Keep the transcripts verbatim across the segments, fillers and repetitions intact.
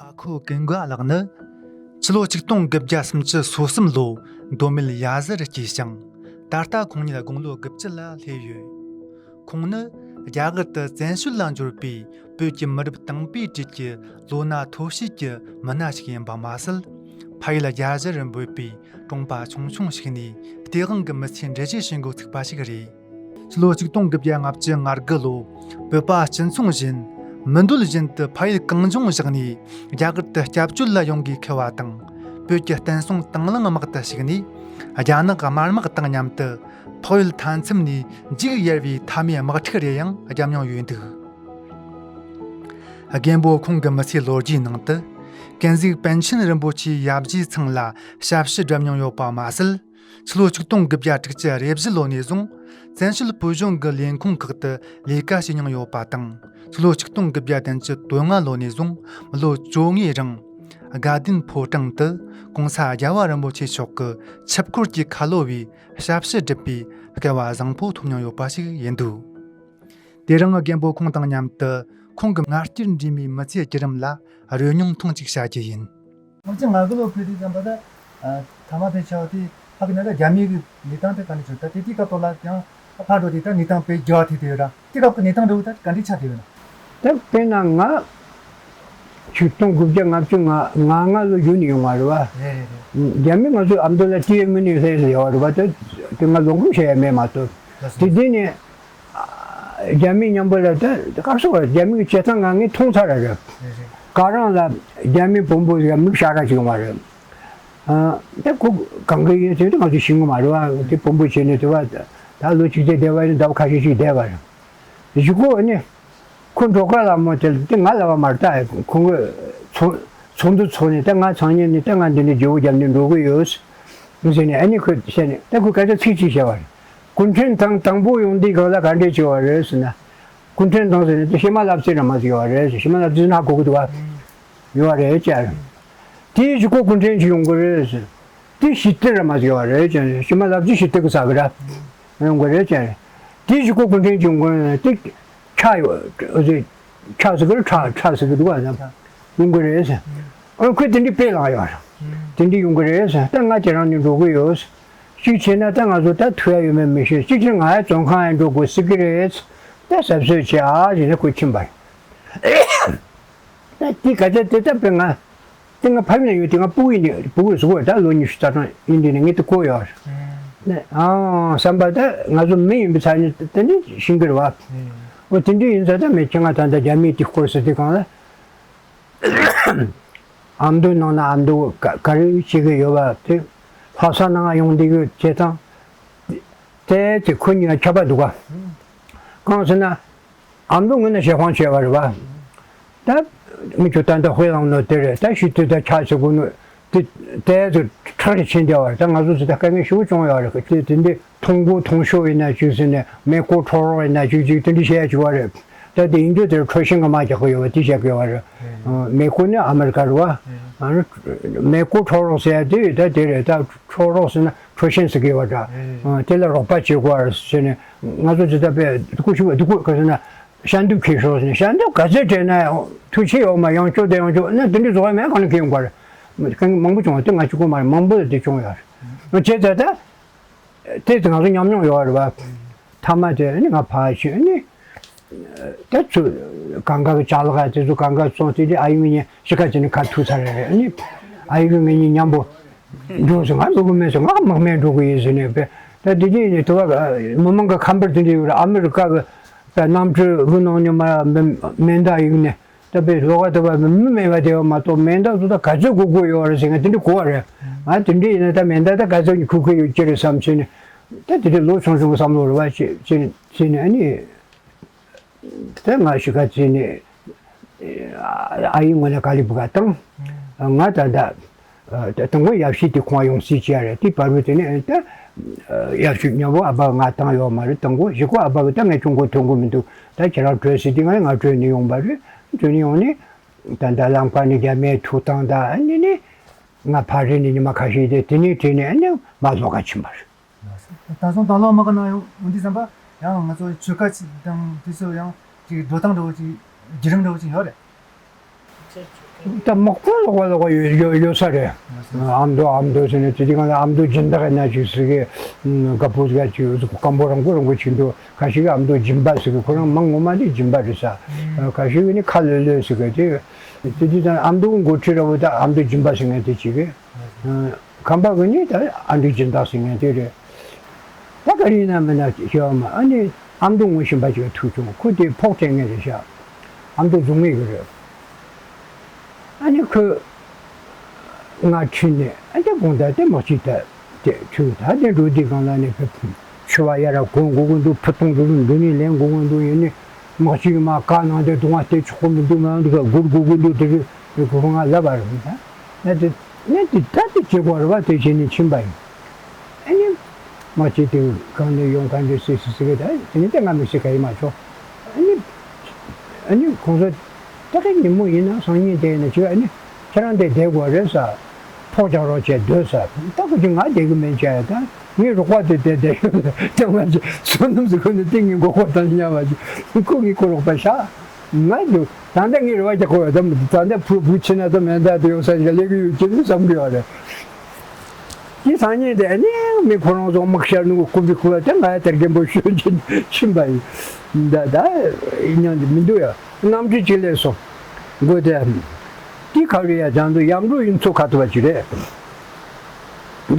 ཨ་ཁུ་ཀུན་དགའ་ལགས་ནི་ཕྱི་ལོ་ཆིག་སྟོང་དགུ་བརྒྱ་སུམ་ཅུ་སོ་གསུམ་ལོ་མདོ་སྨད་གཡའ་གཟར་སྐྱེས་ཤིང་། ད་ལྟ་ཁོང་ཉིད་དགུང་ལོ་དགུ་བཅུ་ལ་སླེབས་ཡོད། ཁོང་ནི་རྒྱ་གར་དུ་བཙན་བྱོལ་ལ་འབྱོར་བའི་བོད་ཀྱི་མི་རབས་དང་པའི་གྲས་ཀྱི་ལོ་ན་མཐོ་ཤོས་ཀྱི་མི་སྣ་ཞིག་ཡིན་པ་མ་ཟད། ཕ་ཡུལ་རྒྱ་གཞིར་འབོད་པའི་གྲོང་པ་ཆུང་ཆུང་ཞིག་ནས་སྟེས་དབང་གི་མི་ཚེའི་འགྲེལ་བརྗོད་བྱེད་འགོ་ཚུགས་པ་ཞིག་རེད། ཕྱི་ལོ་ཆིག་སྟོང་དགུ་བརྒྱ་ལྔ་བཅུ་ང་དགུ་ལོ། བོད་པ་སྤྱི་མཚུངས་བཞིན་མི་འདོད་བཞིན་དུ་ཕ་ཡུལ་གངས་ལྗོངས་བཞག་ནས་རྒྱ་གར་དུ་སྐྱབས་བཅོལ་ལ་ཡོང་དགོས་འཁེལ་བ་དང་། བོད་ཀྱི་བསྟན་སྲུང་དང་བླངས་དམག་ཏུ་ཞུགས་ནས་རྒྱ་ནག་དམར་དམག་དང་མཉམ་དུ་འཕགས་ཡུལ་མཐའ་མཚམས་ནས་འཇིག་ཡེར་བའི་མཐའ་མའི་དམག་འཁྲུག་རེ་ཡང་བརྒྱབ་མྱོང་ཡོད་འདུག། རྒན་པོ་ཁོང་གི་མི་ཚེའི་ལོ་རྒྱུས་ནང་དུ། ཀུན་གཟིགས་པཎ་ཆེན་རིན་པོ་ཆེའི་ཡབ་རྗེས་ཚང་ལ་ཞབས་ཕྱི་བསྒྲུབས་མྱོང་ཡོད་པ་མ་ཟད། ཕྱི་ལོ་ཆིག་སྟོང་དགུ་བརྒྱ་དྲུག་ཅུ་རེ་བཞི་ལོ་ནས་བཟུང་བཙན་བྱོལ་བོད་གཞུང་གི་ལས་ཁུངས་ཁག་ཏུ་ལས་ཀ་བྱེད་མྱོང་ཡོད་པ་དང་། ཕྱི་ལོ་ཆིག་སྟོང་དགུ་བརྒྱ་བདུན་ཅུ་དོན་ལྔ་ལོ་ནས་བཟུང་ལོ་བཅོ་ལྔའི་རིང་དགའ་ལྡན་ཕོ་བྲང་དུ་གོང་ས་རྒྱལ་བ་རིན་པོ་ཆེ་མཆོག་གི་ཆིབས་འཁོར་གྱི་ཁ་ལོ་བའི་ཞབས་ཕྱི་བསྒྲུབས་པའི་སྐལ་བ་བཟང་པོ་ཐོབ་མྱོང་ཡོད་པ་ཞིག་ཡིན་འདུག། དེ་རིང་རྒན་པོ་ཁོང་དང་མཉམ་དུ་ཁོང་གི་ང་རྒྱལ་འདྲེས་མའི་མི་ཚེའི་བརྒྱུད་རིམ་ལ་རོལ་མྱོང་ཐུང་ཅིག་བྱ་རྒྱུ་ཡིན། ང་ཚོ་ང་གི་ལོ་ཕེབས་དུས་ཙམ་པ་ད། ཐ་མ་ཕེབས་ཆ་བ་དེ་ཕ་གི་ན་ད་རྒྱ་མི་གི་གནས་སྟངས་དེ་ག་འདྲ་བྱུང་ད་དེ་དུས་སྐབས་ཐོག་ལ་ཡང་ཕར་འགྲོ་དུས་ད་གནས་སྟངས་དཔེ་འགྱུར་བ་ཐེབས་དེ་ཡོད་ར་དེ་སྐབས་ཀྱི་གནས་སྟངས་འདྲ་བོ་ད་ག་འདྲ་ཆགས་དེ་ཡོད་ན། ད་དཔེར་ན་ང་ཆིག་སྟོང་དགུ་བརྒྱ་ལྔ་བཅུ་ང་ལྔ་ལོ་ཡུལ་ནས་ཡོང་བ་རེད་བ། རེད་རེད་རེད། རྒྱ་མི་ང་ཚོའི་ཨ་མདོ་ལ་ཏི་ཡེ་མི་ནི་ཟེར་ཡོད་རེད་བ་ད་དེ་ང་ལོ་འཁོར་བྱས་ཡ་མེད་མ་གཏོགས་དེ་དུས་ནས། རྒྱ་མི་མཉམ་པོ་ལ་ད་སྐབས་སུ་བར་རྒྱ་མི་གི་བྱེད་སྟངས་ང་ངས་མཐོང་ཚར་ར་རེད། ག་རང་ལ་རྒྱ་མི་བོན་པོ་ཡ་མིག་ཤར་ར་བྱུང་བ་རེད། ད་ཁོ་གང་གི་ཡིན་ཟེར་དུས་ང་ཚོ་ཤེས་ཀྱི་མ་རེད་བ་དེ་བོན་པོ་བྱས་ནས་དེ་བ་ད་ལོ་གཅིག་དེ་བསྡད་པ་ཡིན་ཟླ་བ་ཁ་ཤས་ཤིག་བསྡད་པ་རེད། གཞུག་གུ་ནི་ཁོ་འགྲོ་ཁ་ལ་མོ་དེ་དེ་ང་ལ་བ་མ་རེད་ད་ཁོང་གི་ཚོགས་ཚོགས་འདུ་ཚོགས་ནས་ད་ང་ཚང་ཉིད་ནས་ད་ང་འདི་ནས་བརྗེ་བོ་བརྒྱབ་ནས་འགྲོ་གི་ཡོད་ཟེར་ནས་ཨ་ནི་ཁོས་བཤད་ནས་ད་ཁོས་སྐད་ཆ་ཚིག་གཅིག་བཤད་པ་རེད། སྐུ་ཕྲེང་དང་དང་པོ་ཡོང་དུས་སྒང་ལ་ག་འདྲས་བྱས་པ་རེད་ཟེར་ན། སྐུ་ཕྲེང་དང་ཟེར་ནས་དེ་ཤི་མ་ལབ་ཙེ་ར་མ་ཟེར་བ་རེད་ཟེར་ཤི་མ་ལབ་ཙེ་ན་གོ་གི་འདུག་བ། ཡོད་བ་རེད་ཅེས། དེའི་གཞུག་གུ་སྐུ་ཕྲེང་ཅིག་ཡོང་གི་རེད་ཟེར། དེ་ཞི་བདེ་ར་མ་ཟེར་བ་རེད་ཅེས་ཤི་མ་ལབ་ཙེ་ཞི་བདེ་གི་ཟ་གི་ར། ཡོང་གི་རེད་ཅེས། དེའི་གཞུག་གུ་སྐུ་ཕྲེང་ཅིག་ཡོང་གི་རེད་དེ། ཁྲ་ཡོད་ཟེར། ཁྲ་ཟེར་གི་རེད་ཁྲ་ཁྲ་ཟེར་གི་འདུག་བ་ཟེར། ཡོང་གི་རེད་ཟེར། ཨོ་ཁོས་དེ་འདྲའི་དཔེ་བླངས་ཡོད་རེད། དེ་འདྲའི་ཡོང་གི་རེད་ཟེར་ད་ང་ཁྱེད་རང་ནས་འགྲོ་གི་ཡོད་ཟེར། གཅིག་བྱས་ན་ད་ང་ཚོ་ད་ཐུག་ཡ་ཡོད་མེད་མི་ཤེས་གཅིག་བྱས་ང་ཡ་བཙོན་ཁང་ཡ་འགྲོ་དགོས་སྲིད་གི་རེད་ད་གཟབ་གཟབ་བྱེད་ཨ་ཟེར་ནས་ཁོས་ཕྱིན་པ་རེད། ད་དེ་ག་ཚད་དེ་ལྟ་བུའི་ང་དེ་ང་ཕ་ཡུལ་ན་ཡོད་དེ་ང་ཕྲུ་གུ་ཡིན་དུས་ཕྲུ་གུ་གཟུགས་པོ་ད་ལོ་ཉི་ཤུ་རྩ་གྲངས་ཡིན་དུས་ནས་ངས་དེ་གོ་ཡོད་རེད། ཨང་བསམ་པ་ད་ང་ཚོ་མི་ཡིན་པའི་ཚ་ནི་དེ་འདྲ་ཤེས་གི་རེད་བ། འོ་དེ་འདྲ་ཡིན་ཙང་ད་མི་ཁྱེད་ང་ད་ལྟ་རྒྱ་མིའི་དེ་སྐོར་ཟེར་དུས་གང་ལ། ཨ་མདོའི་ནང་ན་ཨ་མདོ་ག་ག་རེ་བྱེད་ཀྱི་ཡོད་པ་དེ་ལྷ་ས་ནང་ཡོང་བསྡད་ཡོད་བྱེད་སྟངས་དེ་དེ་ཁོ་གཉིས་ཁྱད་པར་འདུག་ག་གང་ཟེར་ན་ཨ་མདོ་ངོས་ནས་ཞེ་དཔང་བྱས་པ་རེད་པ། ད་མི་ཁྱོད་ད་ལྟ་དཔེ་བླངས་ནོ་དེ་རེད་ད་ཤི་དུས་ད་ཆ་ཟེར་དགོས་ནོ་དེ་དེ་ཚོ་ཁྲག་རེ་ཕྱིན་བསྡད་པ་རེད་ད་ང་ཚོ་ཚོ་ད་དཀའ་ངལ་ཞེ་པོ་བྱུང་ཡོད་རེད་དེ་དེ་འདི། ཐོང་གོ་ཐོང་ཤོ་ཡིན་ན་ཅིག་ཟེར་ནས་མེ་ཀོ་ཁྲོ་རོག་ཡིན་ན་ཅིག་ཅིག་དེ་འདྲ་བཤད་ཡ་ཅིག་ཡོད་རེད། ད་དེ་ཡིན་དུས་དེར་ཁྲོ་ཤིང་གི་དམག་རྒྱག་གི་ཡོད་པ་དེ་བཤད་གི་ཡོད་རེད། མེ་ཀོ་ནི་ཨ་མེ་རི་ཀ་རེད་བ། མེ་ཀོ་ཁྲོ་རོག་ཟེར་ཡ་དེ་ད་དེ་རེད་ད་ཁྲོ་རོག་ཟེར་ན་ཁྲོ་ཤིང་ཟེར་གི་ཡོད་པ་འདྲ། དེ་ལ་རོགས་པ་བྱེད་དགོས་པ་རེད་ཟེར་ནས་ང་ཚོ་ཇི་ལྟར་དཔེ་སྡུག་གུ་ཞུ་བ་སྡུག་གུ་ག་ཟེར་ན་ཤ་འདུག་ཁེལ་ཤོག་ཟེར་ནས་ཤ་འདུག་ག་ཚོད་སྤྲད་ན་ཡང་ཐུགས་ཆེ་ཡོད་མ་ཡང་སྐྱོ་དེ་ཡང་སྐྱོ་ན་དེ་འདྲའི་བཟོ་བ་མེད་གང་ལ་ཁེལ་ཡོང་གི་རེད། དཀའ་ངལ་མང་པོ་བྱུང་བ་དེ་ང་གཅིག་པོ་མ་རེད་མང་པོ་ལ་དེ་བྱུང་ཡོད་རེད། བྱས་ཙང་ད། དེ་ཚོ་ང་ཚོ་ཉམས་མྱོང་ཡོད་རེད་བ། མཐའ་མ་དེ་ནི་ང་ཕར་ཕྱིན་ནི། དེ་ཚོ་གང་ག་གི་ཅ་ལག་དེ་ཚོ་གང་ག་སོང་དེ་དེ་ཨ་ཡུ་ངེད་གཉིས་གཤིས་ཀ་དེ་ནི་ཁ་ཐུག་ཚར་རེད་ནི། ཨ་ཡུ་ངེད་གཉིས་མཉམ་པོ་འགྲོ་ཟེར་ང་འགྲོ་གི་མེད་ཟེར་ང་དམག་མིར་འགྲོ་གི་ཡིན་ཟེར་ནས་པས་ད་དེ་དེ་ནི་དུ་བ་མི་མང་གི་ཁམས་པར་དེ་འདྲ་ཡོད་རེད་ཨ་མི་རི་ཀ་གི་པས་གནམ་གྲུ་དབུ་ནང་ནས་མར་མེ་མདའ་གཡུགས་ནས། ད་པའི་ལོགས་ཀ་ད་པ་མི་མེད་པ་དེ་བ་མ་གཏོགས་མེ་མདའ་བཟོ་ད་ག་ཚོད་དགོས་དགོས་ཡོད་རེད་ཟེར་ང་དེ་འདྲ་གོ་བ་རེད། ང་དེ་འདྲ་ཡིན་ན་ད་མེ་མདའ་ད་ག་ཚོད་ནས་ཁུག་ཁུག་ཡོད་ཀྱི་རེད་བསམ་བྱས་ནས་ད་དེ་འདྲ་ལོ་ཆུང་ཆུང་གི་བསམ་བློ་རེད་བ་བྱས་བྱས་ནས་བྱས་ནས་ཨ་ནི་ད་ང་གཤིས་ཀ་བྱས་ནས་ཨ་ཡིན་ངོ་ནས་ག་ལེ་བུ་ག་བཏང་ང་ད་ད། ད་དང་པོ་ཡབ་གཞིས་དེ་ཁོང་ཡོང་སྲིད་ཅེས་རེད་དེ་བར་དུ་དེ་ནས་ད་ཡབ་གཞིས་མཉམ་པོ་ཨ་ཕ་ང་བཏང་ཡོད་མ་རེད་དང་པོ་གཞིས་ཁོ་ཨ་ཕ་གི་ད་ངས་ཆུང་གོ་ཐོན་གོ་མི་འདུག་ད་ཁྱེད་རང་བྲོས་སྲིད་དེ་ང་ང་བྲོས་ནས་ཡོང་པ་རེད་བྲོས་ནས་ཡོང་ནས་ད་ད་ལམ་ཁ་ནས་རྒྱ་མའི་ཐུག་སྟངས་ད་ཨ་ནི་ནི་ང་ཕ་རི་ནས་ཉི་མ་ཁ་ཤས་དེ་དེ་ནས་བྲོས་ནས་ཨ་ནི་མ་ལྷོ་ཁ་ཕྱིན་པ་རེད། ད་སོང་དང་ལོ་མ་ག་ན་ཡོང་འོང་དུས་ཙམ་པ་ཡང་ང་ཚོ་ཆོལ་ཁ་ཅིག་དང་དུས་ཚོད་ཡང་ཅིག་འགྲོ་སྟངས་འདྲ་བོ་ཅིག་བརྒྱུད་རིམ་འདྲ་བོ་ཅིག་ཡོད་རེད། ད་མག་པོ་ལོག་པ་ལོག་པ་ཡོད་ཡོད་ཡོད་ས་རེད། ཨ་མདོ་ཨ་མདོ་ཟེར་ནས་དེ་དུས་སྒང་ལ་ཨ་མདོ་སྦྱིན་བདག་ཡིན་ན་ཅིག་ཟེར་གི། ཨ་དཀར་པོ་ཟེར་ག་ཅིག་སྐམ་པོ་རིང་པོ་རིང་པོ་ཅིག་འདུག་ཁ་ཤས་ཀྱིས་ཨ་མདོ་སྦྱིན་པ་ཟེར་གི། ཁོ་རང་མིང་ངོ་མ་དེ་སྦྱིན་པ་རེད་ས། ཁ་ཤས་ཀྱིས་ནི་ཁ་ལོད་ལོད་ཟེར་གི། དེ་དེ་དུས་ད་ཨ་མདོ་གི་འགོ་ཁྲིད་འདྲ་བོ་ད་ཨ་མདོ་སྦྱིན་པ་ཟེར་མཁན་དེ་ཅིག་གི། ཁམས་པ་གི་ནི་ད་ཨ་མདོ་སྦྱིན་བདག་ཟེར་མཁན་དེ་རེད། ད་ག་རེ་ཡིན་ན་མིན་ན་ཞེས་པ་མ། ཨ་ནི་ཨ་མདོ་ངོ་ཤེས་པ་ཅིག་ཐུག་བྱུང་། ཁོ་དེ་ཕོགས་སྤྲད་མཁན་རེད་ཤག་ཨ་མདོ་རྫོང་ངེད་ཀྱི་རེད། ཨ་ནི་ཁོས་ང་ཁྲིད་ནས། ཨ་དེ་དགོང་དག་དེ་དམག་སྤྱི་ད་དེ་ཁྲིད། ད་དེ་འགྲོ་དུས་སྒང་ལ་ནི་ཕེབས། མཆོད་པ་ཡར་གོན་དགོས་ཀྱི་འདུག་ཕུ་ཐུང་འགྲོ་རུ་འདི་ནས་ལེན་དགོས་ཀྱི་འདུག་ཡིན་ནི་དམག་སྤྱི་གིས་མར་བཀའ་གནང་སྟེ་སྡུག་བསྔལ་སྟེར་ཆོག་གི་མི་འདུག་མ་འདུག་ག་སྒུར་དགོས་ཀྱི་འདུག་དེ་རེད། ཁོ་ང་ལབ་པ་རེད། ད་དེ་ནས་དེ་ད་དེ་བྱེད་དགོས་རེད་པ། དེ་བྱས་ནས་ཕྱིན་པ་ཡིན། ཨ་ནི་མ་བྱེད་དེ་གང་ནས་ཡོང་ག་འདྲ་སི་སི་སི་གི། ད་དེ་ནི་དེ་ང་མི་སྲིད་ག་ཡིན་མ་ཆོག་ཨ་ནི་ཨ་ནི་ཁོང་ཚོ་ད་ག་ཉིན་མོ་ཡིན་ན་སང་ཉིན་དེ་ཡིན་ན་ཅིག་ཨ་ནི་ཁྱེད་རང་དེ་བསྡད་དགོས་རེད་ས། ཕོགས་རྒྱག་རོགས་བྱས་སྡོད་ས། ད་ཁོ་ཅིག་ང་བསྡད་གི་མིན་བྱས། ད་ངའི་རོགས་པ་དེ་བསྡད་བསྡད་ཡོད། ད་ང་ཅིག་བསོད་ནམས་ཟེར་ཁོ་ནི་ཏིང་ངེ་མགོ་སྐོར་བཏང་ཉམས་པ་ཅིག་ཁོ་ངའི་ཁོ་རོགས་པ་ཤག་ང་འདུག་ད་ལྟ་ངའི་རེ་བ་རྒྱག་གི་ཡོད། ད་ད་ལྟ་བུ་བུ་ཆེ་ན་ད་མེ་མདའ་དེ་ཡོང་ས་ཞིག་ལ་སླེབས་ཀྱི་ཡོད་ཀྱི་རེད་བསམ་གྱི་ཡོད་རེད། དེ་སང་ཉིན་དེ་ནི་མི་ཁོ་རང་ཚོ་དམག་ཤར་ནུ་སྐུ་བི་ཁུ་བ་དེ་ང་ཡ་དར་རྒན་པོ་ཤོད་ཀྱིན་ཕྱིན་པ་ཡིན། ད་ད་ཡིན་ཡང་མི་འདུག་ཡ། གནམ་གྲུ་གཅིག་སླེབས་སོང་། སྒོ་དེ་དེ་ཁ་རི་ཡ་ལྗང་དུ་ཡམ་འགྲོ་ཡིན་ཚོ་ཁ་ཐུ་བ་ཅི་རེད།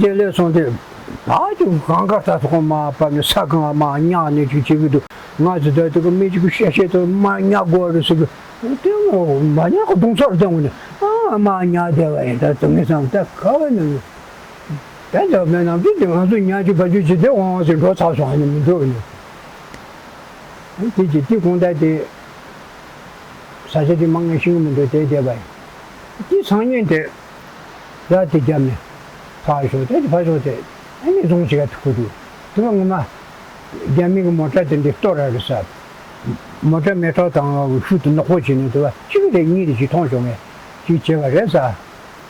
དེ་སླེབས་སོང་དེ་ད་ཅུང་གང་ག་ས་ཐོག་མ་བབས་ནས་ས་གང་མ་ཉག་ནས་ཅིག་བྱེད་ཀྱི་འདུག་ང་ཚོ་ད་དེ་ག་མི་གཅིག་གི་བཤད་བཤད་དུ་མ་ཉག་དགོས་རེད་ཟེར་གི། དེ་མ་ཉག་གི་གདོང་ཚོར་བཏང་བ་ནི་ཨ་མ་ཉག་བསྡད་པ་ཡིན། ད་དུང་ངེད་ཚང་ད་ག་བ་ནི་ད་ད་མེད་ནམ་དུས་དེ་ང་ཚོ་ཉག་ཅིག་བ་ཅུ་ཅིག་དེ་འོང་ཟེར་འགྲོ་ཚར་སོང་ཨ་ནི་མི་འགྲོ་ནི། དེ་ཅི་དེ་གོང་ད་དེ་ས་ཆ་དེ་མང་ངེས་ཤིང་མི་འགྲོ་དེ་བསྡད་པ་ཡིན། དེ་སང་ཉིན་དེ། ར་དེ་རྒྱབ་ནས་ཕར་ཞོག་དེ་ཕར་ཞོག་དེ་ཨ་ནི་རྫོང་ཞིག་ག་ཐུག་གི་འདུག་དེ་བ་ངོ་མ་རྒྱ་མི་གི་མོ་ཊ་དེ་འདྲའི་སྟོད་ར་རེད་ས། མོ་ཊ་མེ་ཏོག་དང་ཤུལ་དུ་ནག་པོ་བྱས་ནས་དེ་བ་གཅིག་རེད་གཉིས་རེད་ཅིག་མཐོང་ཞོག་ངས་ཅིག་བྱས་པ་རེད་ས།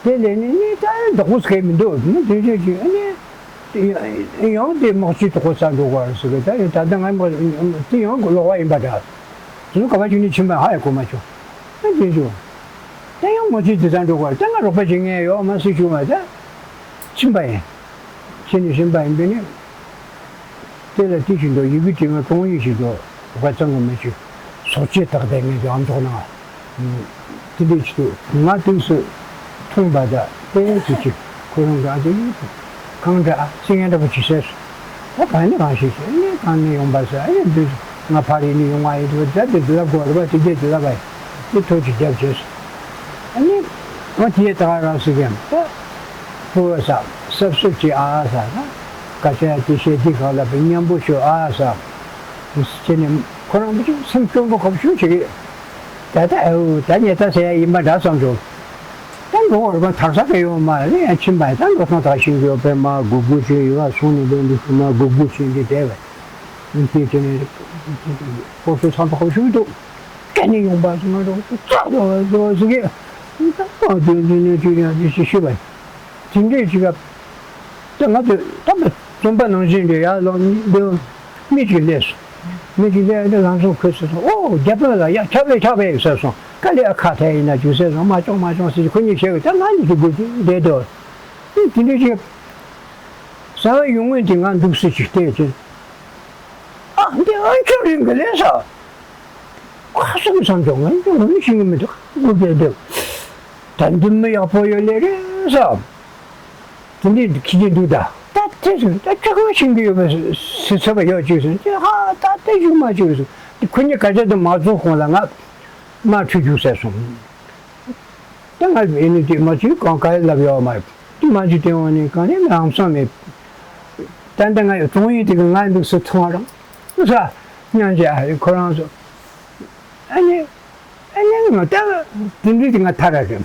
དེ་ལས་ནི་ནི་ད་བདག་པོ་ཟེར་མི་འདུག་མི་དེ་འདྲ་ཅིག་ཨ་ནི། ཡང་དེ་དམག་སྤྱི་དོག་པོ་ས་འགྲོ་དགོས་རེད་ཟེར་གི། ད་ཡིན་ད་ལྟ་ང་དམག་དེ་ཡང་ལོག་པ་ཡིན་པ་འདྲ། དེ་ཚོ་ག་པ་ཅིག་ནས་ཕྱིན་པ་ཧ་ཡ་གོ་མ་བྱུང་། ཨ་དེ་ཚོ་ད་ཡང་དམག་སྤྱི་དེ་ས་འགྲོ་དགོས་རེད། ད་ང་རོགས་པ་བྱེད་མཁན་ཡོད་མ་སྲིད་བྱུང་བ་ད་ཕྱིན་པ་ཡིན། ཕྱིན་ནས་ཕྱིན་པ་ཡིན་པས་ནི། དེ་ལ་དེ་བཞིན་དུ་ཡི་གེ་བྲིས་ང་ཀྲོང་ཡིག་ཞིག་ཏུ་བ་ཚང་གི་མི་ཞིག་སོག་ཆེ་བཏགས་ཏེ་ངས་ཀྱང་ཨམ་ཅོག་ནང་དེ་འདྲའི་ཆེད་དུ་ང་དུས་སུ་མཐོང་པ་དང་དཔེ་ཡང་ཅི་ཅི་ཁོ་རང་ག་དེ་ཡིན་གང་འདྲ་སེ་ངན་འདྲ་པོ་ཅི་ཟེར། ད་གང་ནས་གང་ཞིག་ཟེར་ནས་གང་ནས་ཡོང་པ་ཟེར་ཨ་ནི་འདི་ང་ཕ་རི་ནས་ཡོང་བ་ཡིན་དུ་ད་དེ་འདི་ལ་དགོས་རེད་པ་དེ་རྒྱས་དེ་ལ་བ་ཡིན་དེ་ཐོ་ཅིག་རྒྱབ་བྱས་སོ། ཨ་ནི་ང་དེའི་ད་ག་རང་སུ་གན་ད་ཕུ་བ་ས་སབ་སུབ་ཅི་ཨ་ས་ད་ཀ་ཆ་དེ་ཤེས་དེ་གང་ལ་བ་མཉམ་པོ་ཤོ་ཨ་ས་ཟེར་ནས་ཁོ་རང་བུ་ཅིག་སེམས་སྐྱོ་པོ་ཁོབ་ཤུགས་ཅིག་རེད། ད་ལྟ་ཨེའུ་ད་ཉེ་ད་ཟེར་ཡ་ཡིན་པ་འདྲ་བསམ་བྱུང་། ད་འགྲོ་བར་མ་ཐར་ས་ག་ཡོད་མ་རེད། ཡང་ཕྱིན་པ་ད་འགྲོ་སོང་ད་ཤིང་གི་ཡོད་པས་མ་སྒུག་སྒུག་བྱས་ཡོད་བ་སོང་ནས་ལོན་འདུག་མ་སྒུག་སྒུག་བྱས་འདི་བསྡད་པས་ཁྱེད་ཁྱེད་ནས་སྐོར་སོ་ཚང་པ་ཁོ་ཤུགས་འདུག་སྐད་ནས་ཡོང་པ་སོང་ང་འགྲོ་ཙག་ཙག་ཙག་ཟིག་གི་ད་ཨ་དོན་དོན་ནས་ཅི་ཡང་ཅི་ཞིག་ཤི་བས། དེ་འདྲས་ཅིག་ག་ད་ང་ཚོས་ད་བརྩོན་པ་ནང་བཞིན་རེད་ཡ་ལོ་འདི་མི་ཅིག་སླེབས་སོང་། མི་ཅིག་སླེབས་ཏེ་ལམ་སང་ཁོས་ཟེར་སོང་། ཨོ་རྒྱ་དཔོན་ལ་ཡ་ཁྱབ་པས་ཁྱབ་པས་ཟེར་སོང་། དཀའ་ལས་ཨ་ཁ་ཐལ་ཡིན་ན་ཅུ་ཟེར་སོང་། མ་ཅོང་མ་ཅོང་ཟེར་ཁོ་གཉིས་བཤད་གི་ད་ང་གཉིས་ཀྱི་དགོས་ཀྱི་བསྡད་དོ། དེ་དེ་འདྲས་ཅིག་ཟ་བའི་ཡོང་ངོས་དེ་ང་འདུག་སེ་ཅིག་བལྟས་ཅིང་། ཨ་འདི་ཨ་ཁྱོད་རིང་གི་ལས་ས། ཁ་སང་བསམ་བྱུང་ང་འདི་ང་མི་ཤེས་གི་མི་འདུག་ངུ་བསྡད་འདུག་ད་འདི་མི་ཡག་པོ་ཡོད་ལེ་རེད་ས། དེ་འདྲའི་ཁྱི་གྱིས་འདུག་ད། ད་དེ་ཟེར་ད་ཁྱོད་ཁོ་ཤིང་གི་ཡོད་པའི་སི་ཚེ་བ་ཡོད་ཅིག་ཟེར་ཅེ་ཧ་ད་དེ་ཞུ་མ་ཅིག་ཟེར། དེ་ཁོ་གཉིས་ཀ་ཅག་དུ་མ་བཙོང་ཁོང་ལ་ང་མ་ཁྲུས་རྒྱུག་ཟེར་སོང་། ད་ང་ཨེ་ནི་དེ་མ་ཅིག་གང་ག་ལབ་ཡོད་མ་རེད། དེ་མ་ཅིག་དེ་འོང་ནས་གང་ནས་ལམ་སང་མེད། ད་ལྟ་ང་ཡོད་གྲོང་ཡིན་དེ་གི་ང་འདུག་སེ་མཐོང་བ་རང་ཨུ་ས་སྙམ་བྱས་ཨ་རེ་ཁོ་རང་ཚོ་ཨ་ནི། ཨ་ནི་ང་ད་དེ་འདྲའི་དེ་ང་ཐར་ར་རེད།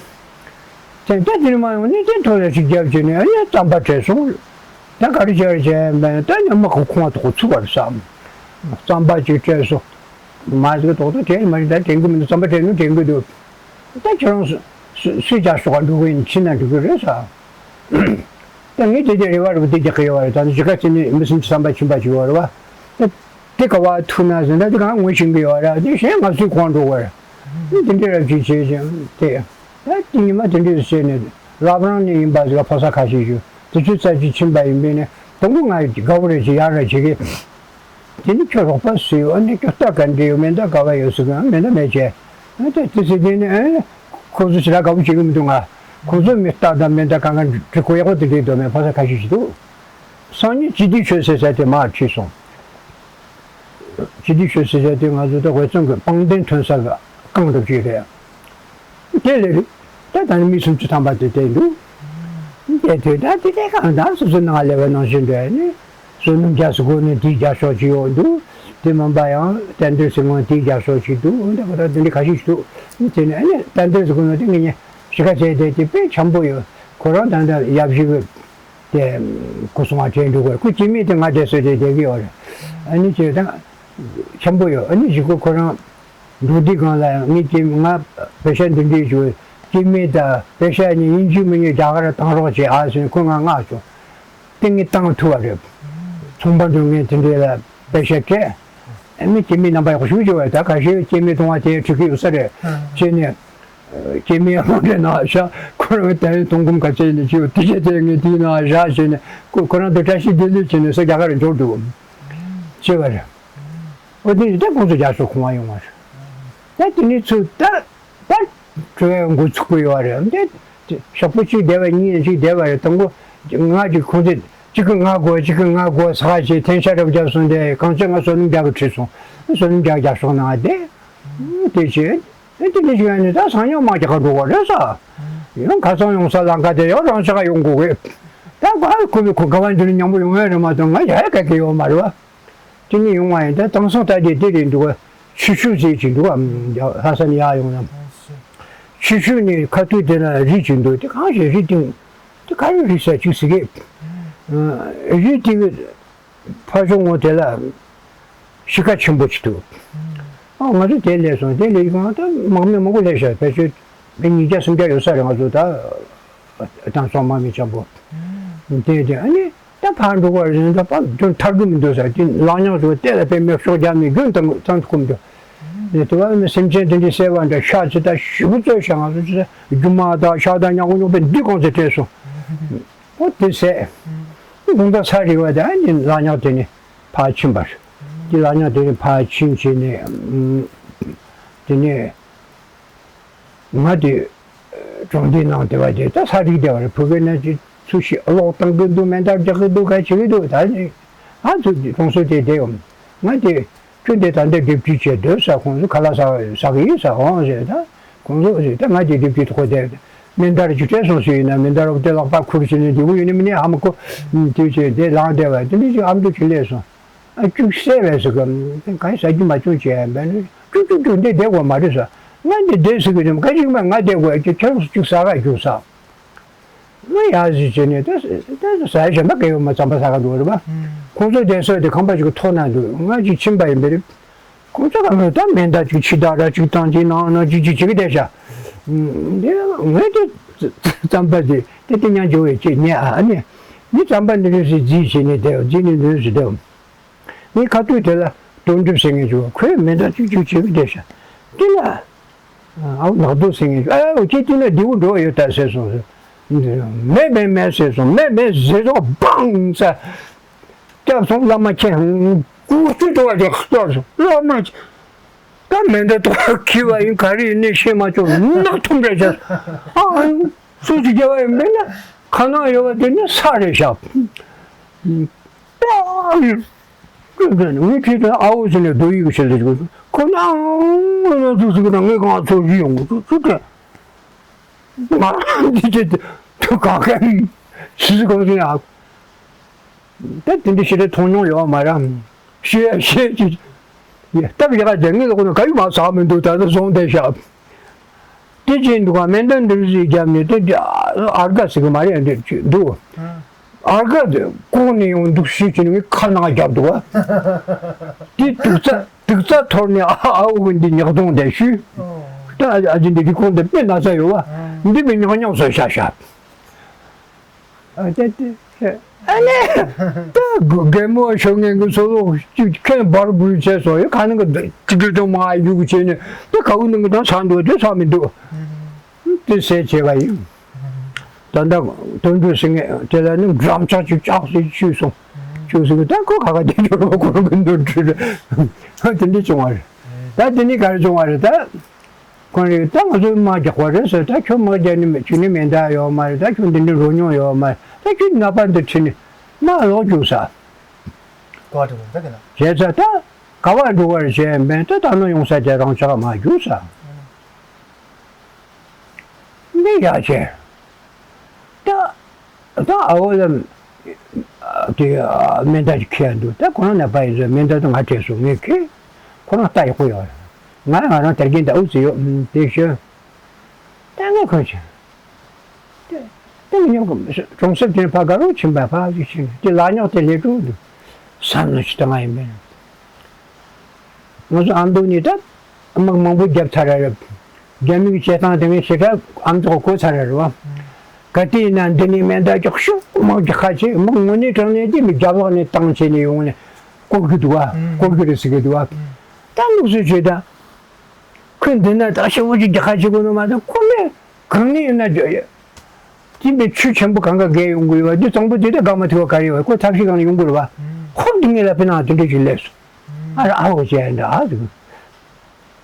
དེ་ད་དེ་ནི་མ་ཡོང་ནི་དེ་ཐོ་ལ་ཞིག་རྒྱབ་བྱས་ནས་ཨ་ནི་རྩམ་པ་སྤྲད་སོང་། ད་ག་རེ་བྱས་རེད་བྱས་མེད་ད་ནི་མ་ཁོ་ཁོང་ཐོག་ཚུགས་པར་བསམ། རྩམ་པ་ཅིག་སྤྲད་སོང་། མ་ཟིག་ཐོག་ཏུ་དྲན་མ་རེད་ད་དྲན་གི་མི་འདུག་རྩམ་པ་སྤྲད་ནོ་དྲན་གི་འདུག་ད་ཁྱེད་རང་སུ་སུས་ཀྱང་ཤོག་ག་འགྲོ་གི་ཡིན་ཕྱིན་ན་འགྲོ་གི་རེད་ས། ད་ངས་དེ་དེ་རེ་བ་རེ་བ་དེ་རྒྱག་གི་ཡོད་བ་རེད། ད་ནི་གཞིས་ཀ་རྩེ་ནས་མི་སེམས་ཀྱི་བསམ་པ་ཕྱིན་པ་ཅིག་ཡོད་རེད་བ། ད་དེ་ག་བ་ཐུག་ན་ཟེར་ན་དེ་གང་ངོ་ཤེས་གི་ཡོད་རེད། དེ་གཞན་ང་སུས་གང་འགྲོ་གི་རེད། དེ་འདྲ་རབ་ཅིག་བྱས་ཀྱང་དེ། ད་དེ་ཉི་མ་དེ་འདྲ་བྱས་ནས་རབ་རང་ནས་ཡིན་པ་ཟིག་ཕོ་གསར་ཁ་ཤས་ཤིག་དུས་ཚོད་ཙམ་ཅིག་ཕྱིན་པ་ཡིན་པས་ནས་དང་པོ་ང་དགའ་བོ་རེ་ཅིག་ཡག་རེ་བྱེད་གི། དེ་ནི་ཁྱོད་རོགས་པ་སུ་ཡོད། ཨ་ནི་ཁྱོད་རྟ་ག་འདྲ་ཡོད། མེ་མདའ་ག་བ་ཡོད་ཟེར་གི། མེ་མདའ་མེད་ཅེས། ཨ་ད་དེ་ཟེར་དེ་ནི་ཨ་ཁོ་ཚོ་ཞེ་དྲག་དགའ་བོ་བྱེད་གི་མི་འདུག་ང་ཁོ་ཚོ་མི་རྟ་དང་མེ་མདའ་གང་ག་འབྲི་གོ་ཡག་པོ་དེ་འདྲའི་མདོ་མེད་ཕོ་གསར་ཁ་ཤས་ཤིག་འདུག་སང་ཉིན་སྤྱི་བདེ་ཆོས་ཟེར་ས་དེ་མར་ཁྲིད་སོང་། སྤྱི་བདེ་ཆོས་ཟེར་ས་དེ་ང་ཚོ་ད་དབུས་གཙང་གི་སྤང་གདན་ཐོན་ས་གི་རྐང་འདྲ་ཅིག་རེད། དེ་ལས་རེད། ད་ད་ནི་མི་སུམ་ཅུ་ཐམ་པ་དེ་བསྡད་འདུག་དེ་དུས་ད་དེ་དེ་གང་ལྟར་སོ་སོའི་ནང་ལས་པའི་ནང་བཞིན་འདྲ་ནི། བསོད་ནམས་རྒྱ་སུ་དགོས་ནི་དེའི་རྒྱབ་ཕྱོགས་ཅིག་ཡོད་འདུག་དེ་མིན་པ་ཡང་རྟ་འདོད་སེ་ངོ་དེའི་རྒྱབ་ཕྱོགས་ཅིག་འདུག་འདི་ཁོ་ད་དེ་འདྲ་ཁ་ཤས་ཤིག་འདུག་དེ་ནས་ཨ་ནི་རྟ་འདོད་སེ་དགོས་ནི་དེ་ངེད་གཉིས་གཞིས་ཀ་བྱས་བསྡད་དེ་དཔེ་འཆམ་པོ་ཡོད། ཁོ་རང་ད་ལྟ་ཡབ་གཞིས་ཀྱི་དེ་སྐུ་སྲུང་བ་བྱས་འདུག་གོ་ཁོ་སྐྱེ་དམན་དེ་ང་བསྡད་སོ་དེ་བསྡད་ཀྱི་ཡོད་རེད། ཨ་ནི་ཁྱེད་ད་འཆམ་པོ་ཡོད། ཨ་ནི་གཞིས་ཀ་ཁོ་རང་འགྲོ་དུས་སྒང་ལ་ངས་ཀྱི་ང་པེ་ཤ་འདི་འདྲའི་ཞུ་སྐྱེ་དམན་དང་པེ་ཤ་གཉིས་ཡིན་གཅིག་མིན་གཅིག་རྒྱ་གར་བཏང་རོགས་བྱེད་ཨ་ཟེར་ནས་ཁོས་ང་མངགས་བྱུང་། ཏིང་ངེ་བཏང་ཐུབ་པ་རེད། ཚོང་པ་འགྲོ་ངས་དེ་འདྲའི་ལ་པེ་ཤ་སྤྲད། ཨ་ནི་སྐྱེ་དམན་རྣམ་པ་ཡག་པོ་ཞིག་བྱུང་བས་ད་ཁ་ཤས་སྐྱེ་དམན་མཐོང་བ་དེ་འཁྲིད་ཀྱི་ཡོད་ས་རེད། བྱས་ནས་སྐྱེ་དམན་དམག་གྲས་ནང་ཤ་ཁོ་རང་ད་ཡིན་གཏོང་སྒོམ་ག་ཚད་ནས་ཅིའུ་དེ་བྱས་ཏེ་ངས་དེའི་ནང་བཞག་བྱས་ནས་ཁོ་ཁོ་རང་དུ་བཀྲ་ཤིས་བདེ་ལེགས་བྱས་ནས་ས་རྒྱ་གར་འབྱོར་འདུག་བྱས་པ་རེད། ཨོ་དེ་ནི་ད་ཁོང་ཚོ་རྒྱ་སོ་ཁོང་བ་ཡོང་བ་རེད། ད་དེ་ནི་ཚུར་ད་ད་བྲོས་འགོ་ཚུགས་ཀྱི་ཡོད་རེད། འདི་ཞོགས་པ་གཅིག་བསྡད་པ་གཉིས་གཅིག་བསྡད་པ་རེད། དང་པོ་ང་གཅིག་ཁོང་ཚོས་གཅིག་གི་ང་དགོས་གཅིག་གི་ང་དགོས་ས་ཁ་ཞིག་འཐེན་ཤ་རབ་བརྒྱབ་སོང་སྟེ་གང་ཅི་ང་བསོད་ནམས་རྒྱག་གི་ཁྲིད་སོང་། བསོད་ནམས་རྒྱག་རྒྱག་སོང་ན་དེ་དེ་བྱས་དེ་དེ་འདྲ་ཞིག་ཡོད་ནི་ད་སང་ཉིན་དམག་རྒྱག་ག་འགྲོ་བ་རེད་ས། ཡང་ཁ་སང་ཡོང་ས་ལམ་ཁ་དེ་ཡང་རང་ཤག་ཡོང་དགོས་གི། ད་ག་ཁོ་བོས་ཁོ་ག་བ་འདི་ནི་མཉམ་པོ་ཡོང་ཡ་རེད་མ་གཏོགས་ང་ཡ་ཡ་ག་གེ་ཡོད་མ་རེད་བ། དེ་ནས་ཡོང་བ་ཡིན་ད་དེང་སང་ལྟ་དེ་དེ་རེད་འདུག་ག་ཆུ་ཤུར་ཟེར་གྱི་འདུག་ག་ལྷ་ས་ནས་ཡར་ཡོང་ན། ཆུ་ཤུར་ནས་ཁ་ཐུག་དེ་ན་རི་ཅིག་འདུག་དེ་གང་ཞིག་རི་སྟེང་། དེ་ག་རེ་རི་ས་ཅིག་ཟེར་གི། རི་དེ་གི་ཕར་ཕྱོགས་ངོས་དེ་ལ་གཞིས་ཀ་ཆེན་པོ་ཅིག་འདུག་ཨ་ང་ཚོ་དེ་སླེབས་སོང་། དེ་སླེབས་གང་ད་དམག་མི་མང་པོ་སླེབས་ཤག་ཕལ་ཆེར་མི་ཉིས་བརྒྱ་སུམ་བརྒྱ་ཡོད་ས་རེད། ང་ཚོ་ད་དང་སོང་མ་མི་འཆམ་པོ། དེ་དེ་ཨ་ནི་ད་ཕར་འགྲོ་བར་ཟིན་ད་ཕར་རྒྱུན་ཐར་གི་མི་འདུག་ཟེར་དེ་ལག་ཉག་ཚོ་བལྟས་ལ་དཔེ་མེད་ཤོག་རྒྱབ་ནས་རྒྱུན་བཏང་བཏང་ཐུབ་ཀྱི་མི་འདུག་དེ་བ་ནི་སེམས་ཅན་དེ་འདྲའི་བསད་པ་འདྲ་ཤ་ཅི་ད་ཞེ་པོ་རྩོད་ཤག་ང་ཚོ་ཅི་ད་རྒྱུ་མ་དང་ཤ་དང་ཉག་གུ་ཉོག་པའི་འདི་གོང་ཚེ་སྤྲད་སོང་། ཨོ་དེ་ཟས། དགོང་དག་ཚར་རེ་བ་དེ་ཨ་ནི་ལག་ཉག་དེ་ནི་ཕར་ཕྱིན་པ་རེད། དེ་ལག་ཉག་དེ་ནི་ཕར་ཕྱིན་བྱས་ནས་དེ་ནས། ང་དེ་གྲོང་སྡེའི་ནང་དེ་བ་དེ་ད་ས་རིག་དེ་བ་རེད། ཕ་གི་ན་ཅི་ཚུལ་ཤིག་གློག་བཏང་གི་འདུག་མེ་མདའ་རྒྱག་གི་འདུག་ག་བྱེད་ཀྱི་འདུག་ད་ཨ་ཚོ་གྲོང་ཚོ་དེ་བསྡད་ཡོང་། ང་དེ་ཁྱོད་དེ་ད་འདི་སྡེབ་སྒྲིག་བྱས་སྡོད་ས་ཁོང་ཚོ་ཁ་ལག་ཟ་ཟ་གི་ཡིན་ས་འོང་ཟེར། ད་ཁོང་ཚོ་ཟེར་ད་ང་དེ་སྡེབ་སྒྲིག་ཐོག་བསྡད། མེ་མདའ་ར་ཅིག་སྤྲད་སོང་ཟེར་ཡིན་ན་མེ་མདའ་ར་དེ་ལག་པ་ཁུར་བྱས་ནས་འདི་བུ་ཡོད་ནི་མིན་ནི་ཧ་མ་གོ། དེ་བྱས་དེ་ལངས་བསྡད་པ་དེ་འདྲ་ཅིག་ཨ་མདོ་ཅིག་སླེབས་སོང་། ཨ་ཅུག་བསད་པས་ཟེར་གི་གང་ཟ་རྒྱུ་མ་བྱུང་བྱས་པས་ན་ཅུག་ཅུག་ཅུག་འདི་བསྡད་དགོས་མ་རེད་ཟེར། ང་འདི་བསྡད་ཟེར་གི་རེད་མ་ཁ་ཅིག་མ་ང་བསྡད་དགོས་ཅིག་ཁྱེད་རང་ཚོ་ཅིག་ཟ་ག་རྒྱུག་ས། ང་ཡ་ཟེར་བྱས་ནས་ད་ད་ཟ་ཡ་གཞན་པ་ག་ཡོད་མ་རྩམ་པ་ཟ་ག་འགྲོ་རེད་པ། ཁོང་ཚོ་བསྡད་ས་དེ་ཁང་པ་ཅིག་གི་ཐོག་ན་འདུག་ང་ཅིག་ཕྱིན་པ་ཡིན་པ་རེད། ཁོང་ཚོ་ག་ནས་ད་མེ་མདའ་ཅིག་ཕྱི་ལྟར་ར་ཅིག་བཏང་ཅིག་ནང་ན་ཅིག་ཅིག་བྱེད་ཀྱི་བསྡད་ཤག་འདི་ངས་དེ་རྩམ་པ་དེ་དེ་དེ་ཉག་འཇོ་བའི་ཆེད་ཉལ་ཨ་ནི། མི་རྩམ་པ་འདི་འདྲ་ཞིག་རྫིས་བྱས་ནས་བསྡད་རྫིས་ནས་འདི་འདྲ་ཞིག་བསྡད། ངས་ཁ་ཐུག་དེ་ལ་དོན་གྲུབ་ཟེར་མཁན་ཅིག་ཁོས་མེ་མདའ་ཅིག་ཅིག་བྱེད་ཀྱི་བསྡད་ཤག་དེ་ལ་ཨའོ་ནག་རྡོ་ཟེར་མཁན་ཅིག་ཨའོ་ཁྱེད་དེ་ན་བདེ་བོ་འགྲོ་བ་ཡོད་ད་ཟེར་སོང་ཟེར། མེད་མེད་མེད་ཟེར་སོང་། མེད་མེད་ཟེར་སོང་། བང་ས། སྐྱབས་སོང་བླ་མ་མཁྱེན། སྐུ་གཅིག་འགྲོ་བ་དེ་ལྟར་སོང་བླ་མ་མཁྱེན། ད་མེ་མདའ་ཐོག་གི་བ་ཡིན་ག་རེ་ཡིན་ནི་ཤེས་མ་བྱུང་། ནག་ཐུམ་རེད་ཤག་ཨ་སུ་ཅིག་རྒྱབ་བ་ཡིན་མིན་ན་ཁ་ནང་ཡོད་བ་དེ་ནི་ས་རེད་ཤག་ད་ཡིན་ངའི་ཁྲིད་དུ་ཨ་འོ་ཟེར་ནས་རྡོ་ཡིག་གི་ཆེད་དུ་ཁོ་ན་ཨ་འོ་ན་ཚུགས་ཚུགས་ན་ངས་གང་ཚོད་རི་ཡོང་གི་ཚུགས་ཚུགས་དེ། ང་རང་འདི་བྱེད་དུ་ག་ག་ཡིན། ཕྱི་སི་གང་ཟིན་ཨ། ད་དེ་འདྲ་ཞེ་དྲག་མཐོང་མྱོང་ཡོད་མ་རེད། ཤེས་ཤེས་ཀྱི། སྟབས་ཡག་ཅན་ངས་ལ་ཁོ་ན་ག་ཡུ་མ་ཟག་མི་འདུག་ད་ལྟ་བཟུང་བསྡད་ཤག་དེ་བྱས་འདུག་ག་མེ་མདའ་འདི་རུ་ཟིག་བརྒྱབ་ནས་དེ་ཨར་ག་ཟེར་གི་མ་རེད་འདི་འདུག་ཨར་ག་དེ་ལྐོག་ནས་ཡོང་འདུག་ཤེས་ཀྱི་ངས་ཁ་ནང་བརྒྱབ་འདུག་ག་དེ་དུག་རྩྭ་དུག་རྩྭ་འཐོར་ནས་ཨ་ཨ་འུ་གི་འདི་ཉག་སྟོང་དེ་ཤུས། ད་ཨ་ཅེ་འདི་རི་ཁོང་དེ་དཔེ་ན་ཚ་ཡོད་བ། འདི་མི་ཉག་ཉག་བཟོས་ཤག་ཤག་ཨ་ཏེ་ཏེ་ཧེ། ཨ་ནི། ད་རྒན་མོ་ཤོག་ངན་གྱི་སོ་ལོ་ཅིག་ཁྱོད་འབར་འབུར་བྱས་སོ་ཡོད་ཁ་ནང་གི་ཅི་དྲི་དང་མ་ཡུག་བྱས་ནས་ད་ག་བུ་ནང་གི་དང་ཚ་འདུག་དེ་ཚ་མི་འདུག་དེ་ཟས་བྱས་པ་ཡིན། ད་ལྟ་དོན་གྲུབ་ཟེར་ངས་དེ་ལ་ནི་འགྲམ་ལྕག་ཅིག་བཅག་སེ་བཅུག་སོང་། བཅུག་སོང་ད་ཁོ་ག་ག་དེ་འགྲོ་རོགས་ཁོ་རང་གི་འདོན་འགྲོ་རེད། དེ་འདྲ་བྱུང་བ་རེད། ད་དེ་ནི་ག་རེ་བྱུང་བ་རེད་ད། ཁོང་རེ་ད་ང་ཚོའི་དམག་རྒྱག་པ་རེད་ཟེར། ད་ཁྱོད་དམག་རྒྱག་ནི་མེད་ཁྱོད་ནི་མེ་མདའ་ཡོད་མ་རེད། ད་ཁྱོད་འདི་འདྲ་རོ་མྱོང་ཡོད་མ་རེད། ད་ཁྱོད་ནག་པ་འདི་ཁྲིད་ནི་དམག་ལོག་རྒྱུག་ས། གོ་བ་འགྲོ་གི་རེད་ད་ག་ན། བྱས་ཙང་ད་ག་བ་འགྲོ་བར་བྱས་མེད་ད་ད་ནོ་ཡོང་ས་དེ་རང་ཅག་མ་རྒྱུག་ས། འདི་ཡག་བྱས། ད་ད་ཨ་བོ་ལ་དེ་མེ་མདའ་ཅིག་ཁྱེར་འདུག་ད་ཁོ་རང་ནས་པ་ཡིན་ཟེར་མེ་མདའ་དེ་ང་སྤྲད་སོང་ངས་ཁྱེར། ཁོ་རང་ལྟ་ཡག་པོ་ཡོད་རེད། ང་ང་རང་དེར་གྱིན་ད་ཨུ་ཙི་ཡོད་དེ་ཤོད། ད་ངས་ཁོ་ཆེ། དེ་དེ་མི་ཉོ་གི་གྲོང་གསེབ་དེ་ཕ་དགའ་རོགས་ཕྱིན་པ་ཕ་ཞིག་ཕྱིན་དེ་ལ་ཉོག་དེ་ལས་གྲུབ་འདུག་བསམ་ནོ་ཅི་ད་ང་ཡིན་པས། ང་ཚོ་ཨ་མདོ་ནས་ད་དམག་མང་པོ་བརྒྱབ་ཚར་ར་རེད། རྒྱ་མི་གི་བྱེད་སྟངས་དེ་ངས་ཞེ་དྲག་ཨ་མདོ་གོ་ཚར་ར་རེད་བ། ག་དུས་ཡིན་ན་འདི་ནས་མེ་མདའ་རྒྱག་ཤོག་དམག་རྒྱག་ཁ་ཆེ་དམག་དངོས་གནས་དྲང་གནས་དེ་མི་རྒྱབ་ལོག་ནས་བཏང་བྱས་ནས་ཡོང་ནས་སྐོར་གི་འདུག་བ་སྐོར་གི་རེད་ཟེར་གི་འདུག་བ། ད་ལུགས་སྲོལ་བྱོས་ད། ཁོས་འདི་ན་ད་ཞེ་པོ་ཅིག་རྒྱག་ཁ་བྱེད་དགོས་ནོ་མ་གཏོགས་ཁོ་མེད། གང་ནས་ཡིན་ན་རྒྱ་ཡ། དེ་འདི་ཆུ་ཆེན་པོ་གང་ག་བརྒལ་ཡོང་གི་ཡོད་པ་འདི་གཙང་པོ་དེ་ད་དགའ་མ་ཐུབ་པ་ག་རེ་ཡོད་པ་ཁོ་ཐབས་ཤེས་གང་ནས་ཡོང་གི་རེད་པ། ཁོ་འདི་ངེད་ལ་དཔེ་ན་དེ་འདྲ་ཅིག་སླེབས་སོང་། ཨ་ར་ཨ་འོ་བྱས་འདྲ་ཨ་ཟིག་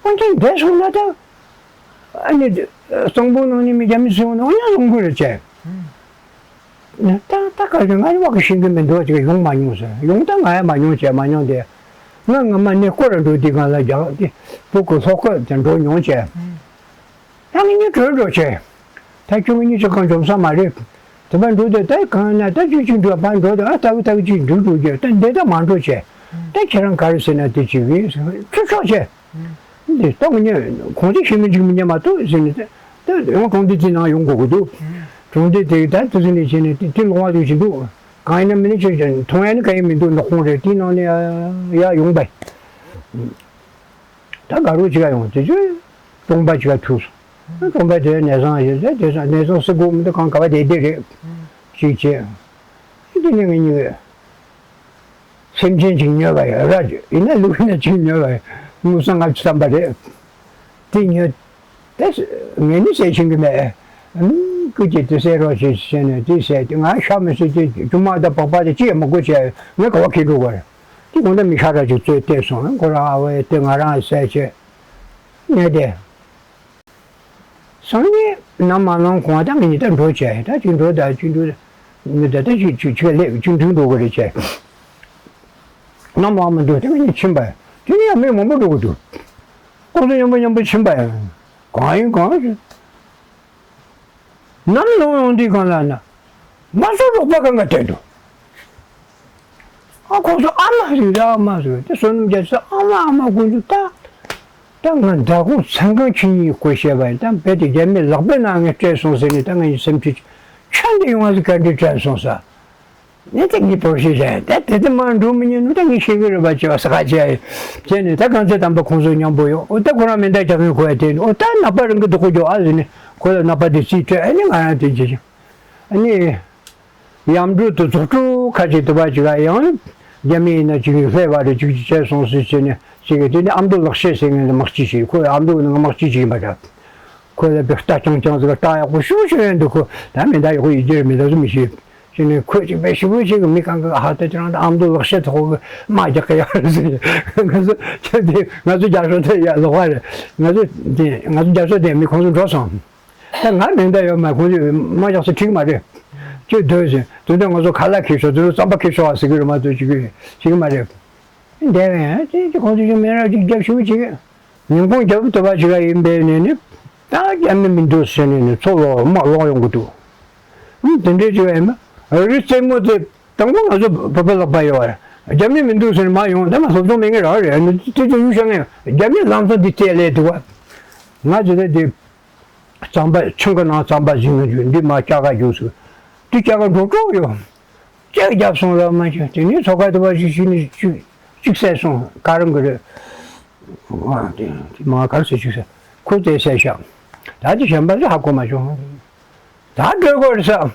ཁོ་ཚོ་འདས་སོང་ན་ད། ཨ་ནི་གཙང་པོ་ནང་ནས་མི་རྒྱ་མི་སོང་ན་འོ་ཡང་ཡོང་གི་རེད་བྱས། ད་ད་ག་རེ་ང་རེ་བ་གི་ཤེས་ཀྱི་མི་འདུག་ཅིག་ཡོང་མ་མྱོང་ཟེར་ཡོང་ད་ང་ཡ་མ་མྱོང་བྱས་མ་མྱོང་དེ། ང་ངོ་མ་ནས་སྐོར་ར་འགྲོ་དུས་སྒང་ལ་རྒྱག་དེ་སྤུ་གུ་ལྷོ་ཁ་དེ་འགྲོ་མྱོང་བྱས། ད་ངེད་གཉིས་གྲོས་འགྲོ་བྱས། ད་ཁྱོད་ངེད་གཉིས་ཅི་གང་འཇོམས་ས་མ་རེད། དེ་པར་འགྲོ་དེ་ད་གང་ན་ད་ཅིག་ཅིག་འགྲོ་ཕར་འགྲོ་དེ་ཨ་ལྟ་བུ་ལྟ་བུ་ཅིག་འགྲོ་འགྲོ་རྒྱུ་ད་འདི་ད་མ་འགྲོ་བྱས། ད་ཁྱེད་རང་ག་རེ་ཟེར་ན་དེ་ཅིག་ཡིན་ཁྱོད་ཆོག་བྱས། འདི་ད་ངེད་གཉིས་གོང་ཚེ་ཤི་མི་འཇིག་མི་ཉན་མ་གཏོགས་ཟེར་ནས་ད་ད་ཡང་གྲོང་སྡེ་དེ་ནང་ཡོང་དགོས་ཀྱི་འདུག་གྲོང་སྡེ་དེ་ད་དེ་ཟེར་ནས་བྱས་ནས་དེ་དེ་ལོང་བ་དུ་བཞིན་འདུག་གང་ཡིན་ན་མི་ནི་ཆོས་ཀྱང་མཐོང་ཡ་ནི་གང་ཡིན་མི་འདུག་ནག་ཁོང་རེད་དེའི་ནང་ནས་ཡ་ཡོང་པ། ད་དགའ་རོགས་ཅིག་ག་ཡོང་དེ་ཚོས་གྲོང་པ་ཅིག་ག་ཐུག་སོང་། གྲོང་པ་དེ་ནས་བཟང་ཡོད་ཚད་དེ་ཚོ་ནས་བཟང་སེ་སྒོ་མི་འདུག་གང་ག་བ་དེ་དེ་རེད། ཅིག་བྱས། དེ་ནས་ངེད་གཉིས་སེམས་ཅན་ཅིག་ཉོས་པ་ཡོད་ར་ཡིན་ན་ལུག་ཡིན་ན་ཅིག་ཉོས་པ་ཡོད་དངུལ་སྲང་ལྔ་བཅུ་ཐམ་པ་རེད། དེ་ཉོས། དེ་ངས་ནི་ཟས་ཤེས་ཀྱི་མེད། ཨུམ་ཀུ་ཅེ་དེ་ཟས་རོགས་བྱེད་ཟེར་ནས་དེ་ཟས་དེ་ང་ཤ་མི་ཟོས་དེ་རྒྱུ་མ་དང་པགས་པ་དེ་ཅི་ཡང་མི་དགོས་བྱས་ངས་ག་བ་ཁྱེར་འགྲོ་དགོས་རེད། དེ་དགོང་དག་མི་ཤ་ར་ཅིག་བཙོས་བལྟས་སོང་ཁོ་རང་ཨ་བས་དེ་ང་རང་ཟས་བྱས། ངས་དེ། སང་ཉིན་ནམ་མ་ལངས་གོང་ད་ངེད་གཉིས་ད་འགྲོ་བྱས་ད་ཅིག་འགྲོ་ད་ཅིག་འགྲོ། མི་ད་ད་ཅིག་ཅིག་ཅིག་སླེབས་ཅིག་འགྲོ་འགྲོ་གི་རེད་བྱས། ནམ་ལངས་མི་འདུག་དེ་ངེད་གཉིས་ཕྱིན་པ་ཡིན། དེ་ནས་ཡང་མི་མང་པོ་འགྲོ་གི་འདུག་ཁོང་ཚོ་མཉམ་པོ་མཉམ་པོ་ཕྱིན་པ་ཡིན། གང་ཡིན་གང་ཞིག་ནམ་ལངས་ཡོང་དུས་གང་ལ་ན། ང་ཚོ་རོགས་པ་གང་ག་བསྡད་འདུག་ཨ་ཁོང་ཚོ་ཨ་མ་ཟིག་རེད་ཨ་མ་ཟིག་དེ་བསོད་ནམས་རྒྱ་ཆེ་ཨ་མ་ཨ་མ་དགོས་འདུག་ད། ད་ང་མདང་དགོང་མཚན་གང་ཁྱེད་གཉིས་གོ་བཤད་པ་ཡིན་ད་རྦད་དེ་རྒྱ་མི་ལག་པའི་ནང་ངས་སྤྲད་སོང་ཟེར་ནས་ད་ང་ཡི་སེམས་ཁྲལ་ཁྱོད་འདི་ཡོང་བ་ཟིག་ག་འདྲ་སྤྲད་སོང་ས། ངས་ད་ངའི་པོར་ཤེས་བྱས་ད་དེ་ཚོ་མར་འགྲོ་མི་ཉན་ནོ་ད་ངས་ཤེས་གི་རེད་པ་བྱས་པ་ས་ཁ་བྱས་བྱས་ནས་ད་གང་ཚེ་དམ་པ་ཁོང་ཚོ་མཉམ་པོ་ཡོང་ཨོ་ད་ཁོ་རང་མེ་མདའ་རྒྱག་མཁན་ཁོ་ཡ་དེ་ནི་ཨོ་ད་ནག་པ་རང་གི་སྡུག་གོ་རྒྱོ་ཨ་ཟེར་ནས་ཁོ་ལ་ནག་པ་དེ་རྩིས་སྤྲད་ཨ་ནི་ང་རང་དེ་བྱེད་ཅིང་ཨ་ནི། ཡམ་འབྲུ་དུ་རྫོགས་སྤྲོ་ཁ་ཅིག་དུ་བ་ཅིག་ཨ་ཡང་རྒྱ་མི་ཡིན་ན་ཅིག་ལྷས་པ་རེ་ཅིག་ཅིག་བྱས་སོང་ཟེར་བྱས་ནས་ཅིག་གིས་དེ་ནི་ཨ་མདོ་ལག་ཤེས་ཟེར་མཁན་དེ་དམག་སྤྱི་ཞིག་ཁོ་ཨ་མདོ་ནང་དམག་སྤྱི་ཅིག་ཡིན་པ་འདྲ། ཁོ་ལ་དཔེ་རྟ་རྐྱང་རྐྱང་ཟིག་རྟ་ཡག་པོ་ཞེ་པོ་ཅིག་ཡོད་འདུག་ཁོ་ད་མེ་མདའ་ཡག་པོ་ཡིན་གྱི་རེད་མེད་ད་ཟེར་མི་ཤེས། ཅིག་ནས་ཁོས་ཅིག་དཔེ་ཞེ་པོ་ཅིག་གི་མི་གང་གི་ཧ་ད་ཅི་རང་ད་ཨ་མདོ་ལག་ཤེས་ཐོག་གི་དམག་རྒྱག་གི་ཡོད་རེད་ཟེར། ང་ཚོ་ཁྱོད་དེ་ང་ཚོ་རྒྱ་ཤོག་དེ་ཡ་ལོག་པ་རེད། ང་ཚོ་དེ་ང་ཚོ་རྒྱ་ཤོག་དེ་མི་ཁོང་ཚོ་འགྲོ་སོང་། ད་ང་མེ་མདའ་ཡོད་མ་ཁོང་ཚོས་མ་རྒྱག་ས་འགྲིག་མ་རེད། ཁྱོད་སྡོད་ཟེར་དོན་དུ་ང་ཚོ་ཁ་ལག་ཁྱེར་ཤོག་དོན་དུ་རྩམ་པ་ཁྱེར་ཤོག་ཟེར་གི་རེད་མ་གཏོགས་ཅིག་གི་ཅིག་མ་རེད། འདས་པའི་ཡང་ཅིག་ཅིག་ཁོང་ཚོས་ཅིག་མེ་རག་ཅིག་རྒྱབ་ཞུ་ཅིག་ཉིན་གུང་རྒྱབ་ཐུབ་པ་ཅིག་ཡིན་པས་ནས་ནི་ད་རྒྱ་མི་མི་འདུག་ཟེར་ནས་ནི་ཚོ་ལོག་དམག་ལོག་ཡོང་གི་འདུག་ཨུམ་དེ་འདྲའི་ཅིག་ཡིན་ན་རི་རྩེ་མོ་དེ་དང་པོ་ང་ཚོ་བོད་པ་ལག་པ་ཡོད་རེད། རྒྱ་མི་མི་འདུག་ཟེར་ནས་མ་ཡོང་ད་ང་སློབ་སྦྱོང་མེད་ངེས་རག་རེད་དེ་ཚོ་ཡུལ་ཤ་ངེས་རྒྱ་མི་ལམ་སང་འདི་བལྟས་ལས་འདུག་བ། ང་ཚོ་ད་དེ། རྩམ་པ་ཆང་གི་ནང་རྩམ་པ་ཟིན་ནས་འདི་མ་སྐྱ་ཀ་རྒྱུགས་སུ། འདི་སྐྱ་ཀ་འགྲོ་གྲོགས་ཡོད། ཅེག་བརྒྱབ་སོང་ལ་མ་ཅིག་དེ་ནས་ཚོ་ཁ་དུ་བ་ཞིག་ཞིག་ནས་ཅིག་ཅིག་བསད་སོང་ག་རང་གི་རེད། ཨ་དེ་དེ་མ་གར་སེ་ཅིག་བསད་ཁོ་དེ་བསད་ཤག་ད་དེ་གཞན་པ་ཚོ་ཧ་གོ་མ་བྱུང་། ད་འགྲོ་དགོས་རེད་ས།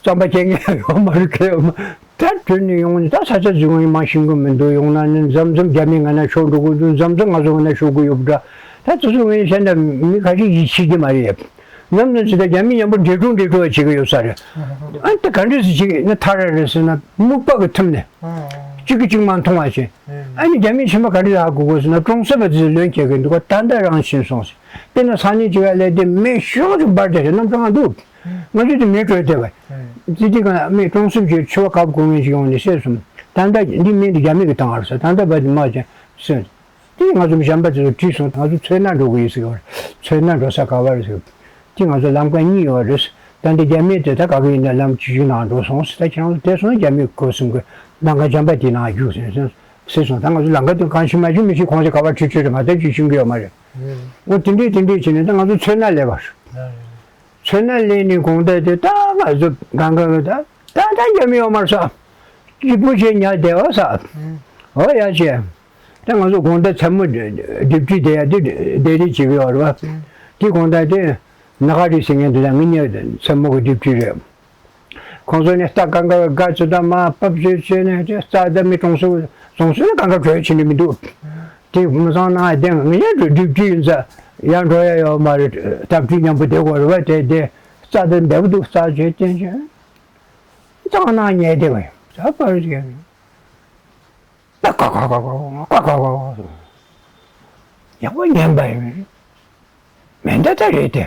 རྩམ་པ་སྐྱེ་མཁན་ཡོད་མ་རེད། གལ་ཡོད་མ། ད་བྲོས་ནས་ཡོང་ནས་ད་ས་ཆ་ཟིག་ཡོང་ཡིན་མ་ཤེས་གི་མི་འདུག་ཡོང་ན་ནི་མཚམས་མཚམས་རྒྱ་མི་ང་ན་ཤོག་འགྲོ་གི་འདུག་མཚམས་མཚམས་ང་ཚོ་ང་ན་ཤོག་གི་ཡོད་འདྲ། ད་དེ་ཚོ་ངས་བཤད་ན་མི་ཁ་ཤས་ཡིད་ཆེས་ཀྱི་མ་རེད། མཚམས་མཚམས་ཅི་ད་རྒྱ་མི་མཉམ་པོ་འདྲེ་སྒྲུང་འདྲེ་སྒྲུང་བྱེད་གི་ཡོད་ས་རེད། ཨ་ད་ག་འདྲས་སེ་བྱེད་ཀྱི་ན་ཐར་ར་རེད་ཟེར་ན་སྨུག་པ་གི་ཐུམ་ནས་གཅིག་གིས་གཅིག་མ་མཐོང་བ་བྱེད། ཨ་ནི་རྒྱ་མིའི་ཁྱིམ་པ་ག་འདྲས་ཧ་གོ་དགོས་ཟེར་ན་གྲོང་གསེབ་པ་དེ་ཚོས་ལོན་བྱེད་གི་འདུག་ག་ད་ལྟ་རང་ཕྱིན་སོང་ཟེར། དཔེར་ན་སང་ཉིན་ཅིག་ལ་སླེབས་དུས་མེ་ཤོག་ཅིག་འབར་བསྡད་ཤག་གནམ་གྲང་འདུག་ང་ཚོས་དེ་མེ་དྲོས་བསྡད་པ། ཙི་ཙི་གང་མེ་གྲོང་གསེབ་ཀྱི་འཚོ་བ་ག་པར་གོ་མཁན་ཞིག་ཡོང་ནས་བཤད་སོང་། ད་ལྟ་འདི་མེ་འདི་རྒྱ་མི་གིས་བཏང་བ་རེད་ཟེར། ད་ལྟ་བར་དུ་མ་བྱས་ཟེར། དེ་ང་ཚོ་གཞན་པ་དེ་ཚོ་དྲིས་སོང་། ང་ཚོ་མཚོ་སྣ་འགྲོ་གི་ཡིན་ཟེར་གི་བ་རེད། མཚོ་སྣ་འགྲོ་ས་ག་བ་རེད་ཟེར། དེ་ང་ཚོ་ལམ་ཁ་གཉིས་ཡོད་རེད། ད་འདི་རྒྱ་མི་དེ་ད་ག་གི་ཡིན་ན་ལམ་ཆུང་ཆུང་ནང་འགྲོ་སོང་ཟེར། ད་ཁྱེད་རང་ཚོ་དེ་སོང་རྒྱ་མི་གོ་སོང་གི་ལམ་ཁ་གཞན་པ་དེ་ནང་རྒྱུགས་ཟེར་ཟེར་སོང་། ད་ང་ཚོ་ལམ་ཁ་དེ་གང་ཤེས་མ་ཤེས་མི་ཤེས། ཁོང་ཚོ་ག་བ་ཁྲིད་ཁྲིད་རེད། ང་ད་ཅིག་ཤེས་གི་ཡོད་མ་རེད། འོ་དེ་འདྲས་དེ་འདྲས་བྱས་ནས་ད་ང་ཚོ་མཚོ་སྣ་སླེབས་པ་རེད། མཚོ་སྣ་སླེབས་ནས་དགོང་དག་དེ་ད་ང་ཚོ་གང་ག་གི་ད་ད་ད་རྒྱ་མི་ཡོད་མ་རེད་ས། སྐྱིད་པོ་བྱས་ཉལ་བསྡད་པ་ས། འོ་ཡ་བྱས། ད་ང་ཚོ་དགོང་དག་མཚན་མོ་ཌིའུ་ཊི་བསྡད་ཡ་དེ་བསྡད་རེས་བྱེད་གི་ཡོད་རེད་བ། དེ་དགོང་དག་དེ་ནག་རི་ཟེར་མཁན་དེ་ལ་ངེད་གཉིས་མཚན་མོ་གི་ཌིའུ་ཊི་རེད། ཁོང་ཚོ་ནས་རྟ་གང་ག་ག་ཚོད་དང་མ་ཕབ་བྱས་བྱས་ནས་དེ་རྩྭ་དང་མི་གྲོང་གསེབ་གྲོང་གསེབ་ནས་གང་ག་བྲོས་ཕྱིན་ནས་མི་འདུག་དེ་མི་ཚང་ན་དེ་ངེད་ཡ་ཌིའུ་ཊི་ཡིན་ས་ཡར་འགྲོ་ཡ་ཡོད་མ་རེད། སྟབས་ཀྱིས་མཉམ་པོ་བསྡད་དགོས་རེད་བ། དེ་དེ་རྩྭ་དང་འདེབས་འདུག་རྩྭ་བྱས་བསྟན་བྱས་གཙང་ནང་ཉལ་བསྡད་པ་ཡིན། ད་པར་བྱས་ནས། ད་ཀ་ཀ་ཀ་ཀ་ཀ་ཀ་ཀ་ཀ་ཀ་ཡག་པོ་ཉན་པ་ཡིན། མེ་མདའ་ད་རེད་དེ།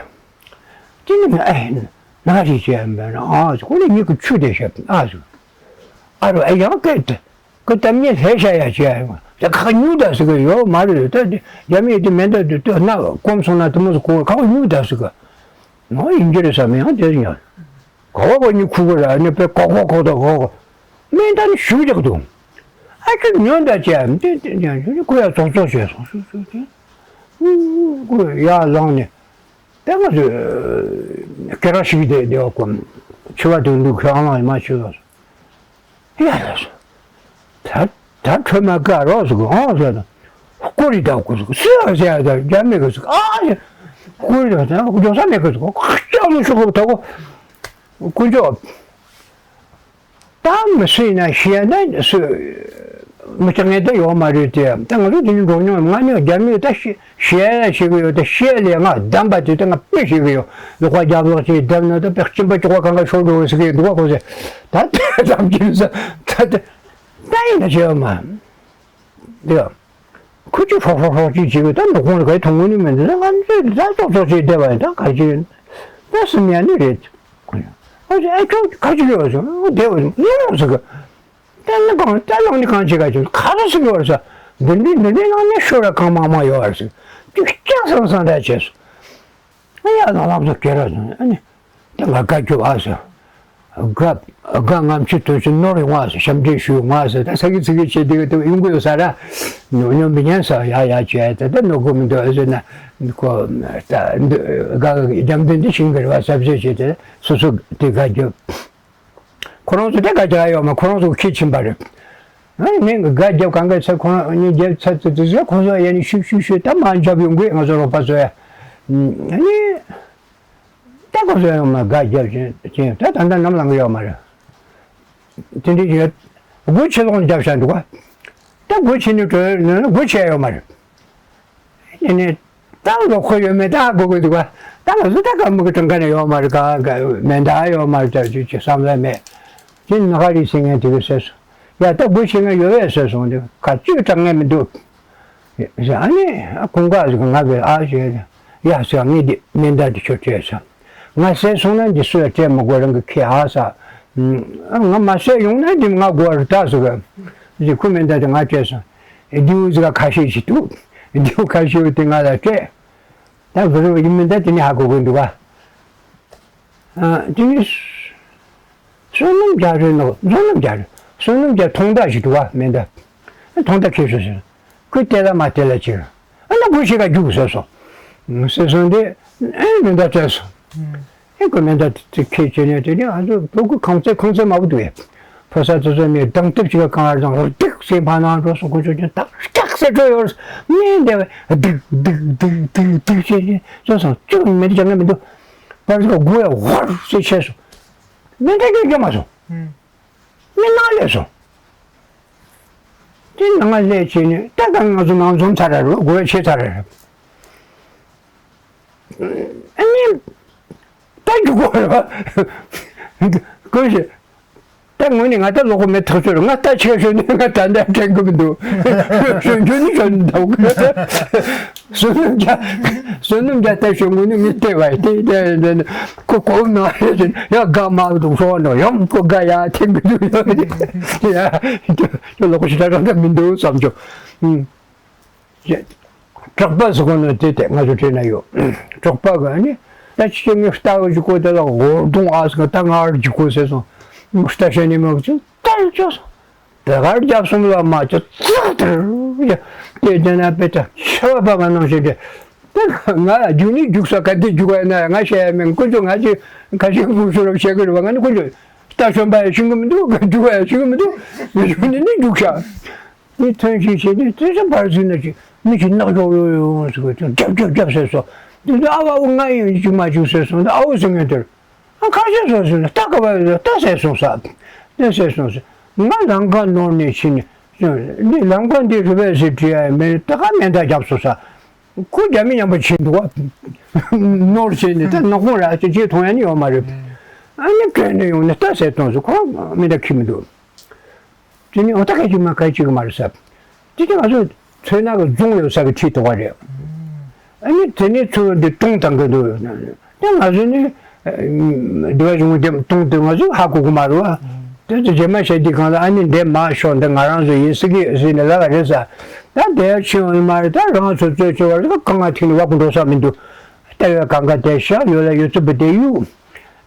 དེ་ནི་ཨེ་ན་རེ་བྱས་མེད་ན་ཨ་ཟེར། ཁོ་ནི་མྱི་གི་ཆུ་དེ་བཤད་ཨ་ཟེར། ཨ་རོ་ཨེ་ཡང་སྐད་དེ་ཁོ་གཏམ་ངན་ལྷད་ཤ་ཡ་བྱས་ཡ་ཡོང་། ད་ཁ་ཉུག་ད་ཟེར་གི་ཡོད་མ་རེད། ད་དེ་རྒྱ་མིས་དེ་མེ་མདའ་དེ་ལྟོས་ན་སྐོམ་སོང་ན་དེ་མོ་ཟེར་གོ་ཁ་ཉུག་ད་ཟེར་གི། ནོ་ཡིན་གྱི་རེད་ས་མེད་ཡང་དེ་ཡང་། ག་བ་གོ་ཉི་ཁུག་གོ་ར་ནི་པའི་གོག་གོག་གོག་དང་གོག་གོག་མེ་མདའ་ནི་ཞུགས་རྒྱག་འདུག་ཨ་ཅིག་ཉོན་ད་ཅེ་ཨ་དེ་དེ་ཀུ་ཡ་ཙོག་ཙོག་བྱས་སོང་སོང་སོང་དེ། ཀུ་ཡ་ལངས་ནས་དེ་ང་ཚོས་སྐེ་རགས་ཤིག་དེ་དེ་བ་ཀོ་ཆུ་བ་དུ་འདུག་ཁྱོད་ཨང་ལང་ཡིན་མ་ཆུ་ལ་སོང་། ཡ་ལ་སོང་། ད་ད་ཁྲོས་མ་དགའ་རོགས་སུ་གོ་ཨང་ཟེར་ན། ཀོ་རི་ད་ཀོ་སུ་གོ་སུ་ཡ་ཟེར་ཡ་ད་རྒྱ་མི་གོ་སུ་གོ་ཨ་ཡ། ཀོ་རི་ད་ད་ཀོ་ཇོ་ས་མེ་གོ་སུ་གོ་ཁ་ཅག་ལོ་ཤོག་གོ་ད་ཀོ་ཀོ་ཇོ། ད་མི་སུ་ཡིན་ན་ཤི་ཡ་ད་སུ་མི་ཅག་ངན་ད་ཡོད་མ་རེད་དེ། ད་ང་ཚོ་དེ་ནི་འགྲོ་མྱོང་ང་ནི་རྒྱ་མི་ད་ཤི་ཤི་ཡ་ཡ་ཤི་གི་ཡོད་ད་ཤི་ཡ་ལས་ང་བདམས་པ་དེ་ད་ང་དཔེ་ཤི་གི་ཡོད། ལོག་པ་རྒྱབ་ལོག་ཅིག་བདམས་ན་ད་དཔེ་གཅིན་པ་ཅོག་པ་གང་ག་ཤོར་འགྲོ་ཟེར་གི་འདུག་ག་ཁོ་ཚོས་ད་དེ་ཙམ་གྱིས་ད་དེ། ད་ཡིན་ན་བྱེད་ཡོད་མ། འདི་ཡ། ཁུ་ཅི་ཧྲོག་ཧྲོག་ཧྲོག་ཅིག་བྱེད་གི་ད་ནུ་ཁུང་ལ་གའི་ཐུང་ངུ་ནི་མི་འདུག་ད་ང་ཚོས་ད་ཙོག་ཙོག་བྱེད་བསྡད་པ་ཡིན་ད་ག་ཅི་ཡིན། ད་སུ་ཉན་ནི་རེད། ཨ་ཅེ་ཨ་ཁྱོད་ག་ཅི་ཡོད་ཟེར་བསྡད་པ་ཡིན་ཟེར་གི། ད་ནི་གང་ད་ལོག་ནི་གང་བྱེད་ག་ཅི་ག་རེ་ཟེར་གི་ཡོད་རེད་ཟེར། འདི་འདྲའི་འདི་འདྲའི་ནང་ནས་ཤོར་བ་གང་མང་མང་ཡོད་རེད་ཟེར། ཅིག་སྐྱག་སང་སང་ད་བྱས་སོང་། ཨ་ཡ་ལ་ལམ་སང་ཁྱེད་ར་སོང་ཨ་ནི། ད་ང་དགའ་སྐྱོ་ཨ་ཟེར། དགའ་དགའ་ངམ་ཆུ་དོན་ཆུ་ནོར་ཡོང་ཨ་ཟེར། ཞབས་འདྲེན་ཞུ་ཡོང་ཨ་ཟེར། ད་ས་གི་ཚི་གི་བྱེད་དེ་གི་དེ་ཡོང་གི་ཡོད་ས་ར། ཉོ་ཉོ་མི་ཉན་ས་ཡ་ཡ་བྱས་ད་ད་ནོར་གི་མི་འདུག་ཨ་ཟེར་ན། ཁོ་ད་འདི་དགའ་རྒྱབ་མདུན་འདི་ཤིང་གི་རེད་བ་ཟབ་ཟེར་བྱས་ཏེ་སོ་སོ་དེ་དགའ་རྒྱབ། ཁོ་རང་ཚོ་དེ་དགའ་རྒྱབ་ཡོད་མ་ཁོ་རང་ཚོ་ཁྱི་ཕྱིན་པ་རེད། ཨ་ནི་དགའ་རྒྱབ་གང་ག་ཚེ་ཁོ་རང་གཉིས་རྒྱབ་ཚ་ཚ་ཚ་ཚ་ཁོ་ཚོ་ཡ་ནི་ཤུག་ཤུག་ཤུག་ད་མ་འཇབ་ཡོང་གི་ང་ཚོ་རོགས་པ་ཚོ་ཡ། ཨ་ནི། ད་ཁོ་ཚོ་ཡང་མ་དགའ་རྒྱབ་ཅིང་ཅིང་ད་ད་ལྟ་ནམ་ལངས་ཡོད་མ་རེད། དེ་འདྲའི་ཡོད། སྒོ་ཕྱེ་ལོག་རྒྱབ་བཞག་འདུག་ག་ད་སྒོ་ཕྱེ་ནས་བྲོས་ནས་སྒོ་ཕྱེ་ཡོད་མ་རེད། དེ་ནས་ད་ལོག་ཁོ་ཡོད་མེད་ད་ཧ་གོ་གི་འདུག་ག་ད་ང་ཚོ་ད་ག་མུ་གི་གྲངས་ཀ་ནས་ཡོད་མ་རེད། ག་ག་མེ་མདའ་ཡོད་མ་རེད། ད་ཅི་ཅི་བསམ་ལ་མེད། དེ་ནག་རི་ཟེར་མཁན་དེ་གི་ཟེར་སོང་། ཡ་ད་སྒོ་ཕྱེ་མཁན་ཡོད་པས་ཟེར་སོང་། དེ་ག་ཅིག་གྲངས་ངེས་མི་འདུག་ཨ་ནི་ཁོང་ག་ཟིག་ང་བས་ཨ་ཞེས་ཡ་ཟེར། ངས་འདི་མེ་མདའ་འདི་ཁྱོད་སྤྲད་སོང་། ང་བསད་སོང་ན་འདི་སུ་ཡ་སྤྲད་མི་དགོས་རང་གི་ཁྱེར་ཨ་ས། ང་མ་བསད་ཡོང་ན་འདི་ང་དགོས་རེད་ད་ཟེར་གི། ཁོས་མེ་མདའ་འདི་ང་སྤྲད་སོང་། རྡེའུ་ཟིག་ཁ་ཤས་ཤིག་འདུག་རྡེའུ་ཁ་ཤས་དེ་ང་ལ་སྤྲད། ད་བུ་རུ་ཡིན་མིན་ད་དེ་ནས་ཧ་གོ་གི་འདུག་ག་ཨ། དེ་ནས་བསོད་ནམས་རྒྱ་རེད་ནོ། བསོད་ནམས་རྒྱ་རེད། བསོད་ནམས་རྒྱ་ཐོང་རྟགས་ཤིག་འདུག་ག་མེ་མདའ། ཨ་ཐོང་རྟགས་ཁྱེར་སོང་ཟེར། ཁོས་དེ་ལ་མ་དེ་ལ་ཅིག་ཨ་ན་སྒོ་ཕྱེ་ག་རྒྱུགས་ཟེར་སོང་། ཟེར་སོང་དེ་ཨེ་མེ་མདའ་སྤྲད་སོང་། ཨེ་ཁོས་མེ་མདའ་དེ་ཁྱེར་བྱས་ནས་དེ་ནས་ཨ་ཚོ་བོད་ཀྱི་ཁང་བརྩེགས་ཁང་བརྩེགས་མང་པོ་འདུག་གས། ཕོ་གསར་ཚོ་ཚོ་ནས་སྡང་དེབ་ཅིག་ག་གང་ཨར་དང་རྡེག་སེ་ཕ་ནང་འགྲོ་སོང་། ཁོ་ཚོ་ཀྱང་ད་སྐྱག་སེ་འགྲོ་ཡོད་རེད། ནས་འདས་པ་སྡིག་སྡིག་སྡིག་སྡིག་སྡིག་བྱས་ནས་ཚོ་སོང་། ཅུང་མེད་དུ་ཅང་ངན་མི་འདུག་བར་དུ་སྒོ་ཡ་ཝར་སེ་ཆས་སོང་། མི་འདྲ་གི་སྐྱོ་མ་སོང་། མི་ནང་ལས་སོང་། དེ་ནང་ལས་བྱས་ནས་ད་ད་ང་ཚོ་ནང་འཛོམས་ཚར་རེད། རོགས་དགོས་ཆེ་ཚར་རེད། ཨ་ནི་ད་རྒྱུག་གོ་རེད་བ། ཀུན་ཤེས། ད་ངོས་ནས་ང་ད་ལོག་གི་མེད། ཐག་ཆོད་རེད། ང་ད་ཆེ་ཤོས་ནས་ང་ད་ལྟ་དྲན་གི་མི་འདུག་ཞོན་རྒྱུ་ནི་ཞོན་འདུག་བསོད་ནམས་རྒྱ། བསོད་ནམས་རྒྱ་ད་ཞོན་དགོས་ནི་མི་བལྟས་བ་དེ་དེ་དེ་ཁོ་གོ་མ་རེད། ཡ་དགའ་མ་འདུག་ཧྲོ་འགྲོ་ཡོང་ཁོ་དགའ་ཡ་ཐེངས་གི་འདུག་ཡ་ལོག་ཞིག་ད་རང་ད་མི་འདུག་བསམ་བྱུང་། གྲགས་པ་ཟེར་གོ་ནོ་དེ་དེ་ང་ཚོ་དྲན་ན་ཡོད། གྲགས་པ་ག་ནི་ད་ཅི་ངས་ལྟ་བ་ཞིག་གོ་དེ་ལ་འོ་གདོང་ཨ་སི་ག་ད་ང་ར་ཅིག་གོ་ཟེར་སོང་། ལྟ་བྱས་ནས་མ་གོ་ཅིག་ལྟ་ཡོད་ཅོག་སོང་། དེ་གར་རྒྱབ་སོང་ལ་མ་ཅོ་ཙག་དེར་ཡ། དེ་དེ་ན་དཔེ་ད་ཆེ་བ་པ་མ་གནང་ཞེས་དེ། དེ་ང་རྒྱུག་ནི་རྒྱུག་ས་ག་དེ་རྒྱུག་བ་ན་ང་བཤད་ཡ་མིན། ཀུན་སྤྱོད་ང་ཅི་ཁ་ཤས་ཕུགས་སུ་རབ་བཤད་གི་རེད་བ། ང་ནི་ཀུན་སྤྱོད་ལྟ་ཞོན་པ་ཡ་ཤེས་གི་མི་འདུག་རྒྱུག་བ་ཡ་ཤེས་གི་མི་འདུག་རྒྱུག་ནི་ནི་རྒྱུག་ཤག་དེ་ཐོན་ཞིག་བྱས་ནས་དེ་ཚོ་བར་ཟིན་ན་ཅིག་མི་ཞིག་ནག་ཅོག་ཡོ་ཡོ་ཟེར་གི་ཅིག་རྒྱབ་རྒྱབ་རྒྱབ་ཟེར་སོང་། དེ་ཚོ་ཨ་བ་ཨོ་ང་ཡིན་ཅིག་མ་བཅུག་ཟེར་སོང་། ཨ་ཨོ་ཟེར་མཁན་དེར་ཨ་ཁ་ཤས་སོང་ཟེར་ན་ལྟ་ག་བ་ཡོད་ལྟ་ཟེར་སོང་ས། དེ་ཟེར་སོང་ཟེར། ང་ལམ་ཁ་ནོར་ནས་ཕྱིན་ནས་འདི་ལམ་ཁ་འདི་རུ་བས་ཟེར་བྲིས་ཡ་མེད། ད་ག་མེ་མདའ་བརྒྱབ་སོང་ས། ཁོ་རྒྱ་མི་ཉམས་པ་བྱེད་འདུག་བ། ནོར་བྱས་ནས་ད་ནག་ཁོང་ར་ཅིག་ཅིག་མཐོང་ཡ་ནི་ཡོད་མ་རེད། ཨ་ནི་བྲོས་ནས་ཡོང་ནས་ལྟ་ཟེར་གཏོང་ཟེར། ཁོ་མི་འདྲ་ཁྱི་མི་འདུག་དེ་ནི་འོ་ད་ག་ཅིག་མ་ག་ཅིག་མ་རེད་ཟེར། དེ་དེ་ང་ཚོ་མཚོན་ན་གི་རྫོང་ཡོད་ས་གི་ཁྲིད་འདུག་བ་རེད། ཨ་ནི་དེ་ནི་ཚུར་འདི་གཏོང་བཏང་གི་འདུག་དེ་ང་ཚོ་ནི་སྡེ་བ་གཞུང་དེ་གཏོང་དུས་ང་ཚོ་ཧ་གོ་གི་མ་རེད་བ། དེ་ཚོ་རྗེས་མ་བཤད་དུས་གང་ལ་ཨ་ནི་འདི་མ་ཤོག་འདི་ང་རང་ཚོ་ཡིན་ཟེར་གི་ཟེར་ནས་ལབ་པ་རེད་ས། ད་དེ་ཕྱིན་ཡོང་མ་རེད། ད་རང་ཚོ་རྩོད་ཆེ་བ་རེད། གང་ང་ཐིག་ནས་བ་ཀུན་འགྲོ་ས་མི་འདུག་ལྟ་བའི་གང་ག་དེ་ཤག་ཡོད་ལ་ཡོད་ཚུལ་བུ་དེ་གཡུག་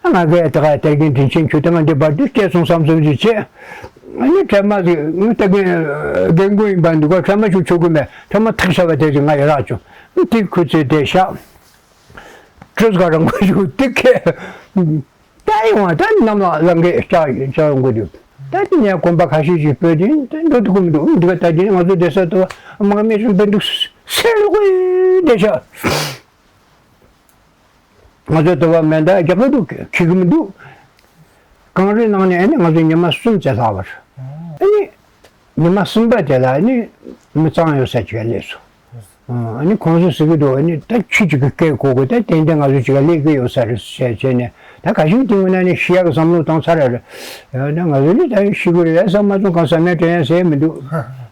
ང་གས་དེ་ག་དེར་གིན་དྲིན་ཆེན་ཁྱོད་དེ་ང་འདི་བར་དུ་སྐྱེས་སོང་བསམ་བསམ་ཞིག་བྱས། ཨ་ནི་ཁྲལ་མ་ཟིག་ངུ་ལྟ་གིན་རྒན་རྒོན་ཡིན་པ་འདུག་ག་ཁྲལ་མ་ཞུ་ཆོག་གི་མེད། ཁྲལ་མ་ཐག་ཆ་བ་དེ་ཟིག་ང་ཡི་རག་བྱུང་། དེ་ཁུ་ཚོས་དེ་ཤག་སྤྲོས་ག་རང་ག་ཞུ་དེ་ཁེ། ད་ཡོང་བ་ད་གནམ་ལ་ལང་གེ་ལྕགས་ལྕགས་ཡོང་གི་འདུག་ད་དེ་ནས་གོམ་པ་ཁ་ཤས་ཤིག་སྤོས་ཏེ་ད་འགྲོ་ཐུབ་ཀྱི་མི་འདུག་འདི་ག་ད་དེ་ང་ཚོ་བསྡད་ས་དུ་དམག་མི་གསུམ་པ་འདུག་སེར་ལོག་གི་བསྡད་ཤག་ང་ཚོ་དུ་བ་མེ་མདའ་རྒྱག་གི་འདུག་འཁྱེར་གི་མི་འདུག་གངས་རིའི་ནང་ནས་ཨ་ནི་ང་ཚོ་ཉི་མ་གསུམ་ཙམ་ལྷག་པར། ཨ་ནི་ཉི་མ་གསུམ་པ་དེ་ལ་ཨ་ནི་མི་གཙང་ཡོད་ས་ཅིག་སླེབས་སོང་། ཨ་ནི་ཁོང་ཚོས་ཟེར་གི་འདུག་ཨ་ནི་ད་ཁྱི་གཅིག་གི་སྐད་གོ་གི་ད་ཏན་ཏན་ང་ཚོ་ཅིག་ག་སླེབས་གི་ཡོད་ས་རེད་ཟེར་བྱས་ནས། ད་ག་ཞིག་དེ་སྔོན་ན་ནི་ཤི་ཡག་གི་བསམ་བློ་བཏང་ཚར་རེད། ཡང་ན་ང་ཚོ་ནི་ད་ཤི་གི་རེད་བསམ་མ་སོང་། གང་བསམ་ཡ་དྲན་ཡ་ཟེར་མི་འདུག་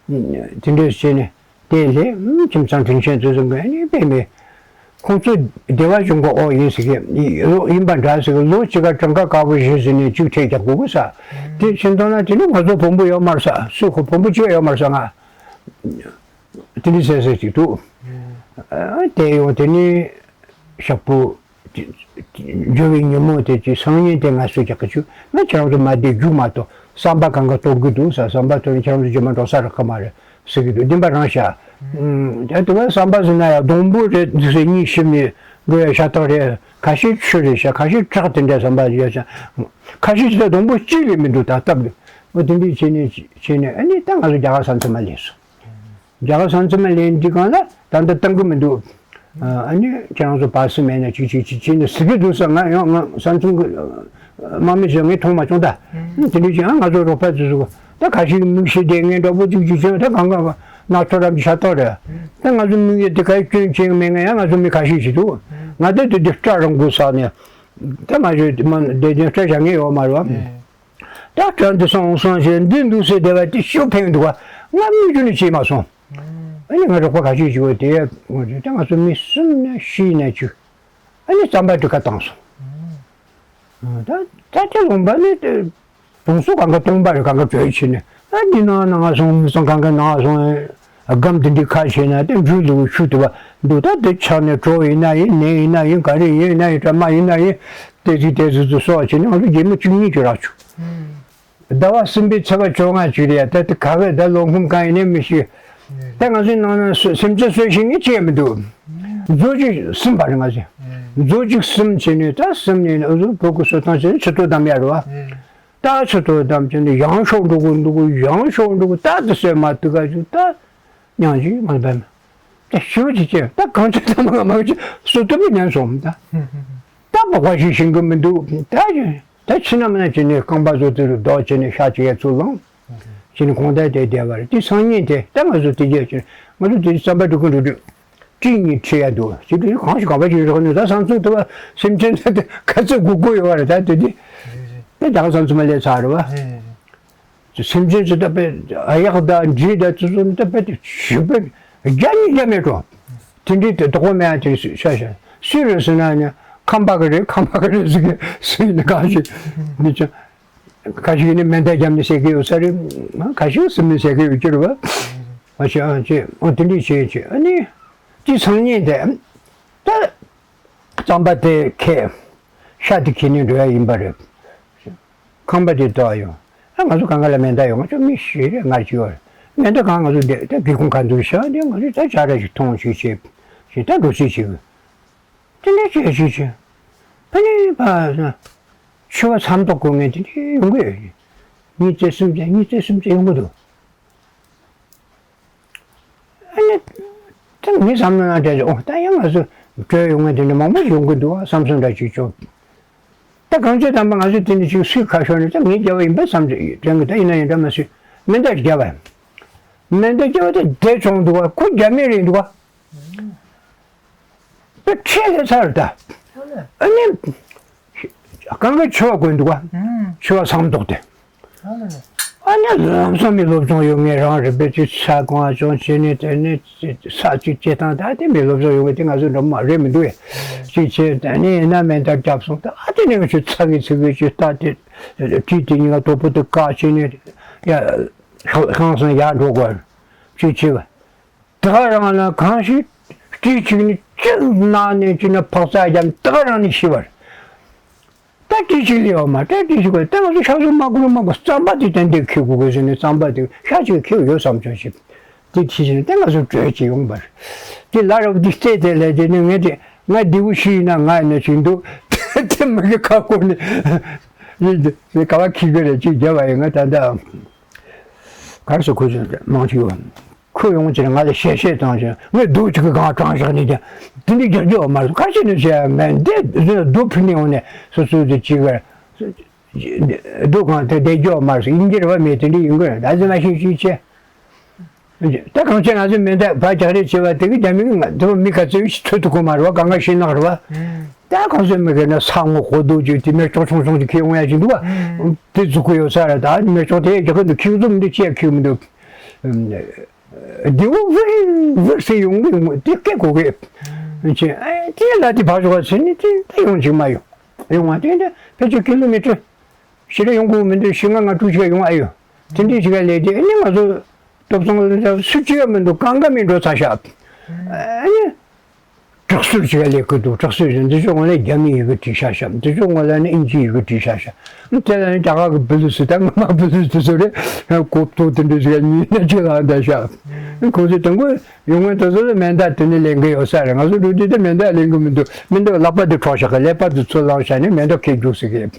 དེ་འདྲས་བྱས་ནས། དེ་ལས་ཁྱིམ་ཚང་དྲིན་ཆེན་ཚོ་ཚང་གི་ནི་དཔེ་མེད། ཁོང་ཚོ་སྡེ་བ་གཞུང་གི་འོག་ཡིན་ཟེར་གི་ཡིན་པ་འདྲ་ཟེར་གི་ལོ་གཅིག་ག་གྲངས་ཀ་དཀར་པོ་བཞི་ཟེར་ནས་གཅིག་ཁྲལ་རྒྱག་དགོས་གི་ས། དེ་ཕྱིན་ཐོག་ན་དེ་ནི་ང་ཚོ་བོན་པོ་ཡོད་མ་རེད་ས། སུ་ཁོ་བོན་པོ་གཅིག་ཡོད་མ་རེད་ས། ང་དེ་འདྲ་ཟེར་ཟེར་གཅིག་འདུག་དེ་ཡོང་དེ་ནི་ཞག་པོ། འགྱུར་བའི་ཉིན་མོ་དེ་ཀྱི་སང་ཉིན་དེ་ང་གསོལ་རྒྱག་གི་བཅུག་ང་ཁྱེད་རང་ཚོ་མ་བསྡད་རྒྱུག་མ་གཏོགས་བསམ་པ་གང་ག་གཏོར་གི་འདུག་ས། བསམ་པ་གཏོར་ནས་ཁྱེད་རང་ཚོ་རྗེས་མ་འགྲོ་ས་རག་གི་མ་རེད་ཟེར་གི་འདུག་བདེན་པ་རང་ཤ། ད་དུ་བ་བསམ་པ་ཟིན་ན་ཡང་སྡོང་པོ་རེད་འདུག་སེ་གཉིད་ཤི་མི་དགོས་ཡ་ཤ་སྟག་རེད། ཁ་ཤས་ཆུ་རེད་ཤ། ཁ་ཤས་བྲག་དེ་འདྲ་བསམ་པ་ཡོད་ཤ། ཁ་ཤས་ཅིག་ད་སྡོང་པོ་གཅིག་ལས་མི་འདུག་ད་སྟབས་འདུག་འོ་དེ་འདྲས་བྱས་ནས་བྱས་ནས་ཨ་ནི་ད་ང་ཚོ་རྒྱ་གར་ས་མཚམས་མ་སླེབས་སོང་། རྒྱ་གར་ས་མཚམས་ལེན་དུས་སྒང་ལ་ད་ལྟ་བཏང་གི་མི་འདུག་ཨ་ནི་ཁྱེད་རང་ཚོ་བར་སྲིད་མེད་ན་ཅིག་ཅིག་ཅིག་བྱས་ནས་ཟེར་གི་འདུག་ས། ང་ཡང་ང་ས་མཚམས་ཀྱི་དམག་མི་ཚོས་ངས་མཐོང་མ་བྱུང་ད། དེ་འདྲ་ཅིག་ང་ཚོ་རོགས་པ་ཚོས་ཟེར་གོ་ད་ག་ཞིག་མིག་ཤེལ་དེ་ངའི་འདྲ་པོ་ཅིག་ཅིག་བྱས་ད་གང་གང་གང་ན་ཚོ་རབ་ཀྱི་ཤ་སྟག་རེད། ད་ང་ཚོ་མིག་ཡེ་དེ་ག་སྐྱོན་ཅན་མེད་ང་ཡང་ང་ཚོ་མི་ཁ་ཤས་ཤིག་འདུག་ང་ད་དེ་དེ་སྐྲ་རང་དགོས་ས་ནས་ད་མ་བྱོས་དེ་མ་བསྡད་དེ་སྐྲ་བཞག་མཁན་ཡོད་མ་རེད་བ། ད་དྲ་འདི་སོང་སོང་ཞེས་འདི་འདུག་སེ་བསྡད་པ་དེ་ཤུགས་ཕན་འདུག་ག་ང་མི་རྒྱུ་ནི་བྱས་མ་སོང་། ཨ་ནི་ང་རོགས་པ་ག་ཅིག་ཅིག་ཡོད་དེ་ངོ་དེ་ད་ང་ཚོ་མི་གསུམ་ན་བཞི་ན་བཅུ་ཨ་ནི་རྩམ་པ་དྲི་ཁ་བཏང་སོང་། ད་ད་དེ་ལུང་པ་ནི་དེ་བོང་སོ་གང་ག་སྟོང་པ་རེད། གང་ག་བྲོས་ཕྱིན་ནས་ད་འདི་ནང་ནང་སོང་མི་སོང་གང་ག་ནང་སོང་། སྒམ་དེ་འདྲའི་ཁ་ཕྱེ་ན་དེ་འབྲུ་འདུག་ཤུགས་དུ་བ་འདུག་ད་དེ་ཆགས་ནས་གྲོ་ཡིན་ན་ཡིན་ནས་ཡིན་ན་ཡིན་ག་རེ་ཡིན་ན་ཡིན་གྲ་མ་ཡིན་ན་ཡིན། དེ་ཚིག་དེ་ཚིག་ཏུ་སོགས་བྱས་ནས་ང་ཚོ་རྒྱལ་མི་བཅུ་གཉིས་ཀྱི་རག་བྱུང་། ཟླ་བ་གསུམ་པའི་ཚེས་པ་བཅོ་ལྔ་ཅིག་རེད་ཡ། ད་དེ་ག་གེ་ད་ལོ་ཁུངས་གང་ཡིན་ནས་མི་ཤེས། ད་ང་ཚོའི་ནང་ན་སེམས་ཅན་གསོད་ཤེས་མཁན་ཅི་ཡང་མི་འདུག་མཛོ་ཅིག་གསུམ་པ་རེད་ང་ཚོས། མཛོ་ཅིག་གསུམ་བྱས་ནས་ད་གསུམ་ནས་ཨུ་ཚུགས་ཕོ་ཁུ་སོ་ཐང་བྱས་ནས་ཆུ་ཐོག་བསྡམ་ཡ་རེད་བ། ད་ཆུ་ཐོག་བསྡམས་བྱས་ནས་ཡང་ཤོག་འགྲོ་གི་འདུག་ཡང་ཤོག་འགྲོ་གི་ད་དེ་སེ་མ་ཐུག་ག་ཞུ་ད། ཉང་ཅིག་མ་བསྡམས། ད་ཞུ་ཅིག་བྱས་ད་གང་ཅི་ད་མ་མ་ཅི་སུ་ཐུབ་མི་ཉན་སོང་ད། ད་མ་བ་ཞིག་ཤིང་གི་མི་འདུག་ད་ཅི་ ད་ཕྱི་ནང་མ་ནང་བྱས་ནས་རྐང་པ་བཟོ་དུས་རུ་རྡོ་བྱས་ནས་ཤ་ཅིག་ཡ་ཚུར་ལངས། བྱས་ནས་གོང་ད་དེ་བསྡད་པ་རེད། དེ་སང་ཉིན་དེ་ད་ང་ཚོ་དེ་རྒྱས་བྱས་ང་ཚོ་དེ་རྩམ་པ་འབྲུ་ཀུན་འགྲོ་དུས་སྤྲིན་གཉིས་ཁྲིད་ཡ་འདུག་ཅེས་དུས་གང་ཞིག་ག་པ་ཅིག་རེད་ནས། ད་བསམ་ཚུལ་དུ་བ་སེམས་ཅན་ད་དེ་ག་ཚོད་དགོས་དགོས་ཡོད་བ་རེད། ད་དེ་དེ་དེ་ད་ག་བསམ་ཚུལ་མ་ལས་ཚར་རེད་བ། སེམས་ཅན་ཚོ་ད་དཔེ་གཡག་དང་འབྲི་དང་དེ་ཚོ་ད་དཔེ་དེ་ཞིག་དཔེ་རྒྱ་ཉིད་རྒྱ་མེད་འགྲོ། དེ་འདྲའི་དེ་དོགས་པ་མེད་ཨ། དེ་ཤ་ཤ་སུས་རེད་ཟེར་ན་ནི་ཁམས་པ་གི་རེད། ཁམས་པ་གི་རེད་ཟེར་གི་སུས་ནི་གང་ཞིག་མི་ཚོ་ཁ་ཞིག་ནི་མེ་མདའ་བརྒྱབ་ནས་བསད་གི་ཡོད་ས་རེད། ཁ་ཞིག་སུ་མི་བསད་གི་ཡོད་ཀྱི་རེད་བ། ཨ་ཤ་ཨ་ཅེ་ཨོ་དེ་འདྲའི་བྱས་བྱས་ཨ་ནི་དེ་སང་ཉིན་དེ་ད། རྩམ་པ་དེ་ཁྱེར། ཤ་དེ་ཁྱེར་ནས་འགྲོ་ཡ་ཡིན་པ་རེད། ཁམས་པ་དེ་ལྟ་ཡོང་། ཨ་ང་ཚོ་གང་ག་ལ་མེ་མདའ་ཡོད། ང་ཚོ་མི་ཤི་རེ་ངར་གྱི་ཡོད་རེད། མེ་མདའ་གང་ང་ཚོ་དེ་ད་སྒེའུ་ཁུང་ཁ་འཛུལ་ཤག་དེ་ང་ཚོ་ད་ཇ་ར་ཞིག་འཐུང་ཞིག་བྱེད་ཞིག་ད་འགྲོ་སྲིད་ཞིག་དེ་འདྲ་བྱས་ཞིག་བྱེད། ཕ་ནི་ཕ་ན་འཆི་བ་མཚམས་ཐོག་གོ་ངེས་དེ་འདྲ་ཡོང་གི་ཡོད་རེད། གཉིས་བརྩེགས་གསུམ་བརྩེགས་གཉིས་བརྩེགས་གསུམ་བརྩེགས་ཡོང་གི་འདུག་ཨ་ནི། ད་ངས་བསམ་ན་དྲན་ཅིག་ཨོ་ད་ཡང་ང་ཚོ་བྲོས་ཡོང་ངེས་དེ་འདྲ་མང་པོ་ཡོང་གི་འདུག་བསམ་བསམ་འདྲ་ཅིག་བྱུང་། ད་གང་ཅི་དམ་པ་ང་ཚོ་དེ་འདྲ་ཅིག་སུས་ཁ་ཤོར་ནས་ད་ངས་བརྒྱབ་པ་ཡིན་པ་བསམ་ཅིག་དྲན་གི། ད་ཡིན་ན་ཡིན་འདྲ་མ་སུས་མེ་མདའ་བརྒྱབ་པ། མེ་མདའ་བརྒྱབ་པ་དེ་བསྡད་བྱུང་འདུག་བ། ཁོ་རྒྱ་མི་རེད་འདུག་བ། དཔེ་ཁྲེལ་ལས་ཚར་ད། ཨ་ནི། གང་གི་འཆི་བ་དགོས་འདུག་ག་འཆི་བ་མཚམས་ཐོག་དེ། ཨ་ནི་ལམ་སང་མི་སློབ་སྦྱོང་ཡོད་ངེས་རང་རེད་པས་ཅིག་ས་གང་བྱུང་བྱས་ནས་དེ་ནས་ས་གཅིག་སྐྱེ་སྟངས་ད་དེ་མི་སློབ་སྦྱོང་ཡོད་ངེས་དེ་ང་ཚོ་འགྲོ་མ་རེད་མི་འདུག་ཨེ། ཅིག་བྱས་དེ་ནས་ཡིན་ན་མེ་མདའ་བརྒྱབ་སོང་ད། ཨ་དེ་ནས་ང་ཚོ་ཚ་གི་ཚི་གི་ཅིག་ལྟ་དེ་དྲིས་དེ་གཉིས་ཀ་དོ་པོ་དེ་བཀག་བྱས་ནས་ཡ་ཤང་སང་ཡར་འགྲོ་དགོས་ཅིག་བྱས་པ། དེ་ག་རང་ལ་གང་ཞིག་སྤྲིས་གཅིག་ནི་གཅིག་ནང་ནས་གཅིག་ན་འཕག་འཚག་རྒྱབ་དེ་ག་རང་ནས་ཤི་བར། ད་སྤྲིས་གཅིག་ལས་བ་མ་ད་སྤྲིས་གཅིག་པ་ད་ང་ཚོ་ཤ་ཚུགས་མ་བསྐུར་མ་བསྐུར་རྩམ་པ་དེ་ཏན་ཏན་ཁྱེར་དགོས་དགོས་ཟེར་ནས་རྩམ་པ་དེ་ཤ་གཅིག་ཁྱེར་ཡོད་བསམ་བྱུང་ཞིག་དེ་ཁྱེར་ཟིན་ད་ང་ཚོ་བྲོས་ཀྱི་ཡོང་བར། དེ་ལ་རབ་དེ་རྩེ་དེ་ལས་དེ་ནི་ངས་དེ་ང་བདེ་བོ་ཞིག་ཡིན་ན་ང་ཡིན་ན་ཞིག་འདུག་དེ་མི་གི་ཁ་སྐོར་ནས་ཡིན་དེ་ག་བ་ཁྱི་གི་རེད་ཅིག་རྒྱབ་པ་ཡིན་ང་ད་ད་གར་སོ་ཁོ་ཚོ་མང་ཆེ་བ། ཁོ་ཡོང་ཕྱིར་ང་ལ་ཞལ་བཤད་བཏང་ཞིང་ངས་རྡོ་གཅིག་གི་སྒང་དྲངས་བཞག་ནས་ཀྱང་དེ་འདྲའི་རྒྱག་རྒྱུ་མ་རེད། ག་ཅི་ནས་བྱས་མེད་འདི་རྡོ་ཕུལ་ནས་འོང་ནས་སོ་སོ་དེ་གཅིག་རྡོ་གང་དེ་བསྡད་རྒྱུ་མ་རེད། ཡིན་གྱི་རེད་བ། མེད་དེ་འདྲ་ཡིན་གི་རེད། ད་ཟི་མ་ཤེས་ཤེས་ཆེ། ད་གང་ཆེ་ང་ཚོའི་མེ་མདའ་ཕར་རྒྱག་རེས་བྱས་པ་དེ་གི་རྒྱ་མི་གི་ང་ཚོ་མི་ག་ཚོད་ཤི་ཐུབ་ཐུབ་གི་མ་རེད་བ། གང་ག་ཤི་ནག་རེད་བ། ད་གང་ཚོད་མི་གི་ན་ས་ངོ་གོ་རྡོ་གཅིག་དེ་མེ་སྐྱོག་ཆུང་ཆུང་གཅིག་ཁྱེར་འོང་ཡ་ཅིག་འདུག་བ། དེ་འཛུགས་གི་ཡོད་ས་རེད། ད་མེ་སྐྱོག་དེ་རྒྱག་གི་འདུག་ཁྱེར་གི་འདུག་མི་འདུག་ཅི་ཡ་ཁྱེར་གི་མི་འདུག་རྡེའུ་ཝིར་ཝིར་ཟེར་ཡོང་གི་ཡོང་གི་དེ་སྐད་གོ་གི་ཅི། ཨེ་དེ་ལ་དེ་ཕར་ཞོག་ཟེར་ནས་དེ་ད་ཡོང་ཅིག་མ་ཡོང་། ཡོང་བ་དེ་འདྲ་ཕལ་ཆེར་ཀི་ལོ་མི་ཊར་ཞེ་དྲག་ཡོང་གི་མི་འདུག་བཞི་ལྔ་ལྔ་དྲུག་ཅིག་ཡོང་ཨ་ཡོད། དེ་འདྲའི་ཅིག་ལས་དེ་ཨ་ནི་ང་ཚོ་སྟོབས་སང་ལ་སུ་གཅིག་ཡང་མི་འདུག་གང་ག་མི་འགྲོ་ཚར་ཤག་ཨ་ནི། དྲག་སུར་ཅིག་ལས་ཀི་འདུག་དྲག་སུར་ཅིག་འདི་ཚོ་ངོ་ལ་རྒྱ་མི་ཡི་གེ་བྲིས་ཤག་ཤག་འདི་ཚོ་ངོ་ལ་ནི་ཨིན་ཇི་ཡི་གེ་བྲིས་ཤག་ཤག་དེ་ལ་ནི་རྒྱ་གར་གི་བུ་ལུ་སི་ད་ངོ་མ་བུ་ལུ་སི་དེ་ཚོ་རེད། གོབ་ཏོ་དེ་འདྲ་ཅིག་ཉིན་ན་ཅིག་ལ་འདའ་ཤག་ཁོང་ཚོས་དང་པོ་ཡོང་ངན་དེ་ཚོ་ལ་མེ་མདའ་དེ་ནི་ལེན་གི་ཡོད་ས་རེད། ང་ཚོ་འགྲོ་དུས་དེ་མེ་མདའ་ལེན་གི་མི་འདུག་མེ་མདའ་ལག་པ་དེ་འཕྲོག་ཤག་གི་ཀླད་པ་དེ་ཚུར་བླངས་ཤག་ནས་མེ་མདའ་ཁྱེར་རྒྱུགས་ཟེར་གི།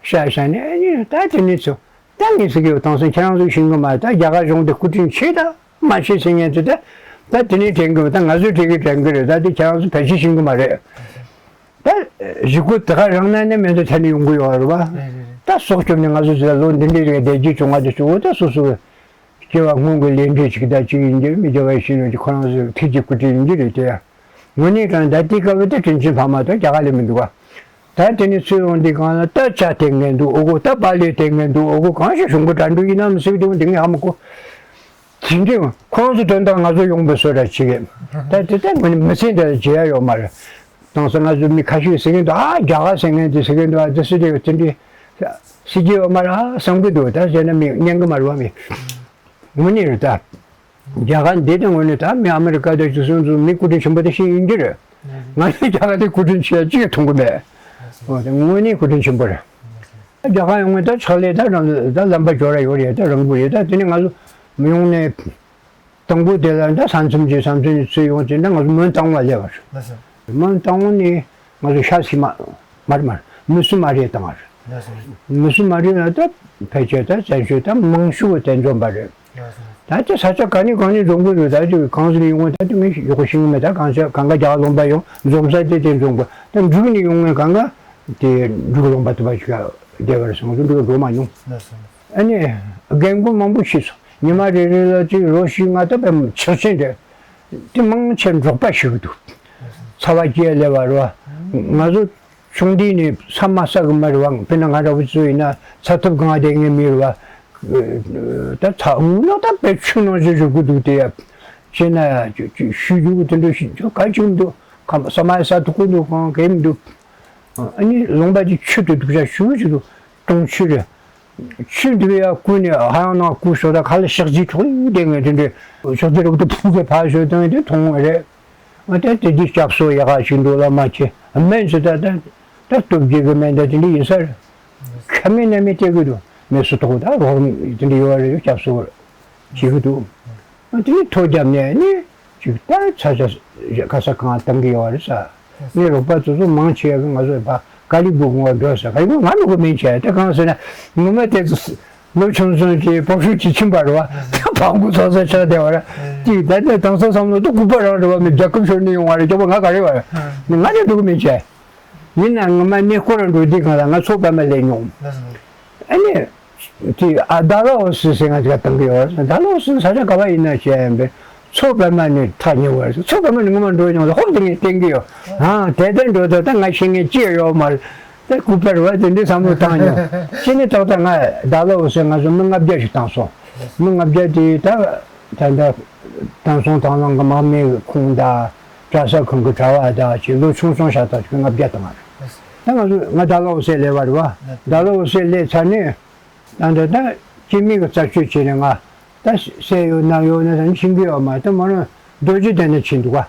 ཤག་ཤག་ནས་ཨ་ནི་ད་དེ་ནི་ཚོ། ད་ངས་ཟེར་གི་ཡོད། དེང་སང་ཁྱེད་རང་ཚོས་ཤེས་གི་མ་རེད། ད་རྒྱ་གར་གཞུང་དེ་སྐུ་དྲིན་ཆེ་ད་མ་ཤེས་ཟེར་མཁན་ཚོ་ད་ད་དེ་ནས་དྲན་གི་ཡོད། ད་ང་ཚོས་དྲན་གི་དྲན་གི་རེད། ད་དེ་ཁྱེད་རང་ཚོ་ཕལ་ཆེར་ཤེས་གི་མ་རེད། ད་གཞིས་ཁོ་དེ་ག་རང་ན་ནས་མེ་མདའ་ཐོན་ནས་ཡོང་གི་ཡོད་རེད་བ། ད་སྲོག་སྐྱོབ་ནས་ང་ཚོ་ཚོ་ལོ་འདི་འདྲའི་རིགས་བསྡད་རྒྱུ་བྱུང་བ་དེ་ཚོ་ད་སོ་སོ་སྐྱེ་བ་སྔོན་གྱི་ལས་འབྲས་ཅིག་ད་ཅིག་ཡིན་གྱི་མི་སྐྱེ་བ་ཤི་ནས་ཁོ་རང་ཚོའི་ཐུགས་ཀྱི་སྐུ་དྲིན་ཡིན་གྱི་རེད་དེ། དངོས་གནས་དྲང་ད་ལྟའི་སྐབས་དེ་དྲིན་ཆེན་ཕ་མ་དང་རྒྱ་གར་ལས་མི་འདུག་ག་ད་དེ་ནས་ཚུར་ཡོང་དུས་སྒང་ལ་ད་ཇ་སྟེར་མཁན་འདུག་ཨོ་གོ་ད་པ་ལེ་སྟེར་མཁན་འདུག་ཨོ་གོ་གང་ཞིག་གཞུང་གི་གྲ་སྒྲིག་ཡིན་ནམ་ཟེར་དུས་དེ་ངས་ཧ་མ་གོ། དེ་འདྲའི་ཁོང་ཚོ་དོན་དག་ང་ཚོ་ཡོང་པའི་བཟོ་འདྲ་བྱེད་གི་ད་དེ་ད་དངོས་གནས་མི་ཚེ་འདི་ལ་བརྗེད་ཡ་ཡོད་མ་རེད། དེང་སང་ང་ཚོ་མི་ཁ་ཤས་ཟེར་གི་འདུག་ཨ་རྒྱ་གར་ཟེར་མཁན་དེ་ཟེར་གི་འདུག་ཨ་དེ་སུ་དེ་དེ་འདྲའི་སྲིད་ཇུས་ཡོད་མ་རེད་ཨ་བསམ་གི་འདུག་ད་བྱས་ན་མི་ཉན་གི་མ་རེད་བ་མི། དངོས་གནས་རེད་ད། རྒྱ་གར་འདི་དེ་དངོས་གནས་ད་མི་ཨ་མི་རི་ཀ་དང་ཅི་སོང་ཚོ་མི་སྐུ་དྲིན་ཆེན་པོ་དེ་ཤེས་ཡིན་གྱི་རེད། ང་ཚོས་རྒྱ་གར་དེ་སྐུ་དྲིན་ཆེ་ཡ་གཅིག་ཡང་མཐོང་གི་མེད། འོ་དེ་དངོས་གནས་སྐུ་དྲིན་ཆེན་པོ་རེད། རྒྱ་གར་ཡོང་ངས་ད་ཕྱག་ལས་ད་རང་ད་ལམ་པ་འབྱོར་ར་ཡོད་རེད། ད་རང་དགོས་རེད། ད་དེ་ནས་ང་ཚོ་མི་ཡོང་ནས་དང་པོ་དེ་ལ་ད་ས་མཚམས་ཀྱི་ས་མཚམས་ཀྱི་ཚུར་ཡོང་ཚེ་ད་ང་ཚོ་མོན་རྟ་དབང་ལ་སླེབས་པ་རེད། མོན་རྟ་དབང་ནས་ང་ཚོ་ཤ་སི་མ་མར་མར་མུ་སུ་མ་རེད་བཏང་བ་རེད། མུ་སུ་མ་རེད་ལ་ད་ཕལ་ཆེར་ད་བཙན་བྱོལ་ད་མང་ཤོས་དེ་འཛོམས་པ་རེད། ད་ལྟ་ས་ཆ་ག་ནས་གང་ནས་འཛོམས་གི་འདུག་ད་ཅིག་གང་ཟིག་ཡོང་གི་ད་དེ་ངས་ཡག་པོ་ཤེས་ཀྱི་མེད། ད་གང་ས་གང་ག་རྒྱ་གར་ལུང་པ་ཡོང་འཛོམས་ས་དེ་དེ་འཛོམས་གི་ད་འབྲུག་ནས་ཡོང་ངས་གང་ག་ དེ་འབྲུག་ལུང་པ་དུ་བ་ཞིག་བསྡད་པ་རེད། སོང་ཙང་འབྲུག་འགྲོ་མ་མྱོང་། ལགས་སོ། ཨ་ནི་རྒན་རྒོན་མང་པོ་ཤི་སོང་། ཉི་མ་རེ་རེ་ལ་ཅིག་ལོ་བཞི་ལྔ་ད་བས་ཆག་ཆེན་རེད། དེ་མང་ཆེ་འབྲོག་པ་ཞིག་འདུག། ཚ་བ་སྐྱེ་ལེ་བ་རེད་བ། ང་ཚོ་ཆུང་དུས་ནས་ས་མ་ཟ་གི་མ་རེད་བ། དཔེར་ན་ང་འདྲ་བོ་ཚོ་ཡིན་ན་ཚ་ཐབ་གང་བསྡད་ངེས་མི་རེད་བ། ད་ཚ་འུ་ལོ་ད་བས་ཆུ་ནང་བཞིན་བཞུར་གི་འདུག། དེ་ཡ་བྱས་ན་ཤི་རྒྱུ་གི་དེ་འདྲ་ཤི་རྒྱུ་ག་ཅིག་མི་འདུག། ཁམས་ས་མ་ཟ་ཐུབ་ཀི་འདུག། གང་གས་མི་འདུག། ཨ་ནི་ལུང་པ་དེ་ཆུ་དེ་སྡུག་ཅག་ཞུ་ཞུ་འདུག། གྲོང་ཆུ་རེད། ཆུ་འདི་ཡ་ཀུན་ནས་ཧ་ཡང་ནང་ཀུ་ཤོ་ད་ཁ་ལ་ཤག་ཅིག་འཕྲོག་ཡིན་དེ་ངས་དེ་འདྲའི་ཤག་ཅིག་རོག་ཏུ་ཕུང་གི་ཕ་ཤོད་དང་དེ་མཐོང་བ་རེད། ང་ད་དེ་འདི་སྐྱབས་སུ་ཡག་ག་ཞིག་འདུག་ལ་མ་ཆེ་སྨན་ཞིག་ད་ད་ད་སྟོབས་རྒྱས་གི་སྨན་ད་དེ་འདྲ་ཡིན་ས་རེད། ཁ་མེད་ན་མེད་སྟེར་གི་འདུག། མེད་སུ་ཐོག་ད་རོགས་དེ་འདྲ་ཡོད་རེད། སྐྱབས་སུ་བྱེད་གི་འདུག། དེ་ནས་ཐོ་བརྒྱབ་ནས་ནི་ཅིག་ད་ཚ་ཚ་ག་ས་གང་བཏང་གི་ཡོད་རེད་ས། ངའི་རོགས་པ་ཚོ་ཚོ་མང་ཆེ་གི་ང་ཚོ་ཕ་ཀ་ལི་སྦུག་ངོ་འགྲོ་ས། ཀ་ལི་སྦུག་ང་ནུ་གོ་མིན་ཆེ་ད་གང་ཟེར་ན་ངོ་མ་དེ་ཚོ་ལོ་ཆུང་ཆུང་གི་པོ་ཤུ་གཅིག་ཕྱིན་པ་རེད་བ། ད་བང་གུ་ཚོ་ཚ་ཆགས་བསྡད་བ་ར། ཅིག་ད་ལྟ་དང་ས་བསམ་བློ་ཏུ་ལྐུགས་པ་རང་རེད་བ། མི་རྒྱལ་ཁབ་ཤོར་ནས་ཡོང་བ་རེད། སྐྱོ་པོ་ང་ག་རེ་བ་ར། ང་ནི་འགྲོ་གི་མིན་ཆེ། ཡིན་ན་ངོ་མ་གནས་སྐོར་ར་འགྲོ་དུས་གང་ལ་ང་ཚོ་པད་མ་ལས་མྱོང་། ཨ་ནི། དེ་ཨ་ཌལ་ཧོ་སི་ཟེར་ང་ཅིག་བཏང་གི་ཡོད་རེད། ཌལ་ཧོ་སི་ས་ཆ་ག་བ་ཡིན་ན་བཤད་ཡིན་པས། མཚོ་པད་མ་ནས་ཐག་ཉེ་བ་རེད། མཚོ་པད་མ་ནས་ངོ་མ་འགྲོ་མྱོང་ལ་ཧོབ་དེ་ངས་བསྟན་གི་ཡོད། ཨང་དེ་ལྟར་འགྲོ་དུས་ད་ང་ཤེས་མཁན་ཅི་ཡང་ཡོད་མ་རེད། ད་སྐུ་པར་བ་དེ་འདྲའི་བསམ་བློ་བཏང་མྱོང་། ཅི་ནས་ཏག་ཏག་ང་ཌལ་ཧོ་སི་ང་ཚོ་མི་ལྔ་བརྒྱ་ཞིག་བཏང་སོང་། མི་ལྔ་བརྒྱ་དེ་ད་ད་ད་དེང་སང་དང་བླངས་གི་དམག་མི་གི་ཁོངས་དང་གྲྭ་ས་ཁང་གི་གྲྭ་བ་དང་ཅིག་ལོ་ཆུང་ཆུང་ཤ་སྟག་ཅིག་ལྔ་བརྒྱ་བཏང་བ་རེད། ད་ང་ཚོ་ང་ཌལ་ཧོ་སི་སླེབས་པ་རེད་བ། ཌལ་ཧོ་སི་སླེབས་ཚར་ནས། ད་འདི་ད་སྐྱེ་དམན་གྱི་རྩད་གཅོད་བྱས་ནས་ང་ད་ཟས་ཡོད་ན་ཡོད་ན་ད་ནི་ཤེས་ཀྱི་ཡོད་མ་རེད། ད་མོ་རང་རྡོ་རྗེ་གདན་ནས་ཕྱིན་འདུག་ག།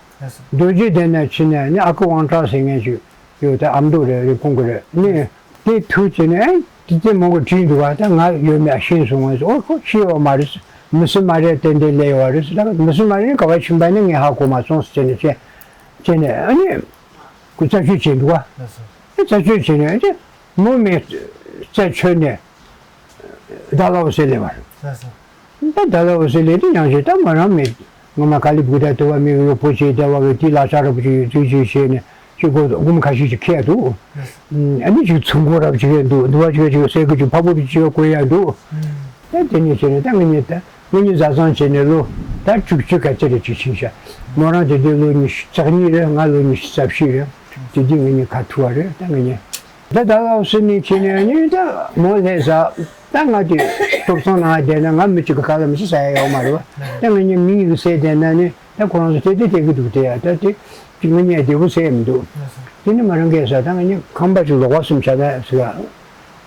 རྡོ་རྗེ་གདན་ནས་ཕྱིན་ནས་ནི་ཨ་ཁུ་དབང་གྲགས་ཟེར་མཁན་ཞིག་ཡོད། ད་ཨ་མདོ་རེད། རི་ཀོན་གི་རེད། ནི་དེ་ཐུག་བྱས་ནས་ཨེ་དེ་ཚེ་མོ་གི་དྲིས་འདུག་ག། ད་ང་ཡོད་མེད་ཤེས་སོང་ངས། ཨོ་ཁོ་ཤེས་ཡོད་མ་རེད། མི་སྲིད་མ་རེད། ཏན་ཏན་ལས་ཡོད་རེད་ཟེར། ད་མི་སྲིད་མ་རེད་ག་བ་ཕྱིན་པ་ནི་ངས་ཧ་གོ་མ་སོང་ཟེར་ནས་བྱས་བྱས་ནས་ཨ་ནི་ཁོ་རྩད་གཅོད་བྱས་འདུག་ག། རྩད་གཅོད་བྱས་ནས་ཨ་ནི་མོ་མི་རྩད་ཆོད་ནས། ཌལ་ཧོ་སི་སླེབས་པ་རེད། ད་ཌལ་ཧོ་སི་སླེབས་དུས་ཡང་ཞིག་ད་ང་རང་མི་ངོ་མ་ཀ་ལི་སྦུག་ད་དུ་བ་མི་གི་ཡོག་པོ་བྱས་བསྡད་པ་གི་དེའི་ལག་ཆ་ར་པོ་ཅིག་ཡོད་དུས་ཅིག་བྱས་ནས་ཅིག་གོ་སྒོམ་ཁ་ཤས་ཅིག་ཁེལ་འདུག། ཨ་ནི་ཅིག་ཚུར་མགོ་ར་པོ་ཅིག་ཡོད་འདུག། འདུ་བ་ཅིག་ཅིག་སེ་གི་ཅིག་ཕ་བུ་ཅིག་གོ་ཡ་འདུག། ད་དེ་ནས་བྱས་ནས་ད་ང་གཉིས་ད་ང་གཉིས་བཟའ་ཚང་བྱས་ནས་ལོ་ད་དྲུག་ཅུ་ག་ཚད་རེ་ཅིག་ཕྱིན་ཤག། མོ་རང་དེ་དུས་ལོ་ཉི་ཤུ་རྩ་གཉིས་རེད། ང་ལོ་ཉི་ཤུ་རྩ་བཞི་རེད། དེ་དུས་ང་གཉིས་ཁ་ཐུག་པ་རེད། ད་ང་གཉིས། ད་ད་ལོ་སི་ནས་ཕྱིན་ནས་ནི་ད་མོ་སླེབས་ས། ད་ང་དེ་ཐོབ་ཚང་ནང་བསྡད་ན་ང་མི་གཅིག་གི་ཁ་ལ་མི་ཤི་ས་ཡ་ཡོད་མ་རེད་བ། ད་ང་གཉིས་མི་གཉིས་ཀྱི་སེ་བསྡད་ན་ནི་ད་ཁོ་རང་ཚོ་དེ་དེ་དེ་གི་འདུག་དེ་ཡ། ད་དེ་ཅིག་ང་གཉིས་བདེ་པོ་སེ་མི་འདུག། དེ་ནི་མ་རང་གས་ས་ད་ང་གཉིས་ཁང་པ་ཅིག་ལོག་པ་གསུམ་བྱ་ད་ཟེར་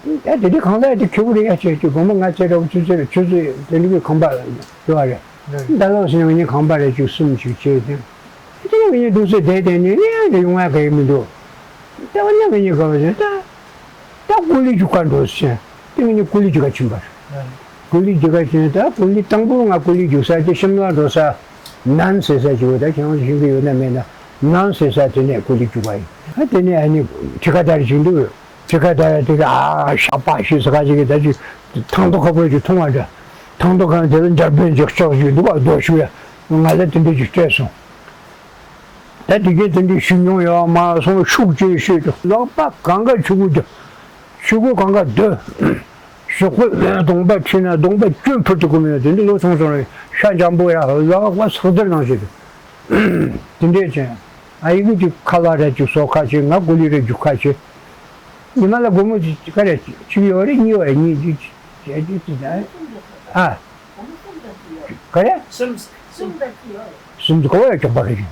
ཡ། ད་དེ་དུས་ཁང་གླ་དེ་ཁེ་པོ་རེད་ཡ། ཆེ་ཆེ་དགོང་མོ་ང་ཚེ་ར་བོ་ཆུ་ཚོད་ཆུ་ཚོད་དེ་འདྲ་གི་ཁང་པ་ཡོད་རེད། ད་ལོ་སེ་ང་གཉིས་ཁང་པ་རེ་ཅིག་གསུམ་ཅིག་བྱས་ཏེ། དེ་ནས་ང་གཉིས་འདུག་སེ་བསྡད་བསྡད་ནས་ཡང་དེ་ཡོང་ཡ་ག་ཡེ་མི་འདུག། ད་ང་གཉིས་ག་བ་ཟེར་ད། ད་ཀུ་ལི་རྒྱུག་ག་འགྲོ་ཟེར། དེ་ང་གཉིས་ཀུ་ལི་རྒྱུག་ག་ཕྱིན་པ་རེད། ཀུ་ལི་རྒྱུག་ག་ཕྱིན། ད་ཀུ་ལི་དང་པོ་ང་ཀུ་ལི་རྒྱུག་ས་དེ་ཤིམ་ལ་འགྲོ་ས་ནན་ཟེར་ས་ཅིག་ཡོད། ད་ཁྱེད་རང་ཚོ་ཤེས་ཀྱི་ཡོད་ན་མེད་ན། ནན་ཟེར་ས་དེ་ནས་ཀུ་ལི་རྒྱུག་ག་ཡིན། ཨ་དེ་ནས་ཨ་ནི་ཁྲི་ཀ་ད་རེ་ཅིག་འདུག། ཁྲི་ཀ་ད་རེ་དེ་ག་ཨ་ཤ་པ་ཤི་ས་ག་ཅིག་གི་ད་ཅིག་ཐང་ཐོ་ཁ་པོ་ཅིག་མཐོང་བ་འདྲ། ཐང་ཐོ་ཁ་དེ་ལ་འཇར་པན་ཅིག་ལྕགས་ཅིག་འདུག་བ། རྡོ་ཤུ་ཡ་ང་ལ་དེ་འདྲ་ཅིག་སྤྲད་སོང་། ད་དེ་གའི་དེ་འདྲའི་ཞུ་མྱོང་ཡོད་མ་སོང་། ཤུགས་ཀྱིས་ཤོད་ཀྱི་ལག་པ་གང་ག་ཆུ་བུར་རྒྱབ། ཤུ་གུ་གང་ག་སྡོད། ཞོགས་པ་གདོང་པ་ཁྲིད་ན་གདོང་པ་སྐྱོན་ཕུར་དུ་གོམས་ཡོད། དེ་འདྲ་ལོ་ཆུང་ཆུང་རེད། ཤ་འཇམ་པོ་ཡ་ལག་པ་སག་སྡེར་ནང་བཞིན་རེད། དེ་འདྲས་ཅན། ཨ་ཡི་གུ་ཅིག་ཁ་ལག་ར་ཅིག་གསོག་ཁ་ཆེ། ང་ཀུ་ལི་ར་རྒྱུག་ཁ་ཆེ། ཉི་མ་ལ་སྒོར་མོ་ཅིག་ག་རེ་ཅིག་ཡོད་རེད། གཉིས་ཡོད་རེད། གཉིས་ཅིག་བྱས་ཏེ་ཅིག་ད་ཨ། ག་རེ། སུམ་སུམ་ད་ཅི་ཡོད་རེད། སུམ་ཅུ་གོ་བ་ཡོད། ཀྱོག་པ་རེད་ཅིག་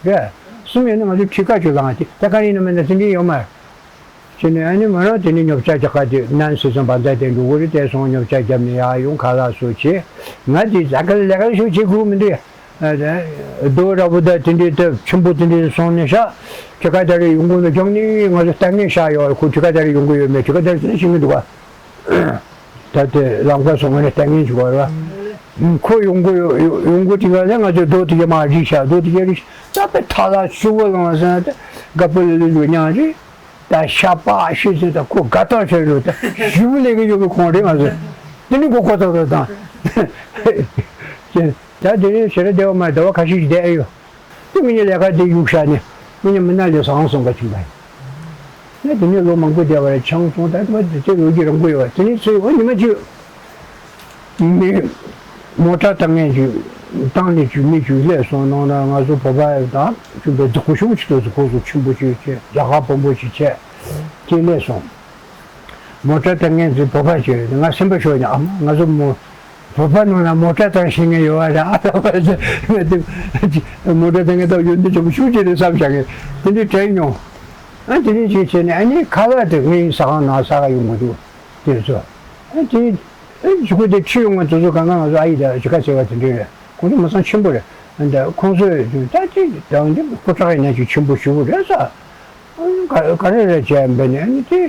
རེད། སུམ་ཡོད་ན་ང་ཚོ་ཁྲི་ཀ་ཅིག་ལངས་ཏེ་ད་ག་རེ་ཡིན་ན་མིན་ན་དེ་འདྲའི་ཡོད་མ་རེད། ཅི་ནས་ཨ་ནི་མ་རང་དེ་ནས་ཉོ་ཆ་རྒྱག་ག་དེ་ནན་སི་ཚང་བ་འདའ་དེ་འགྲོ་གི་རེད། དེ་སོང་ཉོ་ཆ་རྒྱབ་ནས་ཡར་ཡོང་ཁ་ལག་བཟོ་བྱས། ང་དེ་ཟ་ག་ལས་ཀ་ཞིག་བྱེད་དགོས་མི་འདུག། རྡོ་ར་བུ་ད་དེ་འདྲའི་ད་ཆེན་པོ་དེ་འདྲའི་སོང་ནས་ཤག། ཁྱེད་ཀ་ད་རེ་ཡོང་གི་ན་རྒྱང་ནས་ང་ཚོ་ལྟ་ངན་ཤག་ཡོད། ཁོ་ཁྱེད་ཀ་ད་རེ་ཡོང་གི་ཡོད་མེད་ཁྱེད་ཀ་ད་རེ་ཤེས་ཀྱི་འདུག་ག། ད་དེ་ལམ་ཁ་སོང་ང་ནས་ལྟ་ངན་བྱེད་དགོས་རེད་བ། ཁོ་ཡོང་གི་ཡོད། ཡོང་གི་དེ་ག་ལས་ང་ཚོ་རྡོ་དེ་ག་མར་རིག་ཤག། རྡོ་དེ་ག་རིག་ཤག། ད་དཔེ་ཐག་ལ་ཤུ་བོ་ལངས་ཟེར་ན་ད་དགའ་པོ་ལི་ལི་ལུ་མྱང་རེད། ད་ཤ་པ་ཤི་ཟེར། ད་ཁོ་དགའ་ཐག་ཆོད་རེད། ད་ཞུ་བོ་ལས་གི་ཡོད་གི་ཁོང་རེད། ང་ཚོ་དེ་ནི་ཁོ་ཁོ་ཐག་ཐག་དང་། ད་དེ་རིང་ཞེ་དྲག་བདེ་བ་མ་བདེ་བ་ཁ་ཤས་ཤིག་བསྡད་ཡོད། དེ་ངེད་གཉིས་ལས་ཀ་དེ་གཡུག་ཤག་ནས་ངེད་གཉིས་མི་ནག་ལས་བཟང་སོང་ག་ཕྱིན་པ་ཡིན། ངས་དེ་ནས་ལོ་མང་པོ་བསྡད་པ་རེད། ཆང་འཐུང་ད་དེ་བ་དེ་ཚོའི་ལོ་རྒྱུས་རིང་པོ་ཡོད་པ། དེ་ནས་ཚེ་འོ་ཉི་མ་གཅིག་མི་མོ་ཊ་བཏང་མཁན་ཅིག་བཏང་ནས་ཅིག་མི་ཅིག་སླེབས་སོང་། ནང་ན་ང་ཚོ་བོད་པ་དང་ཅིག་པའི་རྫི་ཁོ་ཤོང་ཅིག་ཏུ་རྫི་ཁོ་ཚོ་ཆེན་པོ་ཅིག་བྱས། རྒྱ་གར་བོན་པོ་ཅིག་བྱས། དེ་སླེབས་སོང་། མོ་ཊ་བཏང་མཁན་ཚོས་བོད་པ་བྱས། ང་སེམས་པ་ཤོར་ཡིན། ཨ་མ་ང་ཚོ་མོ་བོད་པ་ནང་ལ་མོ་ཊ་བཏང་ཤེས་མཁན་ཡོད་པ་རེད། ཨ་ལ་བ་ཟེར། ང་དེ་མོ་ཊ་བཏང་མཁན་ད་ཡོན་ཏན་ཆེན་པོ་ཤུགས་ཆེ་རེད་བསམ་བཞག་གི། དེ་འདྲའི་དྲན་མྱོང་། ཨ་དེ་འདྲའི་ཅིག་བྱས་ནས། ཨ་ནི་ཁ་ལག་དེ་ངའི་ཟ་ཁང་ནང་ཟ་ག་ཡོང་གི་འདུག་དེ་ཚོ། ཨ་དེ་ཨ་ཇུ་གུ་དེ་ཁྲིད་ཡོང་མཁན་དེ་ཚོ་གང་ག་ང་ཚོ་ཨ་ཡེ་དང་ཇི་ཁ་ཟེར་བ་དེ་འདྲ་རེད། ཁོང་ཚོ་མི་ཚང་ཆེན་པོ་རེད། ཨ་ད་ཁོང་ཚོས་ད་དེ་ད་འདི་སྐུ་དྲག་ཡིན་ན་ཅིག་ཆེན་པོ་ཞེ་པོ་རེད་ཟེར། ཨ་ག་ག་རེ་རེད་བྱས་འབད་ནས། ཨ་ནི་དེ།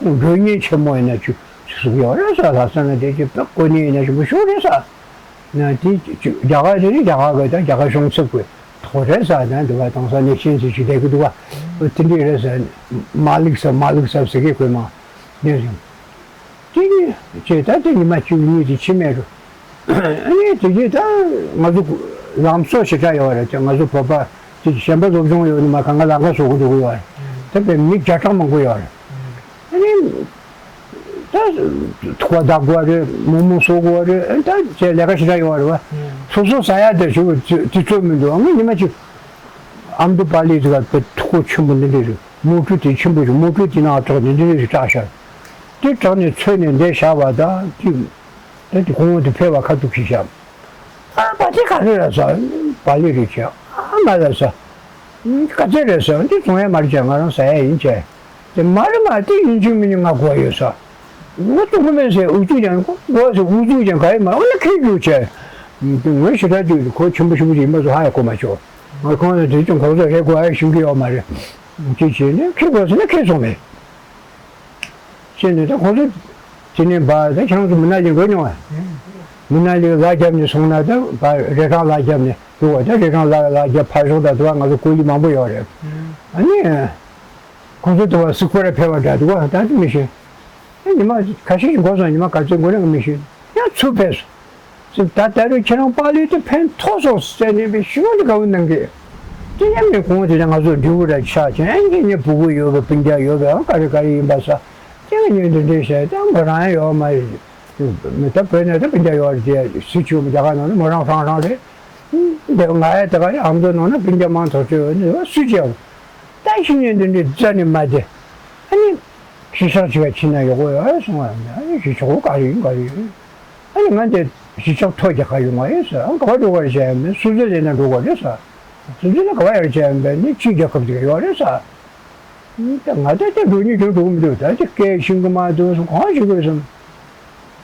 མགྲོན་གཉེར་ཆེན་མོ་ཡིན་ན་ཅིག་ཟུག་ཡོད་རེད་ཟེར། ལྷ་ས་ན་དེ་ཅིག་དཔེ་གོ་གནས་ཡིན་ན་ཆེན་པོ་ཞེ་པོ་རེད་ཟེར། ན་དེ་ཅིག་རྒྱ་གར་དེ་ནི་རྒྱ་གར་གི་ད་རྒྱ་གར་གཞུང་ཚབ་ཀྱི་ཐོག་རེད་ཟེར། ན་འདི་བ་དེང་སང་གནས་ཆེན་ཟེར་ཅིག་བསྡད་ཀྱི་འདུག་བ། དེ་འདྲ་རེད་ཟེར། མ་ལིག་ཟེར། མ་ལིག་ཟེར་ཟེར་གི་གོས་མ་ནས་ཟེར། དེ་ནི་ཅེས་ད་དེ་ཉི་མ་བཅུ་གཉིས་དེ་ཕྱི་མེད་འགྲོ། ཨ་ནི་དེ་རྗེས་ད་ང་ཚོ་ལམ་བཟོ་ཞེ་དྲག་ཡོད་རེད་དེ། ང་ཚོ་བོད་པ་དེ་གཞན་པ་སློབ་སྦྱོང་ཡོད་ནི་མ་གང་ག་ལམ་ཁ་བཟོ་གི་འགྲོ་གི་ཡོད་རེད། དེ་བས་མི་བརྒྱ་ཕྲག་མང་པོ་ཡོད་རེད། ཨ་ནི་ད་ཐུག་པ་བདག་དགོས་རེད། མོག་མོག་བཟོ་དགོས་རེད། ཨ་ད་ཅེས་ལས་ཀ་ཞེ་དྲག་ཡོད་རེད་བ། སོ་སོ་ཟ་ཡ་དེ་ཞུ་དུས་ཚོད་མི་འདུག་ཨ་ནི་ཉི་མ་གཅིག་ཨ་མདོ་པཱ་ལི་དེ་ག་དེ་ཐུག་པ་ཆེན་པོ་འདི་འདྲ་རེད། མོ་ཊ་དེ་ཆེན་པོ་ཞིག་མོ་ཊ་དེ་ནང་དྲག་ནས་འདི་འདྲ་ཞིག་བཀྲ་ཤར། དེ་དྲག་ནས་ཚོས་ནས་འདི་བཞག་པ་དང་དེ། ད་དེ་ཁོང་དེ་ཕེབས་པ་ཁ་ཐུག་གིས་བཞག་ཨ་པ་དེ་ག་རེ་རེད་ཟེར། པཱ་ལི་རེད་ཟེར། ཨ་མ་རེད་ཟེར། ག་ཚད་རེད་ཟེར། འདི་བཙོང་ཡ་མ་རེད་ཟེར། ང་རང་ཟ་ཡ་ཡིན་ཟེར། དེ་མ་རེད་མ་རེད། དེ་ཡིན་གཅིག་མིན་གཅིག་ང་དགོས་ཡོད་ཟེར། ང་བཙོང་གི་མེད་ཟེར། ཨུ་ཚུགས་ཀྱང་དགོས་ཟེར། ཨུ་ཚུགས་ཀྱང་ག་ཡེ་མ་རེད། ང་ལ་ཁེལ་རྒྱུ་བྱས། ངས་ཞེ་དྲག་དུས་ཁོ་ཆེན་པོ་ཞེ་པོ་ཅིག་ཡིན་པ་ཚོ་ཧ་ཡ་གོ་མ་ཆོག་ང་ཁོང་ལ་དེ་ཅུང་གོ་ས་རེད་དགོས་ཨ་ཡ་ཤེས་ཀྱི་ཡོད་མ་རེད། ཅེས་བྱས་ནས་ཁེལ་དགོས་ཟེར་ན་ཁེལ་སོང་མེད། ཅེས་ནས་ད་ཁོང་ཚོ་དེ་ནས་བ་ད་ཁྱེད་རང་ཚོ་མི་ནག་ལི་འགྲོ་མྱོང་ཨ། མི་ནག་ལི་ལ་རྒྱབ་ནས་སོང་ན་ད་བ་རི་སྒང་ལ་རྒྱབ་ནས་འདུག་བ། ད་རི་སྒང་ལ་ལ་རྒྱབ་ཕར་ཕྱོགས་ད་འདུག་བ། ང་ཚོ་ཀོ་ལི་མང་པོ་ཡོད་རེད། ཨ་ནི་ཁོང་ཚོ་འདུག་བ་སི་ཁོ་ར་ཕེབས་པ་འདྲ་འདུག་བ། ད་དེ་མི་ཤེས། ཨ་ཉི་མ་ཁ་ཤས་ཤིག་འགོར་སོང་། ཉི་མ་ག་ཚོད་འགོར་ན་ང་མི་ཤེས། ཡང་ཚུར་ཕེབས་སོང་། ད་ད་རུང་ཁྱེད་རང་པཱ་ལི་དེ་ཕན་ཐོགས་སོང་ཟེར་ནས་པའི་ཞི་བ་འདི་དགའ་བོ་གནང་གི། དེ་ཡང་མི་ཁོང་དེ་ལ་ང་ཚོ་འབྲས་བུ་ར་ཆགས་ཀྱང་ཨེ་ངེད་ངེད་ཕྲུ་གུ་ཡོད་པའི་སྤུན་ཀྱག་ཡོད་པའི་ཨང་ག་རེ་ག་རེ་ཡིན་པ་ས། དེ་ངས་ཉོན་དེ་འདྲས་བཤད་ད་མོ་རང་ཡང་ཡོད་མ་རེད། མི་ད་བོད་ནས་ད་སྤུན་ཀྱག་ཡོད་རེད། དེ་སུ་ཆུ་རྒྱ་གར་ནང་ནས་མོ་རང་ཧྲང་ཧྲང་རེད། འདི་ང་ཡ་དེ་ག་ཡ་ཨ་མདོ་ནང་ན་སྤུན་ཀྱག་མང་ཚོགས་ཆོས་ཡོད་ནི་སུ་ཆེ་བ། ད་ཤི་ཉོན་དེ་འདྲས་རྩ་ནས་མ་བདེ། ཨ་ནི། གཞིས་ཆགས་ཅིག་ལ་ཕྱིན་ན་ཡག་པོ་ཡོད་ཨེ་གསུང་བ་ཡིན། ཨ་ནི་གཞིས་ཆགས་ག་རེ་ཡིན་ག་རེ་ཡིན། ཨ་ནི་ང་འདི་གཞིས་ཆགས་ཐོ་རྒྱག་ག་ཡོང་བ་ཡིན་ཟེར། ཨ་ག་པར་འགྲོ་ག་རེ་བྱས་ཡིན་པས། སུད་སི་ལན་ན་འགྲོ་ག་རེད་ཟེར། སུད་སི་ལ་ག་པར་ཡར་བྱས་ཡིན་པས་ནི་ཕྱིའི་རྒྱལ་ཁབ་ཅིག་ཡོད་རེད་ཟེར། ཨ་ནི་ད་ང་ད་ལྟ་འགྲོ་ཉིན་དུ་འགྲོ་གི་མི་འདུག་ད་ཅིག་སྐད་ཤེས་གི་མ་འདུག་གསུང་གང་ཞིག་དགོས་སམ།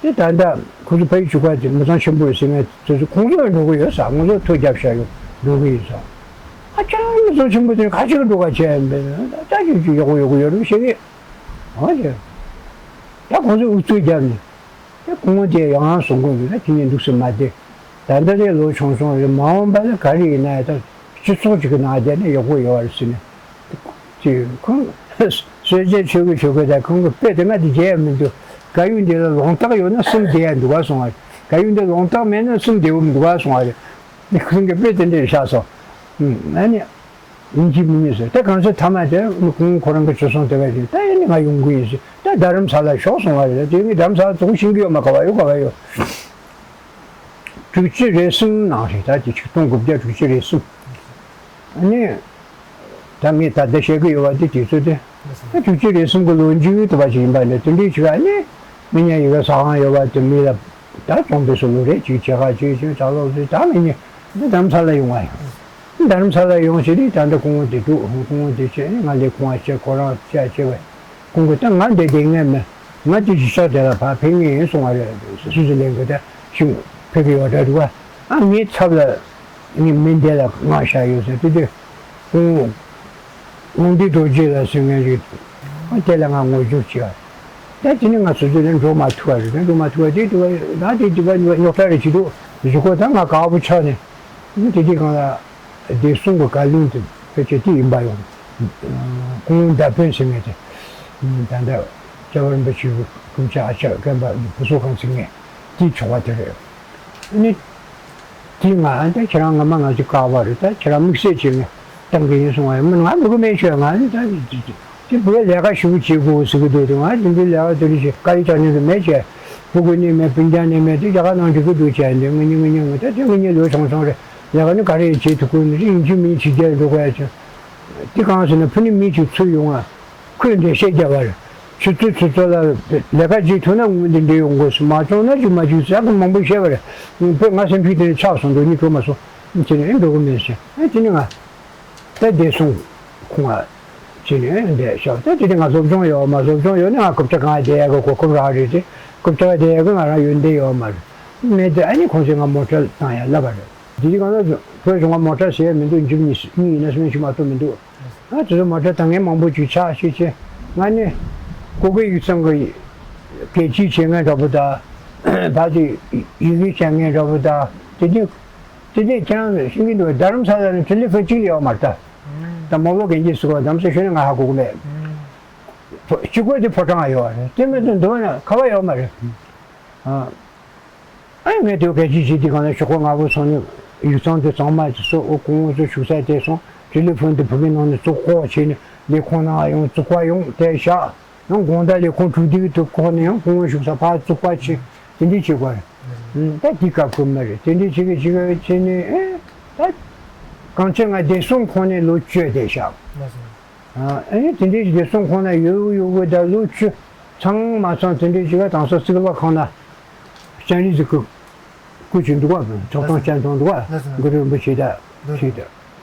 དེ་ད་ལྟ་ཁོ་ཚོ་ཕ་ཡུལ་ཆུ་ཁ་དེ་མི་ཚང་ཆེན་པོ་རེད་ཟེར་མཁན་དེ་ཚོ་ཁོང་ཚོ་ཡང་འགྲོ་གི་ཡོད་ཟེར། ང་ཚོ་ཐོ་རྒྱབ་བཞག་ཡོད་འགྲོ་གི་ཡིན་ཟེར། ཨ་ཅག་མི་ཚང་ཆེན་པོ་དེ་ག་ཅིག་འགྲོ་ག་བྱས་ཡིན་པས་ད་ཅིག་ཅིག་ཡག་པོ་ཡག་པོ་ཡོད་རེད་བཤད་གི། ཨ་ཅག་ད་ཁོང་ཚོས་ཨུ་ཚུགས་བརྒྱབ་ནས་དེ་ཁོང་དེ་ཡང་ཡང་གསུང་གི་འདུག་ད་དེ་ནས་འདུག་སེ་མ་བསྡད། ད་ལྟ་དེ་ལོ་ཆུང་ཆུང་རེད། མ་འོངས་པ་ལ་ག་རེ་ཡིན་ན་ཡང་ད་སྤྱི་ཚོགས་ཅིག་གི་ནང་བསྡད་ན་ཡག་པོ་ཡོད་རེད་ཟེར་ནས། དེ་ཁོང་སྲོལ་རྒྱུན་ཆོས་གོས་ཆོས་གོས་དང་ཁོང་གི་དཔེ་དེ་ང་དེ་བརྗེད་ཡ་མི་འདུག་དགའ་ཡུལ་འདི་ལ་ལོང་རྟགས་ཡོད་ན་སེམས་བདེ་ཡ་འདུག་ག་གསུང་བ་རེད། དགའ་ཡུལ་འདི་ལོང་རྟགས་མེད་ན་སེམས་བདེ་བོ་མི་འདུག་ག་གསུང་བ་རེད། ནི་ཁོང་གི་དཔེ་དེ་འདྲ་བཞག་སོང་། ཨ་ནི། ཡིན་གཅིག་མིན་གཉིས་ཟེར། ད་གང་ཚེ་ཐ་མ་དེ་ཁོང་ཁོ་རང་གི་བྱོལ་སོང་དེ་བས་ཀྱི་ད་ཡིན་ནི་ང་ཡོང་གི་ཡིན་ཟེར། ད་རྡ་རམ་ས་ལ་ཤོག་གསུང་བ་རེད། དེ་ངས་རྡ་རམ་ས་ལ་ཚོགས་ཤིང་གི་ཡོད་མ་ག་བ་ཡོད་ག་བ་ཡོད། དྲུག་ཅུ་རེ་གསུམ་ནང་རེད། ད་དེ་ཆིག་སྟོང་དགུ་བརྒྱ་དྲུག་ཅུ་རེ་གསུམ། ཨ་ནི། ད་ངས་ད་ལྟ་བཤད་གི་ཡོད་བ་དེ་དུས་ཚོད་དེ། ད་དྲུག་ཅུ་རེ་གསུམ་གི་ལོ་མཇུག་དུ་བ་ཞིག་ཡིན་པ་ནས་དེ་འདྲའི་ཆུ་ཨ་ནི། མི་ཉན་ཡི་ག་ས་ཁང་ཡོད་བ་དེ་མི་ལ། ད་ཙོང་པའི་སུ་ལུ་རེད་ཅིག་བྱེད་ག་ཅིག་ཅིག་ད་ལོག་ཟིག་ད་མི་ཉན། འདི་རྡ་རམ་ས་ལ་ཡོང་བ་ཡིན། རྡ་རམ་ས་ལ་ཡོང་ཞེས་ནི་ད་ལྟ་སྐུ་ངོ་དེ་འདུག་སྐུ་ངོ་དེ་བྱས་ནི་ང་ལས་ཁུངས་བ་བྱས་ཁོ་རང་བྱས་བྱས་པ། སྐུ་ངོ་ད་ང་འདི་བསྡད་ངེས་མེད། ང་དེ་གཞིས་ཆགས་དེ་ལ་ཕར་ཕེབས་ངེས་ཡིན་གསུང་བ་རེད། སུད་སི་ལན་གི་ད་ཤིང་ཕེབས་ཀྱི་ཡོད་འདྲ་འདུག་བ། ཨ་ངའི་ཚབ་ལ་ངའི་མི་འདི་ལ་མངགས་བཞག་ཡོད་ཟེར་དུས་དེ། སྐུ་ངོ་དགོངས་འདུས་རྡོ་རྗེ་ལ་ཟེར་མཁན་རེད། ཨ་དེ་ལ་ང་ངོ་སྦྱོར་བྱས། ད་དེ་ནི་ང་སོ་སོ་ལ་འགྲོ་མ་ཐུབ་པ་རེད། འགྲོ་མ་ཐུབ་པ་དེ་དུས་ད་དེ་དུས་ཉོག་དྲ་རེ་བྱེད་འདུག་གཞུག་གུ་ད་ང་དགའ་པོ་ཆགས་ནས་དེ་དུས་གང་ལ། བདེ་སྲུང་གི་བཀའ་བློན་དེ་ཕལ་ཆེར་དེ་ཡིན་པ་ཡོང་། སྐུ་ངོ་མདའ་དཔོན་ཟེར་མཁན་དེ། ད་ལྟ་སྐྱབས་རིན་པོ་ཆེའི་སྐུ་ཕྱྭ་ཨ་ཅག་རྒན་པ་བུ་སོ་ཁང་ཟེར་མཁན་དེའི་ཆོག་པ་དེ་རེད། ཨ་ནི། དེ་ང་ཨ་ད་ཁྱེད་རང་ངོ་མ་ང་ཚོ་བཀག་པ་རེད། ད་ཁྱེད་རང་དམིགས་བསལ་བྱེད་ངེས། བཏང་གི་ཡིན་གསུང་བ་ཡིན། མི་ང་འགྲོ་གི་མེད་ཤོད། ང་ནི་ད་དེ་བུ་ལས་ཀ་ཞུ་བྱེད་དགོས་ཟེར་གི་འདུག་དེ་ང་དེ་འདྲའི་ལས་ཀ་དེ་འདྲ་བྱེད་དཀའ་ལས་རྒྱག་མྱོང་གི་མེད་བྱས། ཕྲུ་གུ་ནི་མེད། སྤུན་ཀྱག་ནི་མེད། དེ་རྒྱ་གར་ནང་འགྲོ་གི་འདུག་བྱས། འདི་ང་གཉིས་ང་གཉིས་ང་ད་དེ་ང་གཉིས་ལོ་ཆུང་ཆུང་རེད། ལས་ཀ་ནི་ག་རེ་ཡང་བྱེད་ཐུབ་ཀྱི་མི་འདུག་ཡིན་གཅིག་མིན་གཅིག་བྱས་འགྲོ་དགོས་ཡ་ཆེ། དེ་གང་ཟེར་ན་ཕུ་ནུ་མི་གཅིག་ཚུར་ཡོང་ང་ཁོས་འགྲེལ་བཤད་རྒྱབ་པ་རེད། ཆུ་ཚོད་ཆུ་ཚོད་ལ་ལས་ཀ་བྱེད་ཐུབ་ན་ངུ་འདི་འདྲ་ཡོང་དགོས་སུ་མ་བྱུང་ན་ཅིག་མ་བྱུང་ཟེར་གི་མང་པོ་བཤད་པ་རེད། དཔེ་ང་སེམས་ཤུགས་དེ་ནས་ཆག་སོང་འདུག་ནི་འགྲོ་མ་སོང་། དེ་ནས་ཨེ་འགྲོ་གི་མེད་ཟེར། ཨེ་དེ་ནས་ང་ད་བདེ་སྲུང་ཁོང་ང་བྱས་ནས་བསྡད་ཤག་ད་དེ་དུས་ང་སློབ་སྦྱོང་ཡོད་མ། སློབ་སྦྱོང་ཡོད་ན་ང་རྐུབ་བཀྱག་སྒང་བསྡད་ཡག་གི་གོ་སྐབས་རག་རེད་དེ། རྐུབ་བཀྱག་བསྡད་ཡག་གི་ང་རང་ཡོན་ཏན་ཡོད་མ་རེད། མེད་དེ་ཨ་ནི་ཁོང་ཚོས་ང་མོ་ཊ་བཏང་ཡ་ལབ་པ་རེད། དེ་དུས་གང་ལ་བོད་གཞུང་ང་མོ་ཊ་ཟེར་ཡ་མི་འདུག་འཇིབ་གཉིས་གཉིས་ཡིན་ན་སུ་མིན་ཞིག་མ་གཏོགས་མི་འདུག་ང་དེ་ཚོ་མོ་ཊ་བཏང་མཁན་མང་པོ་ཅིག་ཆགས་ཤིག་བྱས། ང་ནི་ཀོ་ཀོའི་ཡིག་ཚང་གི་སྐད་ཆ་བྱེད་མཁན་འདྲ་པོ་དང་། ཕར་ཚུར་ཡི་གེ་བྱེད་མཁན་འདྲ་པོ་དང་། དེ་དུས་དེ་དུས་ཁྱེད་རང་ཤེས་ཀྱི་འདུག་རྡ་རམ་ས་ལ་ནས་ཊེ་ལི་ཕོན་གཅིག་ལས་ཡོད་མ་རེད་ད། ད་མོ་ལོ་གན་རྒྱ་ཟེར་བ་རྡ་རམ་ས་ཤོད་ན་ང་ཧ་གོ་གི་མེད། ཕོ་གཅིག་པོ་དེ་ཕོ་བྲང་ཡོད་རེད། དེ་མིན་དུ་འདུག་ན་ཁ་བ་ཡོད་མ་རེད། ཨ། ཨ་ངས་དེ་སྐད་ཆ་བྱས་དེ་གང་ལ་ཤོག་ཁོ་ང་བུ་སོང་ནས་ཡིག་ཚང་དེ་གཙང་མ་དེ་སོ་འོ་ཁོང་ཚོ་བཞུགས་ས་དེ་སོང་། ཊེ་ལི་ཕོན་དེ་བུ་གའི་ནང་ནས་བཙུགས་ཁོ་བྱས་ནས་ལས་ཁུངས་ནང་ཡོང་བཙུགས་པ་ཡོང་དེ་བཞག་ཡང་དགོང་དག་ལས་ཁུངས་གྲུབ་དུས་དུ་ཁོ་ནས་ཡང་ཁོང་བཞུགས་ས་ཕར་བཙུགས་པ་བྱས་དེ་འདྲས་བྱེད་དགོས་རེད། ད་དེ་སྐབས་ཀྱི་མི་རེད། དེ་འདྲས་བྱེད་གི་བྱེད་གི་བྱས་ནས་ཨེ་ད་གང་ཆེ་ང་བདེ་སྲུང་ཁོངས་ནས་ལོ་བཅུ་བསྡད་བཞག་ཨ་ནི་དེ་འདྲའི་བདེ་སྲུང་ཁོངས་ན་ཡོད་ཡོད་དགོས་ད་ལོ་བཅུ་ཚང་མ་ཚང་དེ་འདྲའི་བྱེད་ག་དང་ས་རྩིག་ལ་ཁང་ན་སྤྱན་རས་གཟིགས་ཀྱི་སྐུ་ཅིག་འདུག་བ། ཕྱག་སྟོང་སྤྱན་སྟོང་འདུག་བ། གུ་རུ་རིན་པོ་ཆེ་ད་ཞིག་ད།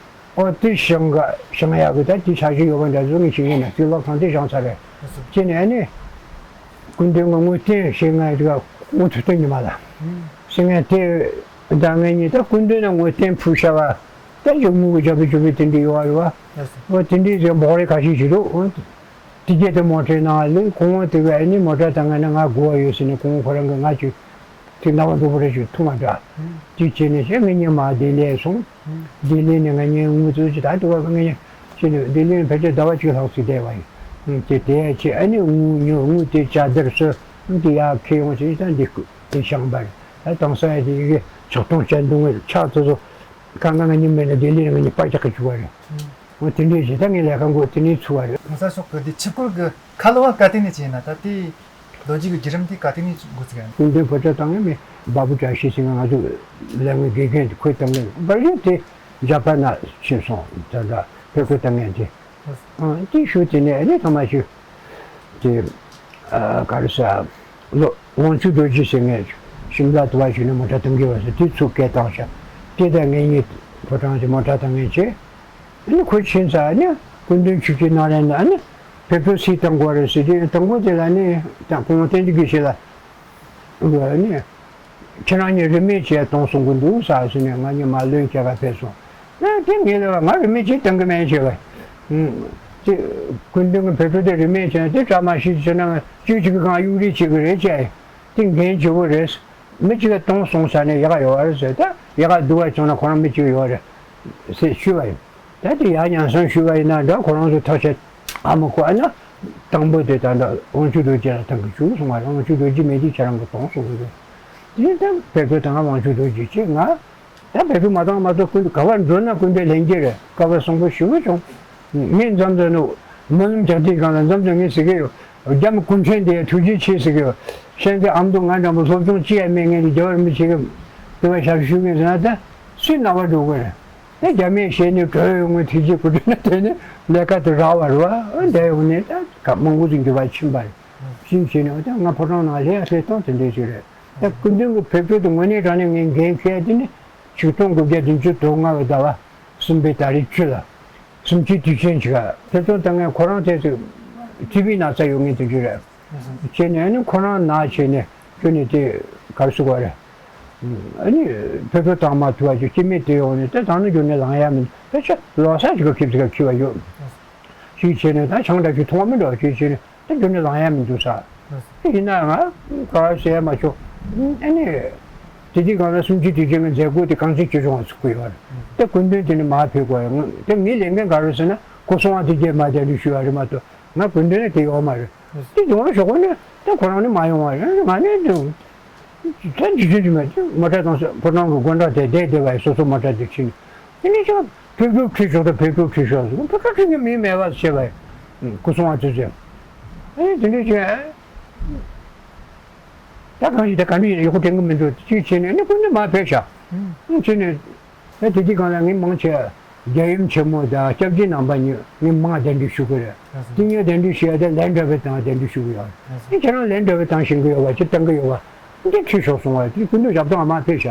ཨོ་དེ་བཞེངས་ག་བཞེངས་ཡག་གི་ད་དེ་ཆ་ཞིག་ཡོད་པ་འདྲ་བཟོ་ངེས་ཤིག་ཡིན་ན་རྩིག་ལ་ཁང་དེ་བཞེངས་ཚར་རེད། བྱས་ནས་ཨ་ནི་སྐུ་མདུན་གྱི་དངོས་རྟེན་བཞེངས་ངས་དེ་ག་དངོས་ཐུབ་བསྟན་ཉི་མ་ལ་བཞེངས་ངས་དེ་ད་ངེད་གཉིས་ད་སྐུ་མདུན་ན་དངོས་རྟེན་ཕུལ་བྱ་བ། ད་ཅིག་དངུལ་གྱི་རྒྱབ་པའི་རྒྱུ་བའི་དེ་འདྲ་ཡོད་རེད་བ། ལགས་སོ། འོ་དེ་འདྲའི་ཟེར་འབོག་རེ་ཁ་ཤས་ཤིག་འདུག་འོ་དེ་སྐད་དེ་མོ་ཊའི་ནང་ལ་ཁོང་འོ་དེ་ག་ཨ་ནི་མོ་ཊ་དང་ང་ན་ང་དགོས་པ་ཡོད་ཟེར་ནས་ཁོང་ཁོ་རང་གི་ང་ཅིག་དེ་ནག་པ་འདུག་པ་རེ་ཞིག་ཐུག་མ་འདྲ། ཅིག་བྱས་ནས་བྱས་ང་གཉིས་མར་ལྡི་ལི་སོང་། ལྡི་ལི་ནས་ང་གཉིས་དངུལ་ཚོ་ཅིག་ད་འདུག་བ་ང་གཉིས་ཕྱིན་ནས་ལྡི་ལི་ནས་ཕལ་ཆེར་ཟླ་བ་གཅིག་ལྷག་ཙམ་བསྡད་པ་ཡིན། དེ་དེ་བྱས་ཨ་ནི་དངུལ་ཉོ་དངུལ་དེ་ཇ་དར་སོ་དེ་ཡར་ཁྱེར་ཡོང་ཟེར་ད་འདི་སྐུ་དེ་བཞེངས་པ་རེད། ད་དང་ས་ཡ་དེ་ཡི་གེ་ཕྱག་སྟོང་སྤྱན་སྟོང་གི་ཕྱག་དེ་ཚོ། གང་ག་ང་གཉིས་མེད་ན་ལྡི་ལི་ནས་ང་གཉིས་པར་རྒྱག་གི་བཅུག་པ་རེད། འོ་དེ་འདྲའི་བྱས་ད་ངའི་ལས་ཀ་འགོ་དེ་ནས་ཚུགས་པ་རེད། གོང་ས་མཆོག་གི་འདི་ཆིབས་བསྐོར་གྱི་ཁ་ལོ་བ་ག་དུས་ནས་བྱས་ན་ད་དེའི་ལོ་རྒྱུས་ཀྱི་བརྒྱུད་རིམ་དེ་ག་དུས་ནས་འགོ་ཚུགས་ཡ། སྐུ་མདུན་ཕོ་བྲང་བཏང་ངས་མི་འབའ་བུ་བཀྲ་ཤིས་ཟེར་ང་ཚོ་ལས་ངན་དགེ་རྒན་དེ་ཁོས་བཏང་ངས་འབར་ཡོད་དེ་རྒྱ་བལ་ན་ཕྱིན་སོང་ད་ལྟ་བོད་ཁོས་བཏང་ངས་དེ། ཨ་དེ་ཞུ་དེ་ནས་ཨ་ནི་ཐ་མ་ཞུ། དེ་ཨ་ག་རེ་ཟ། ལོ་དབང་ཕྱུག་རྡོ་རྗེ་ཟེར་མཁན་ཤིམ་ལ་དུ་བ་ཞུ་ནས་མོ་ཊ་གཏོང་གི་བ་ཟེར་དེ་ཚུར་སྐད་བཏང་ཤག་དེ་ད་ངེད་གཉིས་ཕོ་བྲང་གི་མོ་ཊ་གཏོང་མཁན་བྱས། ཨ་ནི་ཁོ་ཕྱིན་ཚར་ཨ་ནི་སྐུ་མདུན་ཆིབས་ཀྱི་ནང་ལ་ནི་ཨ་ནི་བོད་པོ་སུས་བཏང་དགོས་རེད་ཟེར་དུས་དང་པོ་དེ་ལ་ནི་ད་ཁོང་བསྟན་འཛིན་དགེ་བཤེས་ལ། ཨ་ནི། ཁྱེད་རང་གཉིས་རིན་མེད་བྱས་གཏོང་གསུང་གི་འདུག་ཟེར་ཟེར་ནས་ང་གཉིས་མར་ལོན་བྱས་ག་ཕེབས་སོང་། ཨ་དེ་ངས་ལབ་པ་ང་རིན་མེད་བྱས་གཏོང་གི་མེད་བྱས་པ། ཨུམ། དེ་སྐུ་མདུན་གྱི་བོད་ཕྲུག་དེ་རིན་མེད་བྱས་ན་དེ་བཀྲ་མ་ཤིས་བྱས་ན་ང་བཅུ་གཅིག་གི་སྒང་གཡུག་རེས་བྱེད་ཀྱི་རེད་བྱས། དེ་འགན་ལྗིད་པོ་རེད། མི་གཅིག་ལ་གཏོང་གསུང་ཟེར་ནས་ཡག་ག་ཡོད་རེད་ཟེར། ད་ཡག་ག་སྡུག་ག་བྱུང་ན་ཁོ་རང་མི་གཅིག་ཡོད་རེད་ཟེར་ཞུས་པ་ཡིན། ད་དེ་ཡང་ཉམས་སང་ཞུས་པ་ཡིན་ན་འདྲ་ཁོ་རང་ཚོ་ཐག་བཅད་ཨ་མ་ཁོ་ཨ་ན་དང་པོ་དེ་ད་འདྲ་དབང་ཕྱུག་རྡོ་རྗེ་ལ་བཏང་གི་བཅུག་སོང་བ་རེད། དབང་ཕྱུག་རྡོ་རྗེ་མེད་དུས་ཁྱེད་རང་གི་གཏོང་གསུང་གི་རེད། དེ་ད་བོད་པའི་དང་དབང་ཕྱུག་རྡོ་རྗེ་ཆེ་ང་ད་བོད་པའི་མ་བཏང་མ་གཏོགས་ཀུན་ཏུ་ག་བར་འགྲོ་ན་ཀུན་ཏུ་ལྷན་རྒྱས་རེད། སྐལ་བ་བཟང་པོ་ཞེ་པོ་བྱུང་། ངས་མཚམས་མཚམས་ནས་སྨོན་ལམ་རྒྱག་དུས་སྒང་ལ་མཚམས་མཚམས་ངས་ཟེར་གི་ཡོད། རྒྱ་མི་སྐུ་མཁྱེན་དེ་ཐུགས་རྗེ་ཆེ་ཟེར་གི་ཡོད། གཞན་གྱི་ཨ་མདོ་ང་འདྲ་པོ་སློབ་སྦྱོང་ཅི་ཡང་མེད་མཁན་དེ་རྒྱ་བར་མི་བྱེད་གི་དེ་བ་ཞབས་ཞུ་མཁན་ཟེར་ན་ད་སུས་ན་བ་འགྲོ་དགོས་རེད། ད་རྒྱ་མིས་བཤད་ནས་གྲོས་ཡོང་ངོ་ཐིག་ཅིག་གོ་དྲན་ན་དེ་ནི་ལས་ཀ་དེ་རག་པ་རེད་བ། འདས་ཡོང་ནས་ད་ག་མང་པོ་ཞིག་འགྱུར་བ་ཕྱིན་པ་རེད། ཕྱིན་བྱས་ནས་ད་ང་ཕོ་བྲང་ནང་ལས་ཡ་ལས་སྟངས་དེ་འདྲས་ཞིག་རེད། ད་སྐུ་མདུན་གྱི་བོད་སྐད་དེ་དངོས་གནས་དྲང་གནས་ངས་འགན་འཁྱེར་ཡ་དེ་ནི་ཆིག་སྟོང་དགུ་བརྒྱ་བདུན་ཅུ་དོན་ལྔ་གི་ཟླ་བ་གསུམ་པའི་ཏ་རིག་བཅུ་ལ་གསུམ་བཅུའི་དུས་ཆེན་ཞིག་ཕེབས་སོང་། ད་ངས་ཁོ་རང་དེ་ཚོ་ཊི་བི་ན་ཚ་ཡོད་ངེས་དེ་འདྲས་རེད། བྱས་ནས་ཨ་ནི་ཁོ་རང་ན་བྱས་ནས་ཁྱོད་ནི་དེ་གར་སུ་ག་རེད། ཨ་ནི་ཕེབས་སོང་དང་མ་ཐུག་པ་ཅིག་སྐྱེ་དམན་དེ་ཡོང་ནས་ད་ད་ནི་རྒྱུན་ནས་ལངས་ཡ་མིན་ད་ཆ་ལོ་གསར་ཞིག་ག་ཁེབས་ཅིག་ག་ཁེབས་པ་ཡོད། ཞིག་བྱས་ནས་ད་ཆང་འདྲ་ཞིག་འཐུང་བ་མི་འགྲོ་ཞིག་བྱས་ནས། དེ་རྒྱུན་ནས་ལངས་ཡ་མི་འདུག་ས། དེ་ཡིན་ན་ང་ག་བ་ཟེར་ཡ་མ་བྱུང་། ཨ་ནི། དེ་དུས་སྒང་ལ་གསུམ་བཅུའི་དུས་ཆེན་གྱི་མཛད་སྒོ་དེ་རྐང་ཚིགས་ཆེ་ཆུང་བ་ཚུགས་ཀྱི་ཡོད་རེད། དེ་སྐུ་མདུན་དེ་ནི་མར་ཕེབས་དགོས་ཡ་ང་དེ་ངའི་ལས་འགན་ག་རེ་ཟེར་ན་སྐུ་སྲུང་བ་དེ་རྗེས་མ་དེ་འདྲ་ཞུ་བ་རེད་མ་གཏོགས་ང་སྐུ་མདུན་ལ་དེ་ཡོད་མ་རེད། དེ་ཡོང་བ་ཞོག་གོ་ནི་དེ་ཁོ་རང་ནི་མ་ཡོང་བ་རེད། ང་ནི་དེ་ད་འཇིག་རྟེན་དུ་མེད་དེ་མོ་ཊ་དང་ཕོ་བྲང་གི་སྒོ་འགྲམ་དེ་བསྡད་བསྡད་པ་ཡི་སོ་སོ་མོ་ཊ་དེ་ཕྱིན་དེ་ནི་ཅིག་ཕེབས་དྲུག་ཁྲིད་ཤོག་དང་ཕེབས་དྲུག་ཁྲིད་ཤོག་ཟེར། ཕེབས་དྲུག་ཁྲིད་མཁན་མི་མེད་པ་བྱས་པ་ཡིན། སྐུ་སྲུང་བ་ཚོས་ཟེར། ཨེ་དེ་འདྲ་བྱས། ད་གང་ཞིག་ད་ག་འདྲ་ཡིན་ཡག་པོ་དྲན་གི་མི་འདུག་ཅིག་བྱས་ནས་ནི་ཁོ་ནི་མར་ཕེབས་ཤག་ཨུམ། བྱས་ནས་ཨེ་དེ་དུས་གང་ལ་ངས་མང་ཆེ་རྒྱལ་ཡུམ་ཆེན་མོ་དང་སྐྱབས་རྗེ་རྣམ་པ་གཉིས་ངས་མང་གདན་འདྲེན་ཞུ་གི་རེད། དེ་གཉིས་གདན་འདྲེན་ཞུ་ཡ་དེ་ལན་འདྲ་བའི་དང་གདན་འདྲེན་ཞུ་གི་ཡོད་རེད། ཨེ་ཁྱེད་རང་ལན་འདྲ་བའི་དང་ཤེས་ཀྱི་ཡོད་པ་ཅིག་བཏང་གི་ཡོད་པ་འདི་ཁྲིད་ཤོག་གསུང་བ་དེ་སྐུ་མདུན་ཞབས་ཏོག་ཨ་མ་ཕེབས་ཤག་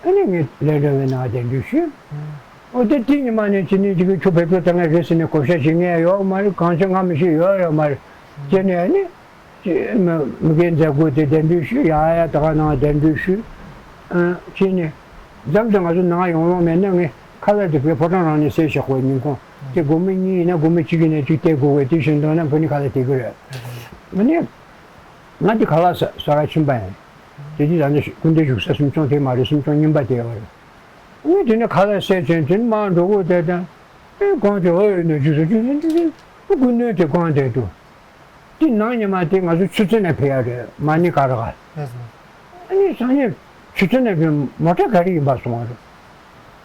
ཨ་ནི་ངས་ལན་འདྲ་བའི་ནང་གདན་འདྲེན་ཞུས། འོ་དེ་དེ་ཉི་མ་ནས་ཕྱི་ནས་ཅིག་གིས་ཁྱོད་ཕེབས་དྲུག་བཏང་ངེས་རེད་ཟེར་ནས་བགོ་བཤའ་བྱེད་མཁན་ཡོད་མ་རེད། གང་བྱུང་ང་མི་ཤེས་ཡོད་ཡོད་མ་རེད། དེ་ནས་ཨ་ནི་ཅི་མི་མི་རྒན་མཛད་སྒོ་དེ་གདན་འདྲེན་ཞུས། ཡ་ཡ་ད་ག་ནང་གདན་འདྲེན་ཞུས། ཨ་ཕྱི་ནས་མཚམས་དེ་ང་ཚོ་ནང་ཡོང་ལོང་མེད་ན་ངས་ཁ་ལག་དེ་བའི་ཕོ་བྲང་རང་ནས་བཟས་བཞག་གོ་ཉིན་གུང་དེ་སྒོར་མོ་གཉིས་ཡིན་ན་སྒོར་མོ་གཅིག་ཡིན་ན་གཅིག་སྟེར་དགོས་གོ་དེ་བཞིན་འདོན་ན་ཕུ་ནི་ཁ་ལག་སྟེར་གི་རེད། ཨ་ནི་ང་དེ་ཁ་ལག་ཟ་ཟ་ག་ཕྱིན་པ་ཡིན། དེ་དུས་ད་ནི་སྐུ་མདུན་བཞུགས་ས་གསུམ་ཆུང་དེ་མ་རེད། གསུམ་ཆུང་རྙིང་པ་དེ་ཡོད་རེད། ངས་དེ་ནས་ཁ་ལག་བཟས་ཚུན་ཚོད་མར་འགྲོ་གི་དེ་དང་། ཨེ་གང་དེ་ཨོ་ཡོད་ནས་བཞུགས་སུ་བཅུག་ཚུན་ཚོད་སྐུ་མདུན་དེ་གང་དེ་འདུག་དེ་ནང་ཉི་མ་དེ་ང་ཚོ་ཆུ་ཚོད་ནས་ཕེབས་ཡ་རེད། མ་ཎི་ག་ར་ག་ལགས་སོ། ཨ་ནི་སང་ཉིན་ཆུ་ཚོད་ནས་ཕེབས་མོ་ཊ་ག་རེ་ཡིན་པ་སོང་བ་རེད།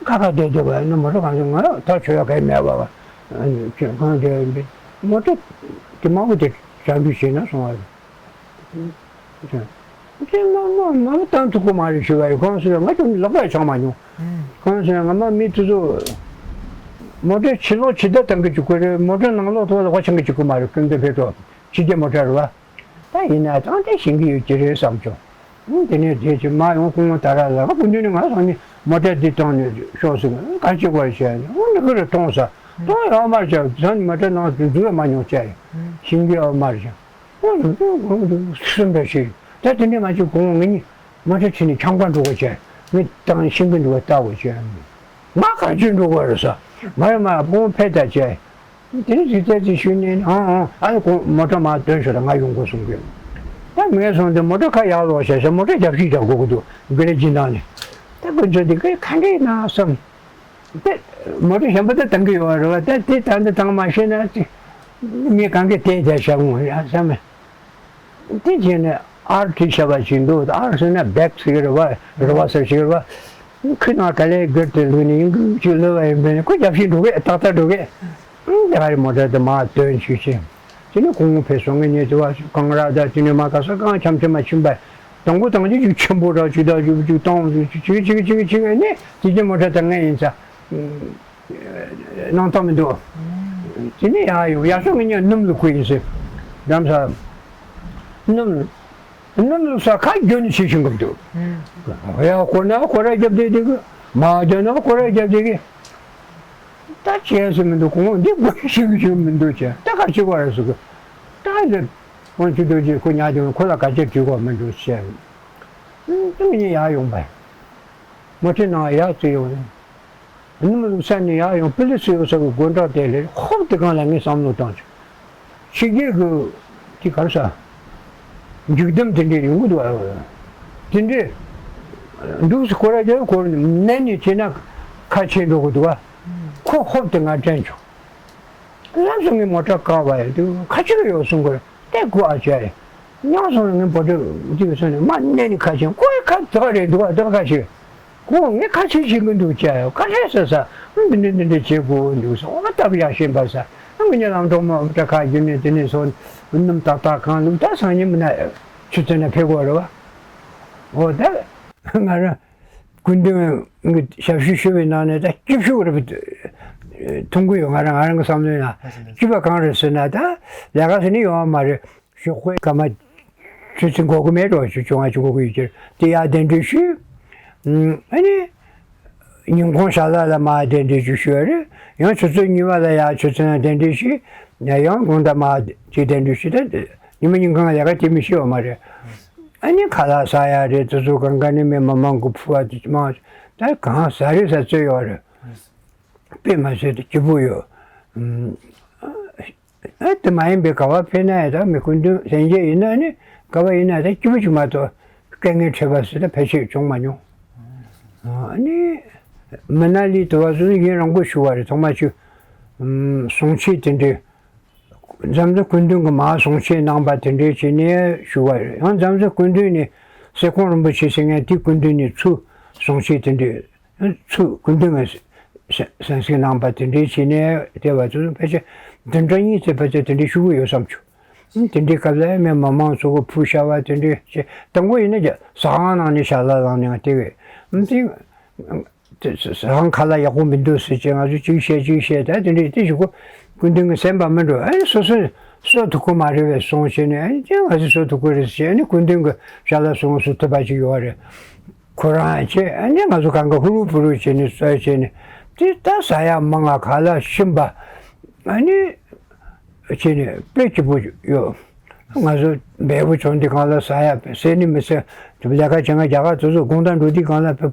ཁ་ཁ་བསྡད་བསྡད་པ་ཡིན་ན་མོ་ཊ་གང་ཚོད་ང་ད་ཆོ་ཡ་ག་ཡི་མེད་པ་བ། ཁྱོད་གང་དེ་མོ་ཊ་དེ་མང་པོ་དེ་བྱ་འདུས་བྱས་ན་སོང་བ་རེད། དེ་མ་མ་མ་བཏང་ཐུབ་ཀྱི་མ་རེད་ཞུ་བ་ཡིན། གང་ཟེར་ང་ཚོ་ལག་པ་ཆག་མ་མྱོང་། གང་ཟེར་ང་མ་མི་དེ་ཚོ་མོ་ཊའི་ཕྱི་ལོགས་ཕྱི་བདར་བཏང་གི་བཅུག་གི་རེད། མོ་ཊའི་ནང་ལོགས་ཐོག་ལ་བ་ཆང་གི་བཅུག་གི་མ་རེད། སྐུ་མདུན་ཕེབས་ཐོག་ཕྱི་རྒྱལ་མོ་ཊ་རེད་བ། ད་ཡིན་ན་ཙང་དེ་ཤེས་ཀྱི་ཡོད་ཀྱི་རེད་བསམ་བྱུང་། དེ་ནས་དེ་ཅི་མ་ཡོང་ཁོང་ད་ར་ལ་སྐུ་མདུན་ནས་ང་སང་ཉིན་མོ་ཊ་འདི་བཏང་ནས་ཤོག་ཟེར་ག་ཅི་དགོས་བྱས་ནས་འོ་འདི་གི་རེད་གཏོང་ས་གཏོང་ཡོད་མ་རེད། ཅག་ད་ནི་མོ་ཊ་ནང་དུ་འཛུལ་བ་མ་མྱོང་བྱས་ཤེས་ཀྱི་ཡོད་མ་རེད། ཅག་ཨོ་ཟེར་དུས་ཁོང་དུ་སེམས་པ་ཞིག་ད་དེ་འདྲས་མ་བྱེད་གོང་ངེད་གཉིས་མ་ཆ་ཕྱིན་ནས་ཆང་པ་འགྲོ་དགོས་བྱས་ངས་བཏང་ཤིང་གི་འགྲོ་བ་ལྟ་དགོས་བྱས་ང་ག་ཅི་འགྲོ་དགོས་རེད་ས་མ་རེད་མ་ཁོང་ཕེབས་ད་བྱས་དེ་ནས་ཟིག་ཙེ་ཙི་ཞུས་ནས་ཨང་ཨང་ཨ་ནི་ཁོང་མོ་ཊ་མ་སྟོན་ཤོག་ད་ང་ཡོང་དགོས་གསུང་གི་ད་ངས་སོང་དེ་མོ་ཊ་ཁ་ཡར་ལོག་བྱས་བྱས་མོ་ཊ་རྒྱབ་ཤིག་རྒྱག་དགོས་ཀྱི་འདུག་གི་རེ་སྦྱིན་བདག་ནས་ད་དཀོན་མཆོག་འདི་ག་ག་འདྲས་ཡིན་ན་བསམ། དེ་མོ་ཊ་གཞན་པ་ད་བཏང་གི་ཡོད་རེད་བ། ད་དེ་ད་འདི་བཏང་མ་ཤེས་ན་ཅི་མི་གང་གི་དེ་བསྡད་བཞག་འོང་ཡ་བསམ་མེད། དེ་བྱས་ནས་ཨར་བྲིས་བཞག་པ་ཞིག་འདུག་ཨར་ཟེར་ན་བེག་ཟེར་གི་རེད་བ། རེད་བ་ཟེར་ཞིག་རེད་བ། ཁོའི་ནང་ག་ལེ་སྒེར་དེ་ལུས་ནས་ཡིན་གི་ཅིག་ལོས་བ་ཡིན་པས་ནས་ཁོ་རྒྱབ་ཤིག་འགྲོ་གི་ཏག་ཏག་འགྲོ་གི་དེ་ག་རེ་མོ་ཊ་དེ་མ་སྟོན་ཞུས་ཤིང་། དེ་ནས་ཁོང་ཕེབས་སོང་ངས་ཉེ་དུ་བ་གང་ར་ད་དེ་ནས་མ་ག་ས་གང་འཆམ་འཆམ་མ་ཕྱིན་པ། དང་པོ་དང་ཅི་ཅིག་ཆེན་པོ་ར་ཅིག་ད་ཅིག་ཅིག་གཏོང་ཅིག་ཅིག་ཅིག་ཅིག་ཅིག་ནས་དེ་ཅི་མོ་ཊ་ད་ངས་ཡིན་ས། སྣང་དག་མི་འདུག་དེ་ནས་ཡར་ཡོང་ཡར་སོང་ངས་ཉལ་སྣུམ་ལ་བསྐུར་ཡིན་ཟེར། འགྲམ་ས། སྣུམ། སྣུམ་བླུགས་ས་ཁ་རྒྱུན་ནས་ཤེས་ཤིང་གི་འདུག་ཡ་ཁོ་ན་ཁོ་ར་རྒྱབ་བསྡད་དེ་གི་མ་རྒྱབ་ན་ཁོ་ར་རྒྱབ་བསྡད་གི་ད་བྱས་སུ་མི་འདུག་ཁོང་འདི་དགོས་ཤིག་ཤིག་མི་འདུག་བྱས་ད་ག་ཅི་བར་སུ་གི་ད་ལེ། ཁོང་ཆུ་དོ་ཅི་ཁོ་ཉག་ཅིག་ཁོ་ལ་ག་ཅི་བྲིས་དགོས་མི་འདུག་བྱས། ད་ངས་ཡར་ཡོང་པ་ཡིན། མོ་ཊའི་ནང་ཡར་བཙུད་ཡོང་ཡིན། སྣུམ་བླུགས་ས་ནས་ཡར་ཡོང་པི་ལི་སི་ཡོད་ས་གི་སྒོ་འགྲམ་དེ་ལས་ཧོབ་དེ་གང་ལ་ངས་བསམ་བློ་བཏང་བྱུང་། ཕྱི་རྒྱལ་གི་དེ་གར་ས། མཇུག་སྡོམ་དེ་འདྲས་ཡོང་གི་འདུག་ཨ། དེ་འདྲས་འདུག་སེ་ཁོ་ར་རྒྱལ་ཁོ་ནན་ནས་བྱས་ན་ཁ་ཕྱེ་འགྲོ་གི་འདུག་ཨ། ཁོ་ཧོབ་དེ་ང་དྲན་བྱུང་། ལམ་སང་ངས་མོ་ཊ་བཀག་པ་ཡིན་དུས་ཁ་ཕྱེ་གི་ཡོད་གསུང་གི་རེད་དེ་ཁོ་ཨ་ཅེ་རེད། ཉག་སོང་ནས་ངས་མོ་ཊ་འདི་གི་སོང་ནས་མ་ནན་ནས་ཁ་ཕྱེ་ཁོ་ཡི་ཁ་དེ་ག་རེད་འདུག་ཨ་དེ་ག་ཁ་ཕྱེ། ཁོ་ངས་ཁ་ཕྱེ་ཤེས་ཀྱི་འདུག་ཅེས་ཡོད་ཁ་ཕྱེ་ཟེར་ས་ཨ་འདི་འདྲ་འདི་འདྲ་བྱེད་དགོས་འདུག་ཟེར་ཨོ་སྟབས་ཡག་ཤེས་པ་ཟེར་ཨ་ངས་ཉལ་ལམ་གྲོགས་མོ་ཨ་ཁ་རྒྱུ་ནས་དེ་ནས་སོང་སྣུམ་ཏག་ཏག་གང་བླུགས་ད་སང་ཉིན་མིན་ན་ཆུ་ཚོད་ན་ཕེབས་དགོས་རེད་བ། ཨོ་ད་ང་རང་སྐུ་མདུན་གྱི་ཞབས་ཞུ་ཞུ་བའི་ནང་ནས་ད་སྐྱིད་ཤོས་རེད་པ། མཐོང་གི་ཡོད་ང་རང་ང་རང་གི་བསམ་བློའི་ནང་སྐྱིད་པ་གང་རེད་ཟེར་ན་ད་ལས་ཀ་ཟེར་ནི་ཡོད་མ་རེད། ཞོགས་པའི་སྐར་མ་ཆུ་ཚོད་འགོར་གི་མེད་འགྲོ་ཆུ་ཚོད་ལྔ་ཅིག་འགོར་གི་ཡོད་ཀྱི་དེ་ཡར་གདན་འདྲེན་ཞུས། ཨ་ནི་ཉིན་གུང་ཞལ་ལག་ལ་མར་གདན་འདྲེན་ཅིག་ཞུས་རེད། ཡང་ཆུ་ཚོད་གཉིས་པ་ལ་ཡར་ཆུ་ཚོད་ནང་གདན་འདྲེན་ཞུས། ཡང་དགོང་དག་མར་ཅིག་གདན་འདྲེན་ཞུས་ད་ཉི་མ་ཉིན་གང་ལས་ཀ་དེ་མི་ཤེས་བ་མ་རེད། ཨ་ནི་ཁ་ལག་ཟ་ཡ་རེད་དེ་ཚོ་གང་ག་ནས་མི་མང་མང་གི་ཕུ་བ་དེ་མང་ད་གང་ཟ་རེད་ཟ་རྩོད་ཡོད་རེད། དཔེ་མ་ཟད་དེ་སྐྱིད་པོ་ཡོད། ཨ་དེ་མ་ཡིན་པའི་ག་བ་ཕེབས་ན་ཡང་ད་མི་སྐུ་མདུན་ལྷན་རྒྱས་ཡིན་ན་ནི་ག་བ་ཡིན་ན་ད་སྐྱིད་པོ་ཅིག་མ་གཏོགས་དཀའ་ངལ་འཕྲད་པ་ཟེར་ད་ཕལ་ཆེར་བྱུང་མ་མྱོང་། ཨ་ནི་མི་ན་ལི་དུ་བ་སོང་ཡིན་རང་པོ་ཞུ་བ་རེད་ཐོག་མ་ཆུ། གསུང་ཆོས་དེ་འདྲའི་འཛམ་གླིང་སྐུ་མདུན་གྱི་མར་གསུང་ཆོས་གནང་པ་དེ་འདྲའི་བྱས་ནས་ཞུ་བ་རེད། ཡང་འཛམ་གླིང་སྐུ་མདུན་ནས་གསེར་ཁོང་རིན་པོ་ཆེ་ཟེར་མཁན་དེ་སྐུ་མདུན་ནས་ཚུར་གསུང་ཆོས་དེ་འདྲའི་ཚུར་སྐུ་མདུན་ནས་ གསན་གཟིགས་གནང་པ་དེ་འདྲའི་བྱས་ནས་བལྟས་པ་ཚོ་ཕལ་ཆེར་བདུན་ཕྲག་གཉིས་ཙམ་ཕལ་ཆེར་དེ་འདྲའི་བཞུགས་ཀྱི་ཡོད་བསམ་བྱུང་། དེ་འདྲའི་སྐབས་ལ་མི་མང་མང་ཚོ་གི་ཕུ་བྱ་བ་དེ་འདྲའི་བྱས། དང་པོ་ཡིན་ན་ཟ་ཁང་ནང་ནས་ཞལ་ལག་བླངས་ནས་བལྟས་པས། དེ་ཟ་ཁང་ཁ་ལག་ཡག་པོ་མི་འདུག་ཟེར་བྱས། ང་ཚོ་གཅིག་བཤད་གཅིག་བཤད། ད་དེ་འདྲའི་དེ་ཞིག་གོ། སྐུ་མདུན་གྱི་སེམས་པ་མི་འགྲོ། ཨ་ནི་སོ་སོ་སོ་ཐུག་གི་མ་རེད་པས་གསུངས་བྱས་ནས། ཨ་ནི་ང་ཚོ་སོ་ཐུག་གི་རེད་ཟེར་བྱས། ཨ་ནི་སྐུ་མདུན་གྱི་ཞལ་ལག་སོ་ངོ་སོ་ཐུབ་པ་ཅིག་ཡོད་རེད། ཁོ་རང་བྱས། ཨ་ནི་ང་ཚོ་གང་ག་ཧུ་རུ་ཕུ་རུ་བྱས་ནས་གསོལ་བྱས་ནས། དེ་ད་ཟ་ཡག་མང་ང་ཁ་ལག་ཞིམ་པ། ཨ་ནི་བྱས་ནས་དཔེ་སྐྱིད་པོ་ཡོད། ང་ཚོ་འབེལ་པོ་བྱུང་དུས་སྒང་ལ་ཟ་ཡག་ཟས་ནི་མི་ཟ། ལས་ཀ་བྱེད་མཁན་རྒྱ་གར་དེ་ཚོ་དགོང་དག་འགྲོ་དུས་སྒང་ལ་དཔེ་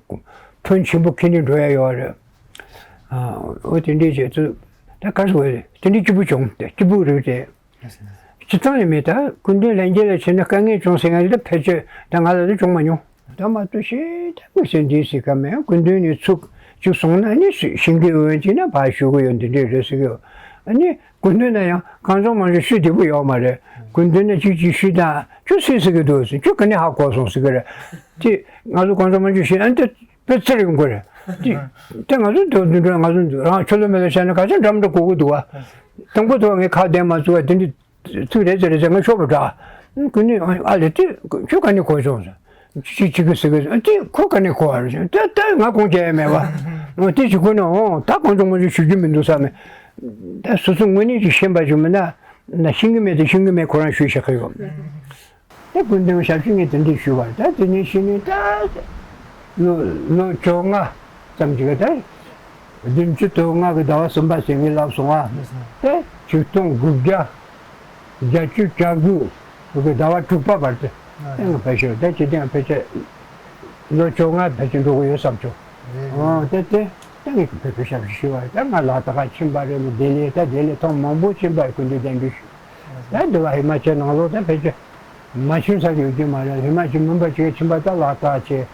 ཁྲོན་ཆེན་པོ་ཁྱེར་ནས་འགྲོ་ཡག་ཡོད་རེད། ཨ། འོ་དེ་འདྲས་བྱས་ཚུལ། ད་ག་རེ་ཟེར་དགོས་རེད། དེ་འདྲས་སྐྱིད་པོ་བྱུང་། དེ་སྐྱིད་པོ་རེད་དེ། སྤྱིར་བཏང་ནས་མེད། ད་སྐུ་མདུན་ལྷན་རྒྱས་ལ་ཕྱིན་ན་དཀའ་ངལ་བྱུང་ཟེར་མཁན་དེ་ཕལ་ཆེར་ད་ང་ལ་ད་བྱུང་མ་མྱོང་། ད་མ་གཏོགས་ཤེས་ད་དམིགས་བསལ་འདི་ཟེར་ག་མེད། སྐུ་མདུན་ནས་ཚུར་ཅིག་གསུངས་ན་ནི་ཤེས་ཀྱི་ཡོད། ཅིག་ན་ཕར་ཞུ་གི་ཡོད། འདི་འདྲས་རེད་ཟེར་གི་ཡོད། ཨ་ནི་སྐུ་མདུན་ན་ཡང་གང་བྱུང་མང་བྱུང་ཞུ་བདེ་པོ་ཡོད་མ་རེད། སྐུ་མདུན་ན་ཅིག་ཅིག་ཞུས་དང་། ཁྱོད་སུས་ཟེར་གི་འདུག་ཟེར། ཁྱོད་ག་ནས་ཧ་གོ་སོང་ཟེར་གི་རེད། དེ་ང་ཚོ་གང་བྱུང་མང་བྱུང་ཞུས་ན་དེ་དཔེ་ཚེར་ཡོང་གི་རེད། དེ་དེ་ང་ཚོ་འདི་འདི་འདྲ་ང་ཚོ་འདི་རང་ཆོ་ལོ་མེ་ལོ་བཤད་ན་ག་ཚོད་འདྲ་མི་འདྲ་གོ་གི་འདུག་བ། དང་པོ་དུ་བ་ངས་ཁ་བདེ་མ་བཟོ་བ་དེ་འདྲ། ཚིག་རེ་ཚེ་རེ་ཚེ་ང་ཤོར་བ་འདྲ། ཀུན་ནས་ཨ་ལེ་དེ་ཁྱོད་ག་ནས་གོ་བྱུང་ཟེར། ཅི་ཅི་གི་ཟེར་གི་ཟེར། དེ་ཁོ་ག་ནས་གོ་བ་རེད་ཟེར། ད་ད་ང་ཁུངས་སྐྱེལ་ཡ་མེད་བ། དེ་ཅི་གོ་ན་འོང་ད་གང་བྱུང་མང་བྱུང་ཞུ་རྒྱུ་མི་འདུག་བསམ་མེད། ད་སོ་སོ་དངོས་གནས་ཀྱི་ཤེས་པ་ཞིག་མིན་ན་ན་ཤེས་ཀྱི་མེད་དེ་ཤེས་ཀྱི་མེད་ཁོ་རང་ཞུས་བཞག་གི་ཡོད། ད་སྐུ་མདུན་ཞབས་ཕྱི་ངས་དེ་འདྲས་ཞུས་པ་རེད། ད་དེ་ནས་ཕྱི་ནས་ད་ལོ་ལོ་བཅོ་ལྔ་ཙམ་ཅིག་ད་བདུན་ཅུ་དོན་ལྔ་གི་ཟླ་བ་གསུམ་པ་ཟེར་ངས་ལབ་སོང་ང་། ད་ཆིག་སྟོང་དགུ་བརྒྱ་བརྒྱད་ཅུ་གྱ་དགུ་གི་ཟླ་བ་དྲུག་པ་བར་དུ་ད་ང་ཕལ་ཆེར་ད་སྤྱི་བཏང་ཕལ་ཆེར་ལོ་བཅོ་ལྔ་ཕལ་ཆེར་འགྲོ་གི་ཡོད་བསམ་བྱུང་། ཨོ་ད་དེ་ད་ངས་བོད་པའི་ཞབས་ཕྱི་ཞུ་བ་རེད། ད་ང་ལ་དྭགས་ཕྱིན་པ་རེད། ལྡི་ལི་ད་ལྡི་ལི་ཐེངས་མང་པོ་ཕྱིན་པ་རེད། སྐུ་མདུན་གདན་འདྲེན་ཞུས། ད་འདི་བ་ཧི་མ་ཅལ་ནང་ལོགས་ད་ཕལ་ཆེར་མ་ཕྱིན་ས་ཡོད་ཀྱི་མ་རེད། ཧི་མ་ཅལ་མིན་པ་ཅིག་ཕྱིན་པ་ད་ལ་དྭགས་བྱས།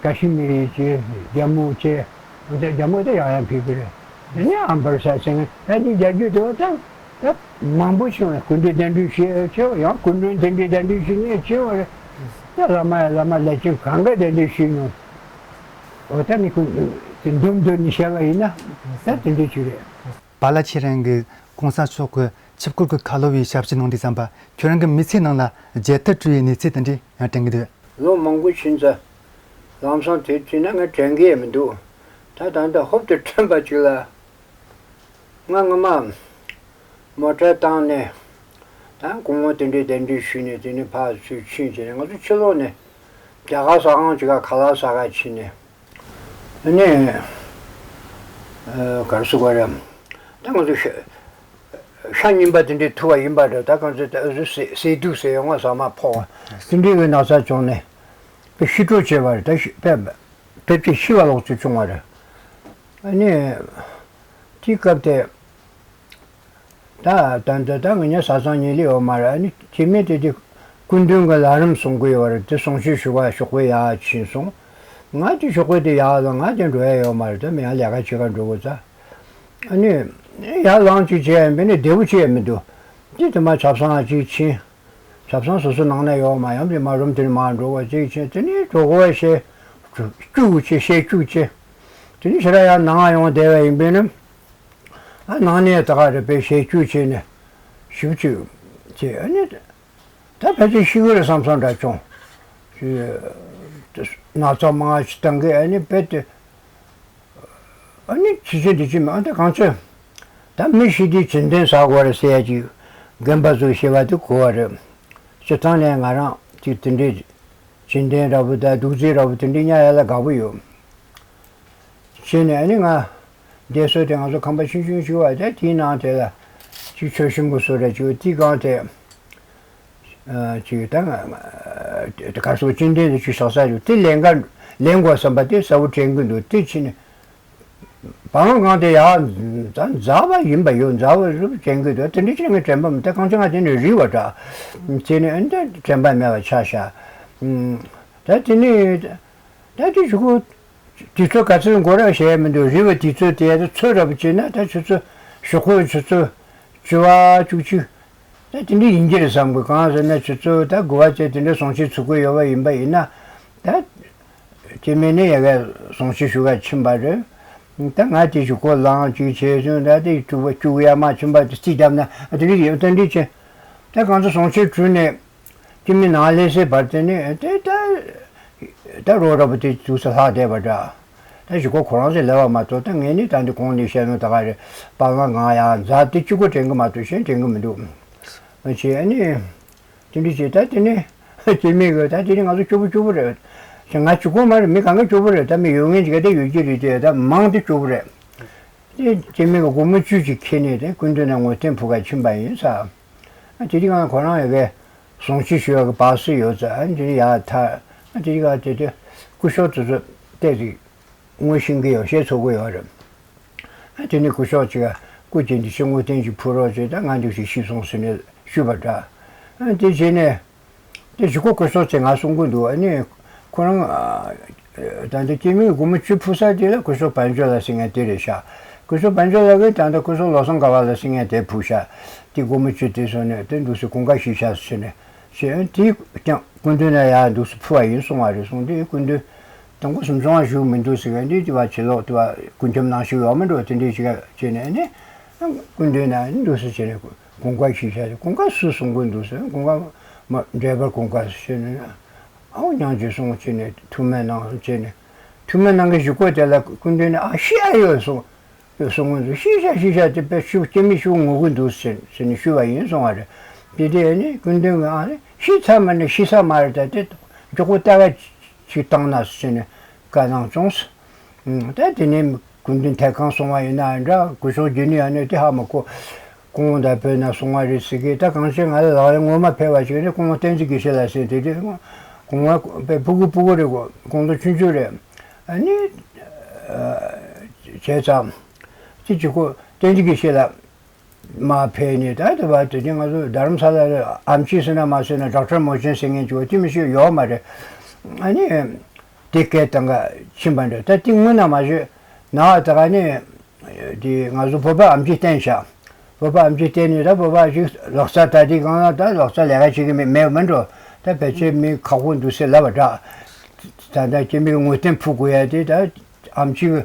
ཀ་ཤི་མིར་བྱས། ཇམ་མུ་བྱས། འོ་ད་ཇམ་མུ་ད་ཡང་ཡང་ཕེབས་ཀྱི་རེད། དེ་ནས་ཨམ་བར་ས་ཟེར་མཁན་ད་འདི་རྒྱ་རྒྱུད་དུ་ད་ད་མང་པོ་བྱུང་བས། སྐུ་མདུན་གདན་འདྲེན་ཞུས་ཆེ་བ། ཡང་སྐུ་མདུན་གདན་འདྲེན་གདན་འདྲེན་ཞུས་ནས་ཆེ་བ་རེད། ད་བླ་མ་བླ་མ་ལས་ཅན་གང་ག་གདན་འདྲེན་ཞུས་མྱོང་། འོ་ད་ནི་ཁོ་དེ་འདུམ་འདུམ་ནས་བཤད་པ་ཡིན་ན་ད་དེ་འདྲའི་ཆོས་རེད། པཱ་ལགས་ཁྱེད་རང་གིས་གོང་ས་མཆོག་གི་ཆིབས་བསྐོར་གྱི་ཁ་ལོ་བའི་ཞབས་ཕྱི་གནང་དུས་ཙམ་པ་ཁྱེད་རང་གི་མི་ཚེའི་ནང་ལ་རྒྱལ་དར་བཀྲུ་བའི་གནས་ཚུལ་དེ་འདྲ་ཡང་དྲན་གྱི་འདུག། ལོ་མང་པོ་ཕྱིན་ཙང་ལམ་སང་དེ་བྲིས་ན་ང་དྲན་གྱི་ཡང་མི་འདུག། ད་ད་ལྟ་ཧོབ་ཏེ་དྲན་པ་ཅིག་ལ། ང་སྔོན་མ་མོ་ཊ་བཏང་ནས་ད་དགོང་མོ་དེ་འདྲའི་གདན་འདྲེན་ཞུས་ནས། དེ་ནས་ཕར་ཚུར་ཕྱིན་བྱས་ནས། ང་ཚོ་ཕྱི་ལོགས་ནས་རྒྱ་གར་ཟ་ཁང་ཅིག་ག་ཁ་ལག་ཟ་ག་ཕྱིན་ནས། ཨ་ནི་ཨ་ག་རེ་ཟེར་དགོས་རེད། ད་ང་ཚོ་ཤ་ཤ་རྙིང་པ་དེ་འདྲའི་འཐུ་བ་ཡིན་པ་འདྲ། ད་གང་ཚེ་ད་ཨ་ཟུ་ཟས་ཟས་དུག་ཟེར་ཡོང་བ་ཟ་མ་ཕོག་པ་དེ་འདྲའི་གི་ན་ཚ་བྱུང་ནས་དཔེ་ཤི་འགྲོ་བྱས་པ་རེད། ད་ཤི་དཔེ་དཔེ་ཅིག་ཤི་བ་ལོག་ཅིག་བྱུང་བ་རེད། ཨ་ནི་དེའི་སྐབས་དེ། ད་ད་ད་ད་ང་གཉིས་ས་སང་ཉིན་ལས་ཡོད་མ་རེད། ཨ་ནི་དེ་མིན་དེ་དེ་སྐུ་མདུན་གྱི་ལམ་རིམ་གསུང་གི་ཡོད་རེད། དེ་གསུང་ཆོས་ཞུ་བ་ཞོགས་པའི་ཡར་ཕྱིན་སོང་། ང་དེ་ཞོགས་པའི་དེ་ཡར་ལ་ང་དེ་འགྲོ་ཡ་ཡོད་མ་རེད། ད་མི་ཡང་ལས་ཀ་བྱེད་ག་འགྲོ་དགོས་ཙང་། ཨ་ནི་ཡར་ལངས་ཅིག་བྱས་ཡིན་པས་ནི་བདེ་པོ་ཅིག་ཡང་མི་འདུག། དེ་དེ་མ་ཆབ་གསང་ཅིག་ཕྱིན། ཆབ་གསང་སོ་སོ་ནང་ན་ཡོད་མ་ཡོང་དེ་མ་རུམ་དེ་ནས་མར་འགྲོ་བ་ཅིག་ཕྱིན། དེ་ནས་གྲོད་ཁོག་བཤལ་སྐྱུག་བྱས་བཤལ་སྐྱུག་བྱས། དེ་ནས་ཕྱི་ར་ཡར་ནང་ཡོང་བསྡད་པ་ཡིན་པས་ནི། ཨ་ནང་ནས་ད་ག་རེ་དཔེ་བཤལ་སྐྱུག་བྱས་ནས་ཞིབ་ཅིག་བྱས། ཨ་ནི་ད་ཕལ་ཆེར་ཤི་གི་རེད་བསམ་བསམ་འདྲ་བྱུང་། ཅི་ན་ཚ་མང་ཞིག་བཏང་གི། ཨ་ནི་དཔེ་དེ་ཨ་ནི་ཅི་བྱེད་འདི་བྱེད་མེད། ཨ་ད་གང་ཚོད་ད་མི་ཤི་དུས་བྱིན་རྟེན་ཟ་དགོས་རེད་ཟེར་ཡ་ཅིག་རྒན་པ་ཚོས་བཤད་པ་དེ་གོ་བ་རེད། སྤྱིར་བཏང་ནས་ང་རང་ཅིག་དེ་འདྲའི་བྱིན་རྟེན་འདྲ་པོ་དང་གདུགས་རྩི་འདྲ་པོ་དེ་འདྲའི་ཉར་ཡ་ལ་དགའ་པོ་ཡོད། བྱས་ནས་ཨ་ནི་ང་འདས་སོ་དེ་ང་ཚོ་ཁང་པ་ཆུང་ཆུང་ཞིག་བ་དེ་དེའི་ནང་དེ་ལ་ཅིག་མཆོད་གཤོམ་གྱི་བཟོ་འདྲ་ཅིག་དེའི་སྒང་དེ་ཅིག་ད་ང་དེ་གར་སོགས་ཅི་འདྲའི་དེ་ཅིག་བཞག་ས་ཡོད། དེ་ལེན་ག་ལེན་དགོས་བསམ་པ་དེ་གསལ་པོ་དྲན་གྱི་འདུག། དེ་ཕྱིན་ནས་བང་སྒང་དེ་ཡར་ད་འཛག་པ་ཡིན་པ་ཡོད། འཛག་པ་རུབ་དྲན་གྱི་འདུག། དེ་འདྲའི་ཅིག་ངས་དྲན་པ་མི། ད་གང་ཅི་ང་དེ་ནས་རིལ་བ་འདྲ། བྱས་ནས་ཨ་ནི་ད་དྲན་པ་མེད་པ་ཆགས་ཤག། ད་དེ་ནས། ད་དེ་ཞུ་གུ་དུས་ཚོད་ག་ཚོད་འགོར་ར་བཤད་ཡ་མི་འདུག། རིལ་བ་དུས་ཚོད་དེ་ཚོད་ར་བ་བྱས་ན་ད་ཆུ་ཚོད་ཞོགས་པའི་ཆུ་ཚོད་བཅུ་པ་བཅུ་གཅིག། ད་དེ་འདྲ་ཡིན་གྱི་རེད་བསམ་གི། གང་ཟེར་ན་ཆུ་ཚོད་ད་དགུ་པ་བཅས་དེ་འདྲ་གསུང་ཆོས་ཚུགས་ཀྱི་ཡོད་པ་ཡིན་པ་ཡིན་ན། ད་དེ་མིན་ནས་ཡ་ག་གསུང་ཆོས་ཞུ་ག་ཕྱིན་པ་རེད། ད་ང་དེ་གཞུག་གུ་ལངས་ཅིག་བྱས་སོང་། ད་དེ་དཀྲུག་པ་དཀྲུག་ཡ་མ་ཕྱིན་པ་དེ་རྩིས་བརྒྱབ་ན་ཨ་དེ་འདྲ་ཡོད། ད་འདི་བྱས། ད་གང་ཚོ་བཟང་ཆེ་བྲུས་ནས་སྐྱེ་མི་ནང་ལས་སའི་བར་དེ་ནས་དེ་ད་ད་རོ་ར་བུ་དེ་དུས་སུ་ལྷག་བསྡད་པ་འདྲ། ད་གཞུག་གུ་ཁོ་རང་ཚོས་ལས་པ་མ་གཏོགས། ད་ངས་ནི་ད་འདི་གོང་ནས་བཤད་ནོ་ད་ག་རེ་པ་ལང་ང་ཡང་མཛའ་དེ་གཅིག་པུ་དྲན་གི་མ་གཏོགས་གཞན་དྲན་གི་མི་འདུག་ཨ། བྱས་ཨ་ནི། དེ་འདྲ་བྱས། ད་དེ་ནས་སྐྱེ་མི་གི་ད་དེ་ནས་ང་ཚོ་སྐྱོ་པོ་སྐྱོ་པོ་རེད། ང་གཅིག་པོ་མ་རེད། མི་གང་ག་སྐྱོ་པོ་རེད། ད་མི་ཡོད་མཁན་ཅིག་ག་དེ་ཡོད་ཀྱི་རེད་དེ། ད་མང་དེ་སྐྱོ་པོ་རེད། དེ་སྐྱེ་མི་གི་སྒོར་མོ་བཅུ་ཅིག་ཁྱེར་ནས་དེ་སྐུ་མདུན་ན་ངོ་དེབ་ཕུལ་ག་ཕྱིན་པ་ཡིན་ས། ཨ་དེ་དུས་ང་ཁོ་རང་ཡ་གི་བཟང་ཕྱི་ཞུ་ཡ་གི་བར་སྲིད་ཡོད་ཙང་། ཨ་དེ་ཡ་ཐ། ཨ་དེ་ག་དེ་དེ་སྐུ་ཞབས་དེ་ཚོ་བལྟས་ཚིག་ངོ་ཤེས་ཀྱི་ཡོད། ཤེས་ཚོར་གྱི་ཡོད་རེད། ཨ་དེ་ནས་སྐུ་ཞབས་ཅིག་ག་སྐུ་མཁྱེན་དེ་ཤི་ངོ་བསྟན་ཅིག་ཕུལ་རོགས་བྱས། ད་ང་འདི་ཞིག་ཤི་སོང་ཟེར་ནས་ཞུས་པ་འདྲ། ཨ་དེ་བྱས་ནས་དེ་གཞུག་གུ་སྐུ་ཞབས་ཚོས་ང་གསུང་གི་འདུག་ཨ་ནི་ཁོ་རང་ཨ་ད་ལྟ་སྐྱེ་མིའི་སྒོར་མོ་བཅུ་ཕུལ་ས་དེ་ལ་སྐུ་ཞབས་བན་ཇོ་ལགས་ཟེར་མཁན་དེ་རེད་ཤག་སྐུ་ཞབས་བན་ཇོ་ལགས་ཀྱིས་ད་ལྟ་སྐུ་ཞབས་བློ་བཟང་དགའ་བ་ལགས་ཟེར་མཁན་དེ་ཕུལ་ཤག་དེ་སྒོར་མོ་བཅུ་དེ་སོང་ནས་དེ་འདུག་སེ་གོང་ཁ་ཞུས་ཤག་ཟེར་ནས་བྱས། དེ་ཀྱང་སྐུ་མདུན་ན་ཡར་འདུག་སེ་ཕུལ་བ་ཡིན་གསུང་བ་རེད་གསུངས། དེ་སྐུ་མདུན་དང་པོ་གསུམ་བྱུང་བ་ཞུ་མི་འདུག་ཟེར་ག་འདི་དེ་བ་བྱེད་ལོག་དེ་བ་སྐུ་འཁྱམ་ནང་ཞུ་ཡོད་མི་འགྲོ། དེ་འདྲའི་ཞིག་བྱས་ནས་ནི་སྐུ་མདུན་ན་འདུག་སེ་བྱས་ནས་གོང་ཁ་ཞུས་ཤག་གོང་ཁ་སུ་གསུང་གི་འདུག་ཟེར། གོང་ཁ་མ་འབྲས་བར་གོང་ཁ་ཟེར་ནས། ཨའོ་ཉང་ཅིག་སོང་བྱས་ནས་ཐུགས་སྨོན་གནང་བྱས་ནས། ཐུགས་སྨོན་གནང་གི་གཞུག་གུ་དེ་ལ་སྐུ་མདུན་ནས་ཨ་ཤི་ཨ་ཡོད་གསུངས། ཡོད་གསུངས་གི་འདུག་ཤི་ཤ་ཤི་ཤ་དེ་དཔེ་ཤུགས་སྐྱེ་མི་ཤུགས་ངུ་གི་འདུག་ཟེར་ཟེར་ནས་ཞུས་པ་ཡིན་གསུང་བ་རེད། དེ་དེ་ནི་སྐུ་མདུན་གྱིས་ཨ་ནི་ཤི་ཚར་མ་ནི་ཤི་ས་མ་རེད། ད་དེ་མགྱོགས་པོ་ལྟ་བ་ཅིག་བཏང་ན་ཟེར་ནས་བཀའ་གནང་བྱུང་། ད་དེ་ནས་སྐུ་མདུན་ཐད་ཁང་སོང་བ་ཡིན་ན་འདྲ། སྐུ་ཞབས་རྒྱུན་ནས་ཨ་ནི་དེ་ཧ་མ་གོ། ཁོང་ད་བོད་ན་སོང་བ་རེད་ཟེར་གི། ད་གང་ཅི་ང་ལ་ལག་ལེན་ངོ་མ་ཕེབས་པ་ཞིག་ནི་ཁོང་བསྟན་འཛིན་དགེ་བཤེས་ལགས་ཟེར། དེ་དུས་ཁོང་ང་དཔེ་ཕྲུ་གུ་ཕྲུ་གུ་རེད་གོ། ཁོང་ཚོ་ཆུང་ཆུང་རེད། ཨ་ནི་བྱས་ཙང་དེ་གཅིག་པོ་བསྟན་འཛིན་དགེ་བཤེས་ལགས་མར་ཕེབས་ནས། ད་དེ་བ་དེ་དུས་ང་ཚོ་རྡ་རམ་ས་ལ་ལ་ཨེམ་ཆི་ཟེར་ན་མ་ཟེར་ན་ཌོག་ཊར་མོ་ཆེན་ཟེར་མཁན་ཅིག་དེ་མི་ཤེས་ཡོད་མ་རེད། ཨ་ནི། དེ་སྐད་བཏང་ག་ཕྱིན་པ་འདྲ། ད་དེ་སྔོན་ན་མ་བྱོས་ན་ད་ག་ནས་དེ་ང་ཚོ་བོད་པ་ཨེམ་ཆི་བསྟེན་ཤག་བོད་པ་ཨེམ་ཆི་བསྟེན་ནས་ད་བོད་པ་ཞིག་ལོ་གསར་ད་དེ་གང་ལ་ད་ལོ་གསར་ལས་ཀ་བྱེད་གི་མེད་མེད་མི་འགྲོ། ད་ཕལ་ཆེར་མི་ཁག་པོ་འདུག་ཟེར་ལབ་པ་འདྲ། ད་ད་སྐྱེ་མི་གི་ངོ་དེབ་ཕུལ་དགོས་ཡ་དེ་ད་ཨེམ་ཆི་གི་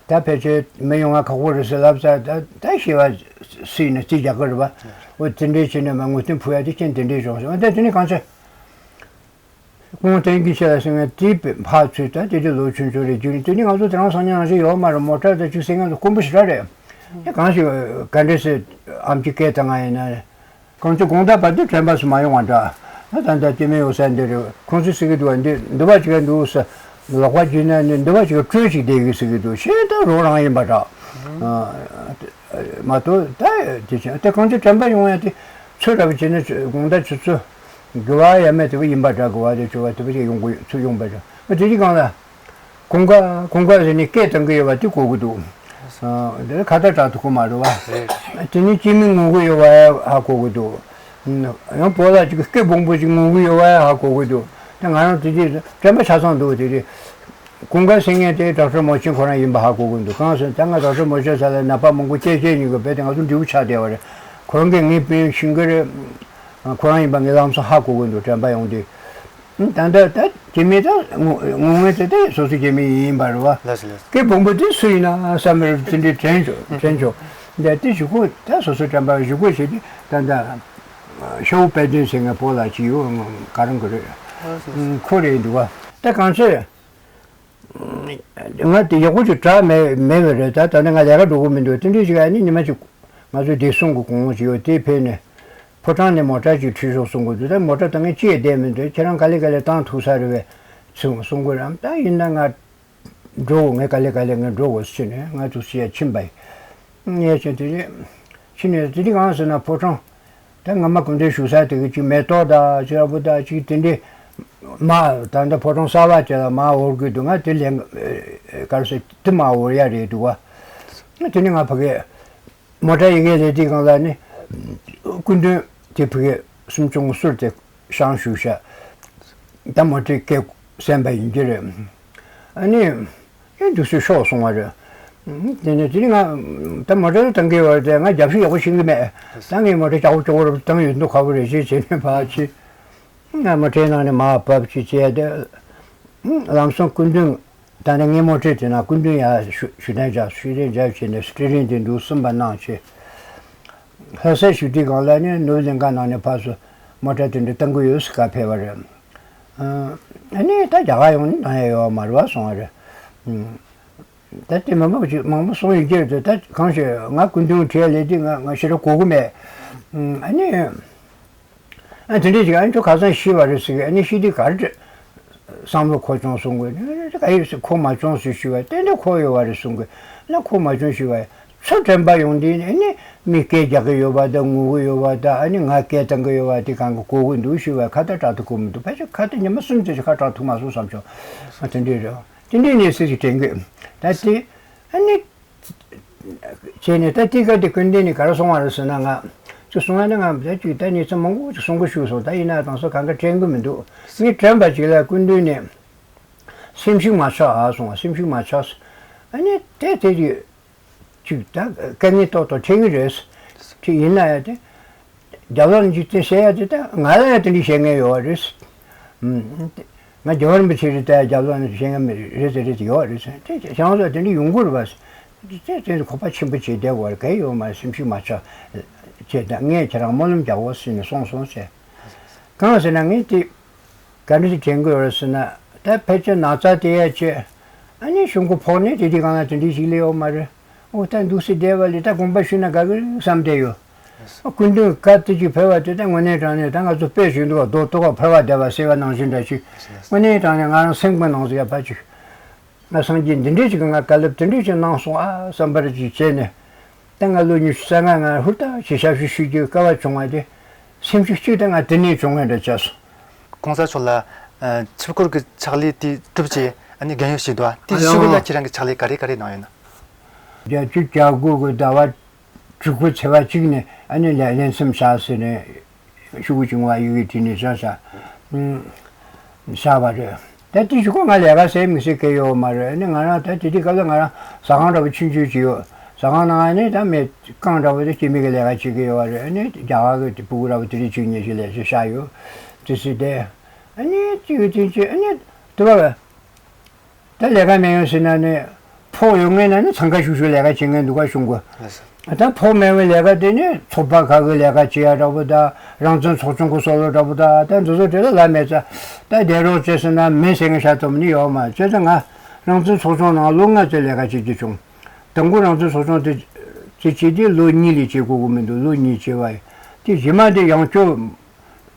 ད་ཕལ་ཆེར་མི་ཡོང་ང་ཁག་པོ་རེད་ཟེར་ལབ་ས། ད་ད་ཤེས་པ་སྲིད་ནས་རྩིས་རྒྱག་གི་རེད་པ། འོ་དེ་འདྲའི་བྱས་ནས་མ་ངོ་དེབ་ཕུལ་ཡ་དེ་རྐྱེན་དེ་འདྲའི་བྱུང་སོང་། འོ་ད་དེ་ནས་གང་ཚེ། ཁོང་བསྟན་འཛིན་དགེ་བཤེས་ལགས་ཟེར་མཁན་དེ་ཕར་ཚུར་ད་དེ་དུས་ལོ་ཆུང་ཆུང་རེད། རྒྱུན་དེ་ནི་ང་ཚོ་དེ་རང་སང་ཉིན་རང་བཞིན་ཡོད་མ་རེད། མོ་ཊ་དང་ཅིག་ཟེར་མཁན་དེ་དཀོན་པོ་ཞེ་དྲག་རེད། དེ་གང་ཞིག་ག་འདྲས་ཟེར་ཨེམ་ཆི་སྐད་བཏང་ང་ཡིན་ན། གང་ཅི་དགོང་དག་བར་དུ་དྲན་པ་སུ་མ་ཡོང་བ་འདྲ། ད་ད་ལྟ་སྐྱེ་དམན་ཡོད་ས་འདི་རེད། ཁོང་ཚོས་ཟེར་གི་འདུག་བ། འདི་འདི་བ་ཅིག་ག་འདུག་ཟེར། ལག་པ་བརྒྱུད་ན་ནི་འདི་བ་ཅིག་ག་སྤྲོད་ཅིག་བསྡད་གི་ཟེར་གི་འདུག་ཤེས་ད་རོ་རང་ཡིན་པ་འདྲ། མ་གཏོགས་ད་དེ་བཞིན་དེ་གང་ཅི་དྲན་པ་ཡོང་ཡ་དེ་ཚོད་ར་བ་བྱས་ན་དགོང་དག་ཆུ་ཚོད་དགུ་པ་ཡས་མས་དེ་བ་ཡིན་པ་འདྲ། དགུ་པ་དེ་བཅུ་པ་དེ་བ་ཅིག་ཡོང་གི་ཚུར་ཡོང་པ་འདྲ། དེ་རིགས་གང་ལ་གོང་ཁ་གོང་ཁ་ཟེར་ནས་སྐད་བཏང་གི་ཡོད་པ་དེ་གོ་གི་འདུག་དེ་ནས་ཁ་བརྡ་དྲག་ཐུབ་ཀྱི་མ་རེད་བ། དེ་ནས་སྐྱེ་དམན་ངུ་གི་ཡོད་པ་ཧ་གོ་གི་འདུག་ཡང་བོད་ལ་ཅིག་སྐད་སྦོམ་པོ་ཅིག་ངུ་གི་ཡོད་པ་ཧ་གོ་གི་འདུག་ད་ང་རང་དེ་དུས་དྲན་པ་ཆ་ཚང་འདུག་དེ་དུས། གོང་ཁ་ཟེར་མཁན་དེ་ཌོག་ཊར་མོ་ཆེན་ཁོ་རང་ཡིན་པ་ཧ་གོ་གི་འདུག་གང་ཟེར་ན་ད་ང་ཌོག་ཊར་མོ་ཆེན་ས་ལ་ནད་པ་མང་པོ་སྐྱེལ་སྐྱེལ་ཉིན་གི་བས་དེ་ང་ཚོ་འབྲས་བུ་ཆགས་བསྡད་པ་རེད། ཁོ་རང་གིས་ངའི་དཔེ་ཤིང་གི་རེད། ཁོ་རང་ཡིན་པ་ངས་ལམ་སང་ཧ་གོ་གི་འདུག་དྲན་པ་ཡོང་དུས། ད་ལྟ་ད་སྐྱེ་དམན་ད་ངུ་ངུ་ངེས་དེ་དེ་སོ་སོ་སྐྱེ་དམན་ཡིན་པ་རེད་བ། ལགས་སོ་ལགས་སོ། སྐད་སྦོམ་པོ་དེ་སུ་ཡིན་ན་བསམ་པའི་དེ་འདྲའི་དྲན་ཆོག་དྲན་ཆོག་འདི་དེ་གཞུག་གུ་ད་སོ་སོ་དྲན་པ་གཞུག་གུ་བྱས་ཏེ་ད་ལྟ་ཤ་བོ་དཔལ་ལྡན་ཟེར་མཁན་བོད་ལ་ཅིག་ཡོད། ག་རང་གི་རེད། ལགས་སོ་ལགས་སོ། ཁོ་རེད་འདུག་བ། ད་གང་ཚེ། ང་དེ་ཡག་པོ་ཅིག་དྲག་མེད་མེད་པ་རེད། ད་ད་ནི་ང་ལས་ཀ་འགྲོ་གི་མི་འདུག་དེ་འདྲའི་ཞིག་ཨ་ནི་ཉི་མ་ཅིག་ང་ཚོའི་བདེ་སྲུང་གི་གོང་འོག་ཅིག་ཡོད། དེ་ཕེབས་ནས་ཕོ་བྲང་ནས་མོ་ཊ་ཅིག་ཁྲིད་ཤོག་གསུང་གི་འདུག་ད་མོ་ཊ་བཏང་མཁན་ཅི་ཡང་བསྡད་མི་འདུག་ཁྱེད་རང་ག་ལེ་ག་ལེ་བཏང་ཐུབ་ས་རེད་པས་གསུང་གསུང་གི་རེད། ད་ཡིན་ན་ང་འགྲོ་དགོས། ངས་ག་ལེ་ག་ལེ་ངས་འགྲོ་དགོས་ཟེར་ནས་ང་ཚོ་ཕྱི་ཡ་ཕྱིན་པ་ཡིན། ངས་ཕྱིན་དེ་རེད། ཕྱིན་ནས་དེ་རིང་གང་ཟེར་ན་ཕོ་བྲང་། ད་སྔ་མ་སྐུ་མདུན་བཞུགས་ས་དེ་གི་ཅིག་མེ་ཏོག་དང་ཅིག་ར་བུ་དང་ཅིག་དེ་འདྲའི་མ་ད་ལྟ་ཕོ་བྲང་གསར་པ་དེ་ལ་མ་འོར་དགོས་འདུག་ང་དེ་ལས་ག་རེ་ཟེར་དེ་མ་འོར་ཡ་རེད་འདུག་བ། དེ་ནི་ང་ཕ་གི་མོ་ཊ་ཡི་གེ་ལས་དེ་གང་ལ་ནི་སྐུ་མདུན་དེ་ཕ་གི་སུམ་ཅུ་སོ་གསུམ་དེ་བཤང་བཞུགས་ཤག་ད་མོ་ཊའི་སྐད་གསན་པ་ཡིན་གྱི་རེད། ཨ་ནི། ཨེ་འདུག་སེ་ཤོག་གསུང་བ་རེད། དེ་ནས་དེ་ནི་ང་ད་མོ་ཊ་བཏང་གི་ཡོད་རེད་དེ་ང་རྒྱབ་ཤུགས་ཡག་པོ་ཤེས་ཀྱི་མེད། ད་ངས་མོ་ཊ་ཅག་པོ་ཅོག་པོ་རུ་བཏང་ཡོད་འདུག་ཁ་པོ་རེ་ཞིག་བྱས་ནས་ཕར་ཕྱིན། ང་མོ་ཊའི་ནང་ནས་མར་བབས་ཅིག་བྱས་ཏེ། ལམ་སང་སྐུ་མདུན་ ད་ནི་ངས་མོ་ཊ་དེ་ན་སྐུ་མདུན་ཡར་ཞུ་ཞུ་དན་བྱ་ཞུ་དན་བྱ་བྱས་ནས་སི་ཊི་རིང་དེ་འདུག་གསུམ་པ་གནང་བྱས། ལྷ་སའི་ཞུ་དུས་སྒང་ལ་ནི་ནུབ་གླིང་ཁ་ནང་ནས་ཕར་ཚུར་མོ་ཊ་དེ་འདྲ་བཏང་གི་ཡོད་ཟེར་བཀའ་ཕེབས་པ་རེད། ཨ་ནི་ད་རྒྱ་གར་ཡོང་ནི་གནང་ཡ་ཡོད་མ་རེད་བ་གསུང་བ་རེད། ད་དེ་མི་མང་ཅིག་མང་པོ་གསུང་ཡོད་ཀྱི་རེད། ད་གང་ཞིག་ང་སྐུ་མདུན་ཁྲིད་ལས་དུས་ང་ང་ཞེ་དྲག་གོ་གི་མེད། ཨ་ནི། ཨ་དེ་འདྲས་ཅིག་ཨ་ནི་ཁྱོད་ཁ་སང་ཤི་བ་རེད་ཟེར་གི། ཨ་ནི་ཤི་དུས་ག་རེ་བསམ་བློ་འཁོར་བྱུང་གསུང་གི། ག་ཡོད་ཟེར། འཁོར་མ་བྱུང་ཟེར་ཞུས་པ། ཏན་ཏན་འཁོར་ཡོད་བ་རེད་གསུང་གི། ན་འཁོར་མ་བྱུང་ཞུས་པ། ཚུར་དྲན་པ་ཡོང་དུས་ཨ་ནི་མི་སྐད་རྒྱག་གི་ཡོད་པ་དང་ངུ་གི་ཡོད་པ་དང་། ཨ་ནི་ང་སྐད་བཏང་གི་ཡོད་པ་དེ་གང་གི་གོ་གི་འདུག་ཞུས་པ། ཁ་ཏ་དྲག་ཏུ་གོ་མི་འདུག་ཕལ་ཆེར་ཁ་ཏ་ཉི་མ་གསུམ་ཙམ་ཞིག་ཁ་དྲག་ཐུག་མ་སོང་བསམ་བྱུང་། ཨ་དེ་འདྲས་རེད། དེ་འདྲས་གནས་ཚུལ་ཞིག་དྲན་གི། ད་དེ་ཨ་ནི། བྱས་ནས་ད་དེའི་སྐབས་དེ་སྐུ་མདུན་ནས་ག་རེ་གསུངས་པ་རེད་ཟེར་ན། ང་ཅིག་གསུངས་པ་ནི་ང་ད་ཅིག་ད་ཉིན་མཚན་མང་པོ་ཅིག་གསུང་གི་བཞུགས་སོང་། ད་ཡིན་ན་དང་སོ་གང་ག་དྲན་གི་མི་འདུག་ངས་དྲན་པ་ཅིག་ལ་སྐུ་མདུན་ནས་སེམས་ཤུགས་མ་ཆག་ཨ་གསུངས་པ། སེམས་ཤུགས་མ་ཆག་ཨ་ནི་དེ་དེ་ཅིག་ཅིག་ད་དཀའ་ངལ་ཏོག་ཏོག་འཕྲད་ཀྱི་རེད། ཅིག་ཡིན་ན་ཡང་དེ། རྒྱབ་ལོགས་ནས་འཇིག་རྟེན་བཤད་ཡ་དེ་ད་ང་ལ་ཡང་དེ་འདྲའི་བཤད་མཁན་ཡོད་རེད། ང་རྒྱལ་བ་རིན་པོ་ཆེ་རེད། ད་རྒྱབ་ལོགས་ནས་བཤད་མཁན་རེད་ཟེར་རེད་ཡོད་རེད། དེ་བྱང་སོགས་དེ་འདྲ་ཡོང་གི་རེད་པ། དེ་དེ་ཁོག་པ་ཆེན་པོ་བྱས་བསྡད་དགོས་རེད། གལ་ཡོད་མ་རེད། སེམས་ཤུགས་མ་ཆག་བྱས། ད་ངས་ཁྱེད་རང་སྨོན་ལམ་རྒྱག་འོ་ཟེར་ནས་གསུངས་སོང་ཟེར། གང་ཟེར་ན་ངས་དེ་ག་འདྲ་ཞིག་དྲན་གི་ཡོད་རེད་ཟེར་ན། ད་ཕལ་ཆེར་ན་ཚ་དེ་ཡ་བྱས། ཨ་ནི་གཞུང་གི་ཕོགས་ནས་དེ་དུས་སྒང་ལ་དེ་འདྲའི་ཞིག་སླེབས་ཡོད་མ་རེད། འོ་ད་འདུག་སེ་བསྡད་པ་ལས་ད་དགོངས་པ་ཞུས་ན་དགའ་གི་རེད་བསམ་བསྡད་ཡོད། ཨ་སྐུ་མདུན་ག་དུས་ཅིག་ཕེབས་པ་དེ་ད་དངོས་གནས་དྲང་གནས་ད་ང་ཚོ་དཔེ་བཞིན་དུ་རྡོ་ཏོ་ག་ཕེབས་པ་བསྡད་པ་ཟེར་བ་ནང་བཞིན་འདྲ་ཞིག་དངོས་གནས་དྲང་གནས་ང་རང་སེམས་ཀྱི་ནང་ཟེར་ཡ་ཕ་ཅིག་ང་སངས་རྒྱས་འདི་འདྲས་ཅིག་གིས་ང་བཀའ་སློབ་དེ་འདྲས་ཅིག་གནང་སོང་ཨ་བསམ་པ་རེ་ཅིག་བྱས་ནས། ད་ང་ལོ་ཉི་ཤུ་རྩ་ལྔ་ང་ཧུར་ཐག་བྱས་ཞབས་ཞུ་ཞུ་རྒྱུའི་སྐལ་བ་བྱུང་བ་དེ། སེམས་ཤུགས་གཅིག་ད་ང་དེ་ནས་བྱུང་བ་འདྲ་བྱས་སོང་། གོང་ས་མཆོག་ལ་ཨ་ཆོས་སྐོར་གྱི་ཕྱག་ལས་དེ་གྲུབ་ཅེས་ཨ་ནི་རྒན་ཡོལ་ཞིག་འདུག་ཨ། དེ་ཨ་ཤོག་གུ་ལ་ཡང་ཁྱེད་རང་གི་ཕྱག་ལས་ག་རེ་ག་རེ་གནང་ཡོད་ན། བརྒྱད་ཅུ་གྱ་དགུ་གི་ཟླ་བ་དྲུག་པའི་ཚེས་པ་གཅིག་ནས་ཨ་ནི་ལས་ལན་གསུམ་བཞག་ཟེར་ནས་ཤོག་གུ་བྱུང་བ་ཡི་གེ་བྲིས་ནས་བཞག་བཞག་བཞག་པ་རེད། ད་དེ་གཞུག་གུ་ང་ལས་ཀ་ཟེར་མི་ཟེར་གི་ཡོད་མ་རེད། ཨ་ནི་ང་རང་ད་དེ་དུས་སྐབས་ལ་ང་རང་ཟ་ཁང་འདྲ་པོ་ཆུང་ཆུང་ཅིག་ཡོད། ཟ་ཁང་ནང་ཨ་ནི་ད་མི་རྐང་འདྲ་པོ་དེ་སྐྱེ་དམན་གྱི་ལས་ཀ་བྱེད་ཀྱི་ཡོད་པ་རེད། ཨ་ནི་རྒྱ་གར་གྱི་ཕྲུ་གུ་འདྲ་པོ་དེ་རིགས་བཅུ་གཉིས་ཤིག་ལས་བྱེད་བཞག་ཡོད། དེ་སྲིད་དེ་ཨ་ནི་གཅིག་གི་དུས་ཚོད་ཨ་ནི་དུ་བ་ད་ལས་ཀ་མེད་ཡོང་ཟེར་ན་ནི། ཕོགས་ཡོད་མཁན་ན་ནི་འཚང་ཁ་ཤུགས་ཤུགས་ལས་ཀ་བྱེད་མཁན་འདུག་ག་གཞུང་གི། ལགས་སོ། ད་ཕོགས་མེད་པའི་ལས་ཀ་དེ་ནི་ཚོགས་པ་ཁག་གི་ལས་ཀ་བྱེད་ཡ་འདྲ་པོ་དང་། རང་བཙན་ཚོགས་ཆུང་གི་བསམ་བློ་འདྲ་པོ་དང་། ད་འདི་ཚོ་དེ་ལ་ལ་མེད་ཙང་ད་བསྡད་རོགས་བྱེད་ཟེར་ན་མིན་ཟེར་མཁན་ཤ་སྟོབས་ནི་ཡོད་མ་རེད། བྱས་ཙང་ང་རང་བཙན་ཚོགས་ཆུང་ནང་ལོ་ལྔ་ཙམ་ལས་ཀ་བྱེད་ཀྱི་བྱུང་། དང་པོ་རང་བཙན་ཚོགས་ཆུང་དེ་དེ་བྱེད་དུས་ལོ་གཉིས་ལས་བྱེད་དགོས་ཀྱི་མི་འདུག་ལོ་གཉིས་བྱས་པ་ཡིན། དེ་རྗེས་མ་དེ་ཡང་བསྐྱར།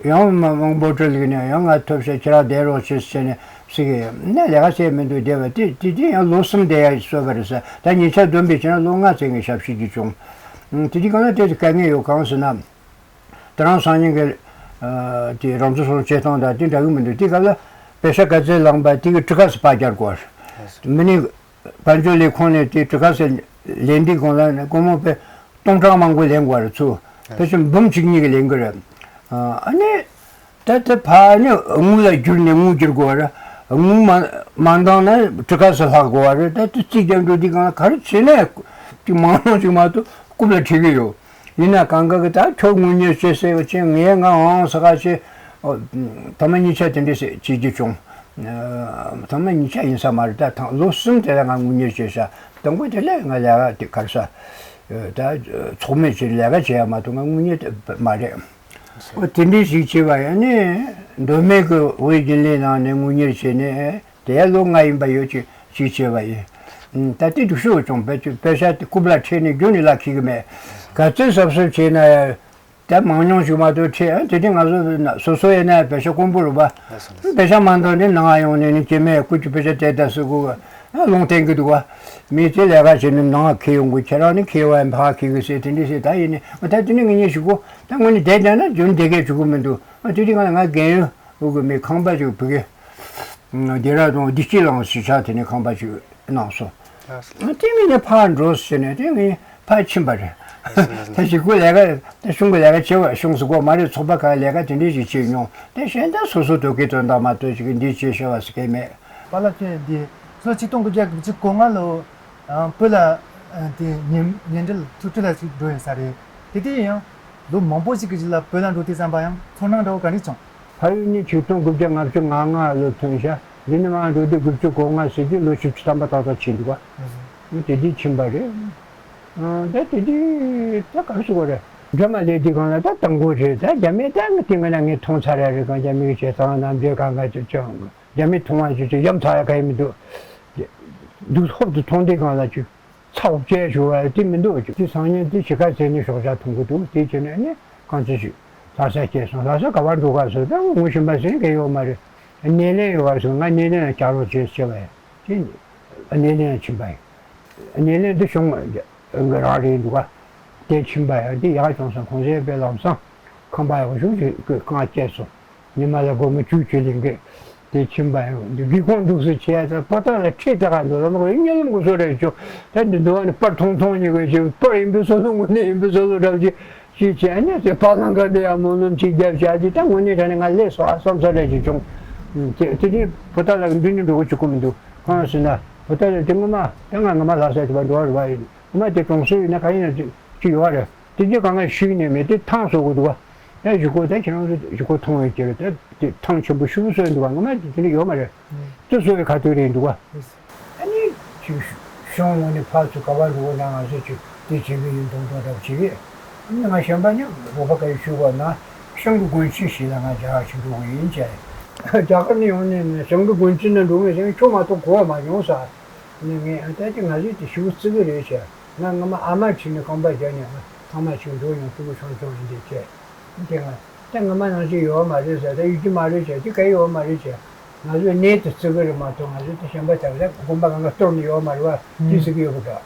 ཡང་མ་མང་པོ་སྤྲོད་ལེགས་ནས་ཡང་ང་ཐོབ་ཤ་ཁྱེད་རང་བསྡད་རོགས་བྱེད་ཟེར་ནས་ཟེར་གི་ཡོད། ན་ལས་ཀ་བྱས་མི་འདུག་བསྡད་པ་དེ་དེ་དེ་ཡང་ལོ་གསུམ་བསྡད་ཡ་གསོལ་བ་རེད་ཟེར། ད་ཉིན་ཆ་བསྡོམས་པས་བྱས་ན་ལོ་ལྔ་ཙམ་གྱི་ཞབས་ཕྱི་བྱས་བྱུང་། དེ་དུས་གང་ལ་དེ་དུས་དཀའ་ངལ་ཡོད་གང་ཟེར་ན། དེ་རང་སང་ཉིན་གྱི་དེ་རང་བཙན་སོགས་བྱེད་སྟངས་དང་དེ་འདྲ་གི་མི་འདུག་དེ་སྐབས་ལ་པེ་ཤ་ག་ཚད་བླངས་པ་དེ་གི་གྲུ་ཁ་སུ་ཕར་རྒྱག་དགོས། མི་ནི། དཔལ་འབྱོར་ལས་ཁུངས་ནས་དེ་གྲུ་ཁ་སེ་ལེན་དུས་སྒང་ལ་ནི་སྒོར་མོ་དཔེ་སྟོང་ཕྲག་མང་པོ་ལེན་དགོས་རེད། ཚུར་ཕལ་ཆེར་འབུམ་གཅིག་གཉིས་ཀྱི་ལེན་གྱི་རེད། ཨ་ནི་ད་དེ་ཕར་ནི་དངུལ་ལ་བསྒྱུར་ནས་དངུལ་བསྒྱུར་དགོས་རེད། དངུལ་མ་མ་འདང་ན་གྲུ་ཁ་སེ་ལྷག་དགོས་རེད། ད་དེ་རྩིས་རྒྱག་འགྲོ་དུས་སྒང་ལ་ག་རེ་བྱས་ནས་དེ་མང་ཉུང་ཞིག་མ་གཏོགས་རྐུབ་ལ་འཁྲིད་ཀྱི་ཡོད། ཡིན་ན་གང་ག་གི་ད་ཁྱོད་དངུལ་གཉེར་བྱེད་ཟེར་བ་ཅན་ངས་ང་འོང་ས་ག་ཅེ། ཐ་མ་གཉིས་ཆ་དེ་འདྲས་བྱེད་ཀྱི་བྱུང་། ཐ་མ་གཉིས་ཆ་ཡིན་ས་མ་རེད། ད་ཐང་ལོ་གསུམ་དེ་ལ་ང་དངུལ་གཉེར་བྱས་ཤག་དང་པོ་དེ་ལས་ང་ལས་ཀ་དེ་གར་ས། ད་ཚོགས་མི་བྱས་ལས་ཀ་བྱེད་ཡ་མ་གཏོགས་ང་དངུལ་གཉེར་དེ་མ་རེད། འོ་དེ་འདྲས་ཞིག་བྱས་པ་ཡིན་ནའི་མདོ་སྨད་ཀྱི་དབུས་རྒྱུན་ལས་ནང་ནས་དངུལ་གཉེར་བྱས་ནས། དེ་ལོ་ལྔ་ཡིན་པ་ཡོད་ཅིག་ཅིག་བྱས་པ་ཡིན། ད་ལྟའི་འདུག་ཤོག་ཅུང་པེ་པེ་ཤ་དེ་རྐུབ་ལ་ཁྲིད་ནས་རྒྱུན་ནས་ལ་ཁྱེར་གི་མེད། ག་ཚོད་གཟབ་གཟབ་བྱས་ན་ཡང་། ད་མང་ཉུང་ཞིག་མ་གཏོགས་ཁྲིད་ཨ་དེ་དེ་ང་ཚོ་སོ་སོ་ཡིན་ན་པེ་ཤ་དཀོན་པོ་རེད་པ། པེ་ཤ་མ་འདང་ནས་ནང་ཡོང་ནས་ནི་སྐྱེ་མེད་སྐུ་གྱི་པེ་ཤ་དེ་ད་སུ་གུ་ཨ་ལུང་བསྟན་གི་འདུག་བ། མི་དེ་ལས་ཀ་བྱས་ནས་ནང་ཁྱེར་ཡོང་གི། ཁྱེད་རང་ནི་ཁྱེར་བ་ཡིན་ཕ་ཁྱེར་གི་ཟེར་དེ་འདྲས་ཟེར། ད་ཡིན་ནི་ད་དེ་ནི་ངེད་གཉིས་ཞིག་གོ་ད་དངོས་གནས་བསྡད་བསྡད་ན་རྒྱུན་བསྡད་མཁན་བྱུང་གི་མི་འདུག་ཨ་དེ་དེ་ང་ལ་ང་རྒན་ཡོད། འུ་གི་མི་ཁང་པ་ཅིག་བུ་གེ། སྡེ་ར་དང་བདེ་སྐྱིད་ལའང་གཞིས་ཆགས་དེ་ནས་ཁང་པ་ཅིག་གནང་སོང་། དེ་མིན་ནས་ཕར་འགྲོ་ཟེར་ནས་དེ་ངས་ཕར་ཕྱིན་པ་རེད། ད་ཞིག་གུ་ལས་ཀ་ད་གཞུང་གི་ལས་ཀ་བྱེད་པ་གཞུང་སུ་གོ་མ་རེད། ཚོགས་པ་ཁག་ལས་ཀ་དེ་འདྲས་ཞིག་བྱེད་མྱོང་། དེ་གཞན་དག་སོ་སོ་དོ་གི་དོན་དག་མ་གཏོགས་ཅིག་འདི་བྱེད་ཤེས་པ་ཟེར་མཁན་མེད། པཱ་ལགས་ཁྱེད་འདི་ལོ་ཆིག་སྟོང་དགུ་བརྒྱ་དགུ་བཅུ་གོ་ལྔ་ལོ། ཨ་བོད་ལ་ཨ་དེ་ཉེ་ཉེ་འབྲེལ་ཐུག་འཕྲད་ལ་ཞིག་འགྲོ་ཡིན་ས་རེད། དེ་དུས་ཡང་ལོ་མང་པོ་ཞིག་གི་རྗེས་ལ་བོད་ལ་འགྲོ་དུས་ཙམ་པ་ཡང་ཚོར་སྣང་འདྲ་བོ་ག་འདྲ་བྱུང་། ཕ་ཡུལ་ནི་ཆིག་སྟོང་དགུ་བརྒྱ་ལྔ་བཅུ་ང་ལྔ་ལོ་ཐོན་ཤག་འདི་ནས་མར་འགྲོ་དུས་དགུ་བཅུ་གོ་ལྔ་ཟེར་དུས་ལོ་བཞི་བཅུ་ཐམ་པ་ཏག་ཏག་ཕྱིན་འདུག་ག་དེ་དུས་ཕྱིན་པ་རེད། ཨ། ད་དེ་དུས་ད་ག་རེ་ཟེར་དགོས་རེད། སྒྲོལ་མ་སླེབས་དུས་སྒང་ལ་ད་དང་པོ་རེད། ད་རྒྱ་མི་ད་ངས་དེ་སྔ་ན་ངས་མཐོང་ཚར་ཡ་རེད། གང་རྒྱ་མི་གི་བྱེད་སྟངས་རྣམ་འགྱུར་གང་ག་ཅིག་ཅང་རྒྱ་མི་མཐོང་བ་ཅིག་ཅིག་ཡ་མཚར་ཡ་གང་ཡང་མི་འདུག་དུས་ཧོབ་ཏེ་མཐོང་དུས་སྒང་ལ་ཅིག་ཚ་བོ་བྱས་བཞུགས་པ་དེ་མི་འདུག་དེ་སང་ཉིན་དེ་གཞིས་ཀ་རྩེ་ནས་ཞོགས་ཇ་འཐུང་གི་འདུག་དེ་བྱས་ནས་ནི་རྐང་རྩེད་ཅིག་ལྷ་ས་སྐྱེལ་སོང་། ལྷ་ས་ག་པར་འགྲོ་ག་ཟེར། ད་ངོ་ཤེས་པ་ཟེར་མཁན་ཡོད་མ་རེད། སྣེ་ལེན་ཡོད་པ་ཟེར། ང་སྣེ་ལེན་ལ་བཅར་རོགས་བྱེད་ཟེར་བས། དེ་སྣེ་ལེན་ལ་ཕྱིན་པ་ཡིན། སྣེ་ལེན་དེ་གཞུང་གི་རང་རེད་འདུག་ག་དེ་ཕྱིན་པ་ཡང་དེ་ཡག་བྱུང་སོང་། གོང་ཚད་དཔེ་ལམ་སང་ཁང་པ་ཡག་ཤོས་ཅིག་གི་རྐང་བཅད་སོང་། ཉི་མ་ལ་སྒོར་མོ་བཅུ་བཅུ་ལེན་གི་དེ་ཕྱིན་པ་ཡང་འདི་སྒེའུ་ཁུང་འདུག་སེ་བྱས་ཙང་པོ་ཏཱ་ལ་ཁྲིད་ད་ག་འདུག་ལ་མ་གོ་གཉིད་ལམ་གོ་སོ་རེད་བྱུང་། ད་འདི་འདུག་བ་ནི་པར་ཐུང་ཐུང་གཉིས་གོ་ཞིག་པར་ཡིན་པའི་བཟོ་ལུགས་དངོས་གནས་ཡིན་པའི་བཟོ་ལུགས་འདྲ་བ་ཅིག་ཅིག་བྱས་ནས་དེ་ཕ་ལང་ཀ་འདི་ཡང་སྨོན་ལམ་ཅིག་བརྒྱབ་བཞག་ཅིག་ད་དངོས་གནས་དྲང་གནས་ང་ལས་སོ་ཨ་བསམ་ས་རེད་ཅིག་བྱུང་། དེ་དེ་དུས་པོ་ཏཱ་ལ་འདི་ནི་འགྲོ་གི་བཅུག་གི་མི་འདུག་གང་ཟེར་ན་པོ་ཏཱ་ལ་དེ་སྔོན་མ་ད་ང་ངོ་མ་ལྷ་ས་དེ་བ་འགྲོ་བ་རེད་བ་ཡིན། སྔོན་མ་དེ་གྲོང་གསེབ་ཡིན་ན་ག་ཡིན་ན་ཅིག་ཅིག་ཡོད་རེད། དེ་རྗེས་གང་ག་ཤིག་ནས་མེད་དེ་ཐང་བཟོ་གི་འདུག་བ། ད་གཞུག་གུ་ད་ཁྱེད་རང་ཚོ་གཞུག་གུ་མཐོང་ཡོད་ཀྱི་རེད། ད་དེ་ཐང་ཆེན་པོ་ཤུགས་བཟོས་འདུག་བ། སྔོན་མ་དེ་དེ་འདྲ་ཡོད་མ་རེད། དེ་བཟོ་བའི་ཁ་ཐུག་རེད་འདུག་བ། ཨ་ནི་ཅིག་གཞུང་ངོས་ནས་ཕར་ཚུར་ག་པར་འགྲོ་དགོས་ན་ང་ཚོས་ཅིག་དེ་བྱེད་ཀྱི་ཡིན་མདོག་མདོག་འདྲ་བོ་བྱེད་ཀྱི། ཨ་ནི་ང་གཞན་པ་ནི་རོགས་པ་ག་ཡེ་ཞུ་དགོས་ན་ཤང་གི་དགོན་སྤྱི་ཞིག་ལ་ང་རྒྱ་གར་ཕྱིན་འགྲོ་གི་ཡིན་བྱས། རྒྱ་གར་ནས་ཡོང་ནས་ནི་ཤང་གི་དགོན་སྤྱི་ནང་འགྲོ་མི་ཟེར་ཁྱོད་མ་གཏོགས་གོ་བ་མ་བྱུང་ས། ནི་ངས་ཨ་ད་ཅི་ང་ཚོས་དེ་ཞུ་བརྩི་གི་རེད་བྱས། ང་སྔ་མ་ཨ་མ་ཁྲིད་ནས་ཁང་པ་རྒྱག་ནས་ང་ཚང་མ་ཞིག་འགྲོ་ཡོང་ཕྲུ་གུ་ཆུང་ཆུང་ཡིན་དེ་བྱས། དེ་ང་ད་སྔ་མ་ནང་བཞིན་ཡོད་མ་རེད་ཟེར། ད་ཡོད་ཀྱི་མ་རེད་བྱས། དེ་ག་ཡོད་མ་རེད་བྱས། ང་ཚོས་གནས་དེ་བརྩི་གི་རེད་མ་གཏོགས་ང་ཚོས་དེ་གཞན་པ་དག་ལ་དགོན་པ་གང་ག་གཏོར་ནས་ཡོད་མ་རེད་བ། དེ་ཟེར་གི་ཡོད་པ་འདྲ།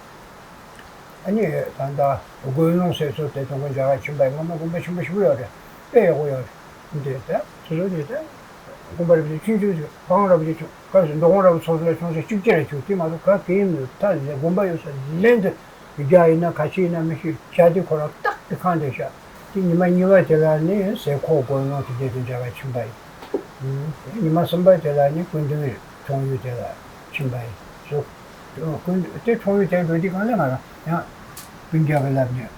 ཨ་ནི་ད་ལྟ་དགོན་ལུང་ཟེར་ཚོ་དེ་དང་པོ་རྒྱ་གར་ཕྱིན་པ་ཡིན། སྔ་མ་དགོན་པ་ཆེན་པོ་ཞེ་པོ་ཡོད་རེད། དཔེ་ཡག་པོ་ཡོད་རེད། འདི་ད་སོ་སོ་ནས་ད་དགོན་པ་རབ་ཅིག་ཆུང་ཆུང་ཅིག་ཕ་ཁང་རབ་ཅིག་ཆུང་ག་རེ་ཟེར་འདུ་ཁང་རབ་ཚོགས་ས་ཆུང་ས་གཅིག་ཅིག་རེ་བྱུང་། དེ་མ་གཏོགས་ག་གེ་ཡིན་མི་ད་ལས་དགོན་པ་ཡོད་ས་ལན་དུ་རྒྱ་ཡིན་ན་ག་ཅི་ཡིན་ན་མི་ཤེས། བྱ་དེ་ཁོ་རང་རྟག་ཏུ་ཁང་དེ་བཞག་དེ་ཉི་མ་གཉིས་པ་དེ་ལ་ནི་ཟས་ཁོག་དགོན་ལུང་དེ་འདྲ་དུ་འཇགས་པ་ཕྱིན་པ་ཡིན། ཉི་མ་གསུམ་པ་དེ་ལ་ནི་སྐུ་མདུན་གྲོང་ཡུལ་དེ་ལ་ཕྱིན་པ་ཡིན། སོ་སྐུ་དེ་གྲོང་ཡུལ་དེར་འགྲོ་དུས་གང་ལ་ང་རང་ཡང་སྤུན་ཀྱག་གི་ལབ་ནས་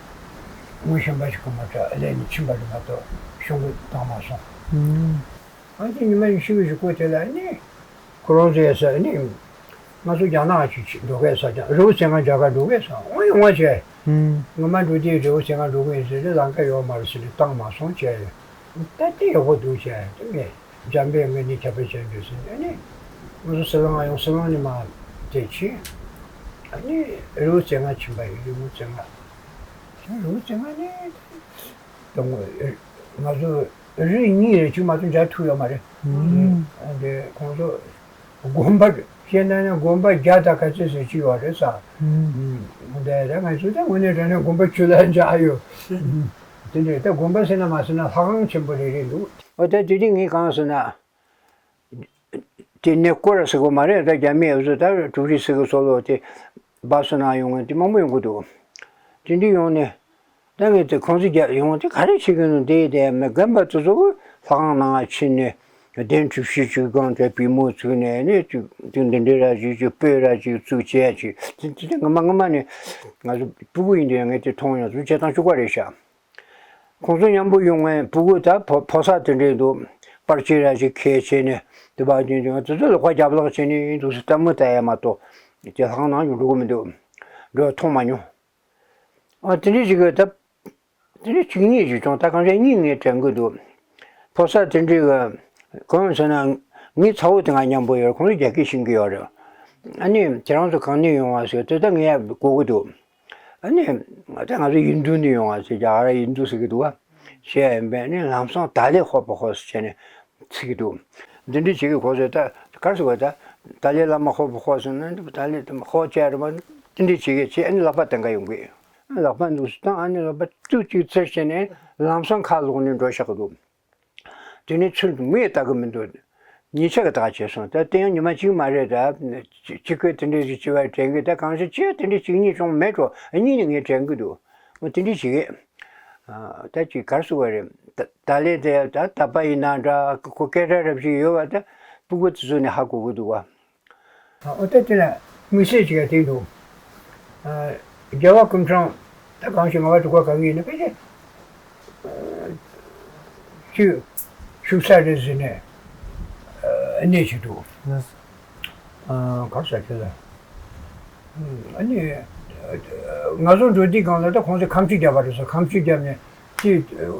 ངོ་ཤེས་པ་ཞིག་གི་མ་གཏོགས་ལས་ནི་ཕྱིན་པ་རེད་མ་གཏོགས་གཞུང་གི་བཏང་མ་སོང་། ཨ་ནི་ཉི་མ་ཉི་ཤུ་གི་གཞུག་གུ་དེ་ལ་ནི་ཁོ་རང་ཚོའི་ས་ནི། ང་ཚོ་རྒྱ་ནག་ཅིག་འགྲོ་གས་ས། རི་བོ་རྩེ་ལྔ་རྒྱ་གར་འགྲོ་གས་ས། འོང་ཡོང་བ་བྱས། ངོ་མ་འགྲོ་དུས་རི་བོ་རྩེ་ལྔ་འགྲོ་གི་ཡིན་ཟེར་ཏེ་ལམ་ཁ་ཡོད་མ་རེད་ཟེར་ཏེ་བཏང་མ་སོང་བྱས། ད་དེ་ཡག་པོ་འདུག་བྱས་དེ་ངས་འཇམ་པའི་ངོས་ནས་ཁྱབ་སྤེལ་བྱས་འདུག་ཟེར་ནས་ཨ་ནི་ང་ཚོ་ཟི་ལིང་ཡོང་། ཟི་ལིང་ནས་མར་དེ་ཕྱིན། ཨ་ནི་རི་བོ་རྩེ་ལྔ་ཕྱིན་པ་ཡིན། རི་བོ་རྩེ་ལྔ། རི་བོ་རྩེ་ལྔ་ནི་དང་ང་ཚོ་རི་གཉིས་རེ་གཅིག་མ་གཏོགས་མཇལ་ཐུབ་ཡོད་མ་རེད། ཨ་ནི་ཁོང་ཚོ། དགོན་པ་བཤད་ན་ནི་དགོན་པ་བརྒྱ་དང་ག་ཚོད་ཟེར་གྱི་ཡོད་རེད་ས། ཨུམ། འདི་ད་ང་ཚོ་ད་དངོས་གནས་དྲང་གནས་དགོན་པ་ཆུ་ལ་འཇགས་ཡོད། དེ་འདྲས་ད་དགོན་པ་ཟེར་ན་མ་ཟེར་ན་ལྷ་ཁང་ཆེན་པོ་རེ་རེ་འདུག་འོ་ད་དེ་དུས་ངས་གང་ཟེར་ན། དེ་ནས་སྐོར་ཟེར་གོ་མ་རེད། ད་རྒྱ་མི་ཡོད་ཚོད་ད་ཊུ་རི་སི་གི་སོ་ལོ་དེ་བཱ་སུ་ནང་ཡོང་མཁན་དེ་མང་པོ་ཡོང་གི་འདུག་དེ་འདྲས་ཡོང་ནས། ད་ངས་དེ་ཁོང་ཚོ་རྒྱ་ཡོང་དེ་ག་རེ་བྱེད་ཀྱི་འདུག་དེ་དེ་མི་རྒན་པ་དེ་ཚོ་ལྷ་ཁང་ནང་ཕྱིན་ནས་གདན་གྲུ་བཞི་བཅུ་སྒང་དེ་པུས་མོ་བཙུགས་ནས་ནི་དེ་འདི་འདྲའི་ར་བཞི་བཅུ་སྤོས་ར་ཅིག་བཙུགས་བྱས་ཅིག་དེ་དེ་སྔ་མ་སྔ་མ་ནས་ང་ཚོ་སྤུ་གུ་ཡིན་དུས་ངས་དེ་མཐོང་ཡོང་། ཚོ་བྱེད་སྟངས་གཅིག་པ་རེད་ཤག་ཁོང་ཚོ་མཉམ་པོ་ཡོང་ངས་སྤུ་གུ་ད་ཕོ་ཕོ་གསར་དེ་འདྲས་འདུག་པར་ཆས་ར་ཅིག་ཁྱེར་བྱས་ནས་དེ་བ་དེ་དེ་ཚོ་ལ་ཁ་རྒྱབ་ལོག་བྱས་ནས་འདུག་སེ་ལྟད་མོ་ལྟ་ཡ་མ་གཏོགས་དེ་ལྷ་ཁང་ནང་ཡོང་འགྲོ་གི་མི་འདུག་འགྲོ་མཐོང་མ་མྱོང་། ཨ་དེ་འདྲའི་ཞིག་གི་ད་དེ་འདྲའི་གཅིག་གཉིས་ཞིག་བྱུང་། ད་གང་ཤར་གཉིས་ངས་དྲན་གི་འདུག་ཕོ་གསར་དེ་འདྲའི་གི་གང་ཡིན་ཟེར་ན་ངའི་ཚ་བོ་དེ་ང་མཉམ་པོ་ཡོད་རེད། ཁོང་ཚོ་རྒྱ་སྐད་ཤེས་ཀྱི་ཡོད་རེད། ཨ་ནི་ཁྱེད་རང་ཚོ་གང་ནས་ཡོང་བ་ཟེར་དུས་ད་ངས་གོ་གི་འདུག་ཨ་ནི་ད་ང་ཚོ་ཡིན་དུ་ནས་ཡོང་བ་ཟེར། རྒྱ་གར་ཡིན་དུ་ཟེར་གི་འདུག་བ། བཤད་ཡིན་པས་ནི་ལམ་སང་ད་ལེ་ཧོ་པོ་ཧོ་ཟེར་བྱས་ནས་ཚིག་གི་འདུག་འདི་འདྲའི་བྱེད་ཀྱི་གོ་ཟེར། ད་གར་སོང་བ་ད་ད་ལེ་བླ་མ་ཧོ་པོ་ཧོ་ཟེར་ན་ད་ལེ་ཧོ་བྱས་རེད་མ། འདི་འདྲའི་བྱེད་ཀྱི་བྱེད། ཨ་ནི་ལག་པ་བསྟན་ག་ཡོང་གི། ལག་པ་འདུག་སེ་བཏང་། ཨ་ནི་ལག་པ་ཏུ་གཅིག་འཚེར་བྱས་ནས་ལམ་སང་ཁ་ལོག་ནས་འགྲོ་ཤག་གི་འདུག་དེ་ནས་ཚུར་མིག་ལྟ་གི་མི་འདུག་ཉིན་ཆ་གི་ད་བྱས་སོང་། ད་དེ་ཡང་ཉི་མ་གཅིག་མ་རེད། ད་ཅི་ཁོས་དེ་འདྲའི་ཞིག་བྱས་པ་དྲན་གི། ད་གང་ཤར་ཅི་ཡང་དེ་འདྲའི་གཅིག་གཉིས་བྱུང་མེད་འགྲོ། གཉིས་ནི་ངས་དྲན་གི་འདུག་འོ་དེ་འདྲའི་ཞིག་གི། ད་ཅིག་གར་སོང་བ་རེད། ད་ད་ལེ་དེ་ད་ད་པ་ཡིན་ན་འདྲ། ཁོ་སྐད་གྲགས་རབ་ཞིག་ཡོད་པ་ད་སྤུ་གུ་དེ་ཚོ་ནས་ཧ་གོ་གི་འདུག་བ། ཨོ་ད་དེ་ལ་དམིགས་བསལ་ཅིག་ཡང་དེ་འདུག་རྒྱལ་བ་སྐུ་ཕྲེང་ད་གང་ཞིག་ང་བ་འབྲུག་པ་ག་གི་ཡིན་ན་ཕལ་ཆེར་ཅིག་བཞུགས་ས་རེད་ཟེར་ནས་ གནས་ཅིག་འདུག་ཨ། གར་ས་ཁྱེད་ལ། ཨ་ནི། ང་ཚོ་འགྲོ་དུས་སྒང་ལ་ད་ཁོང་ཚོས་ཁ་མཆུ་བརྒྱབ་པ་རེད་ཟེར། ཁ་མཆུ་བརྒྱབ་ནས། དེ་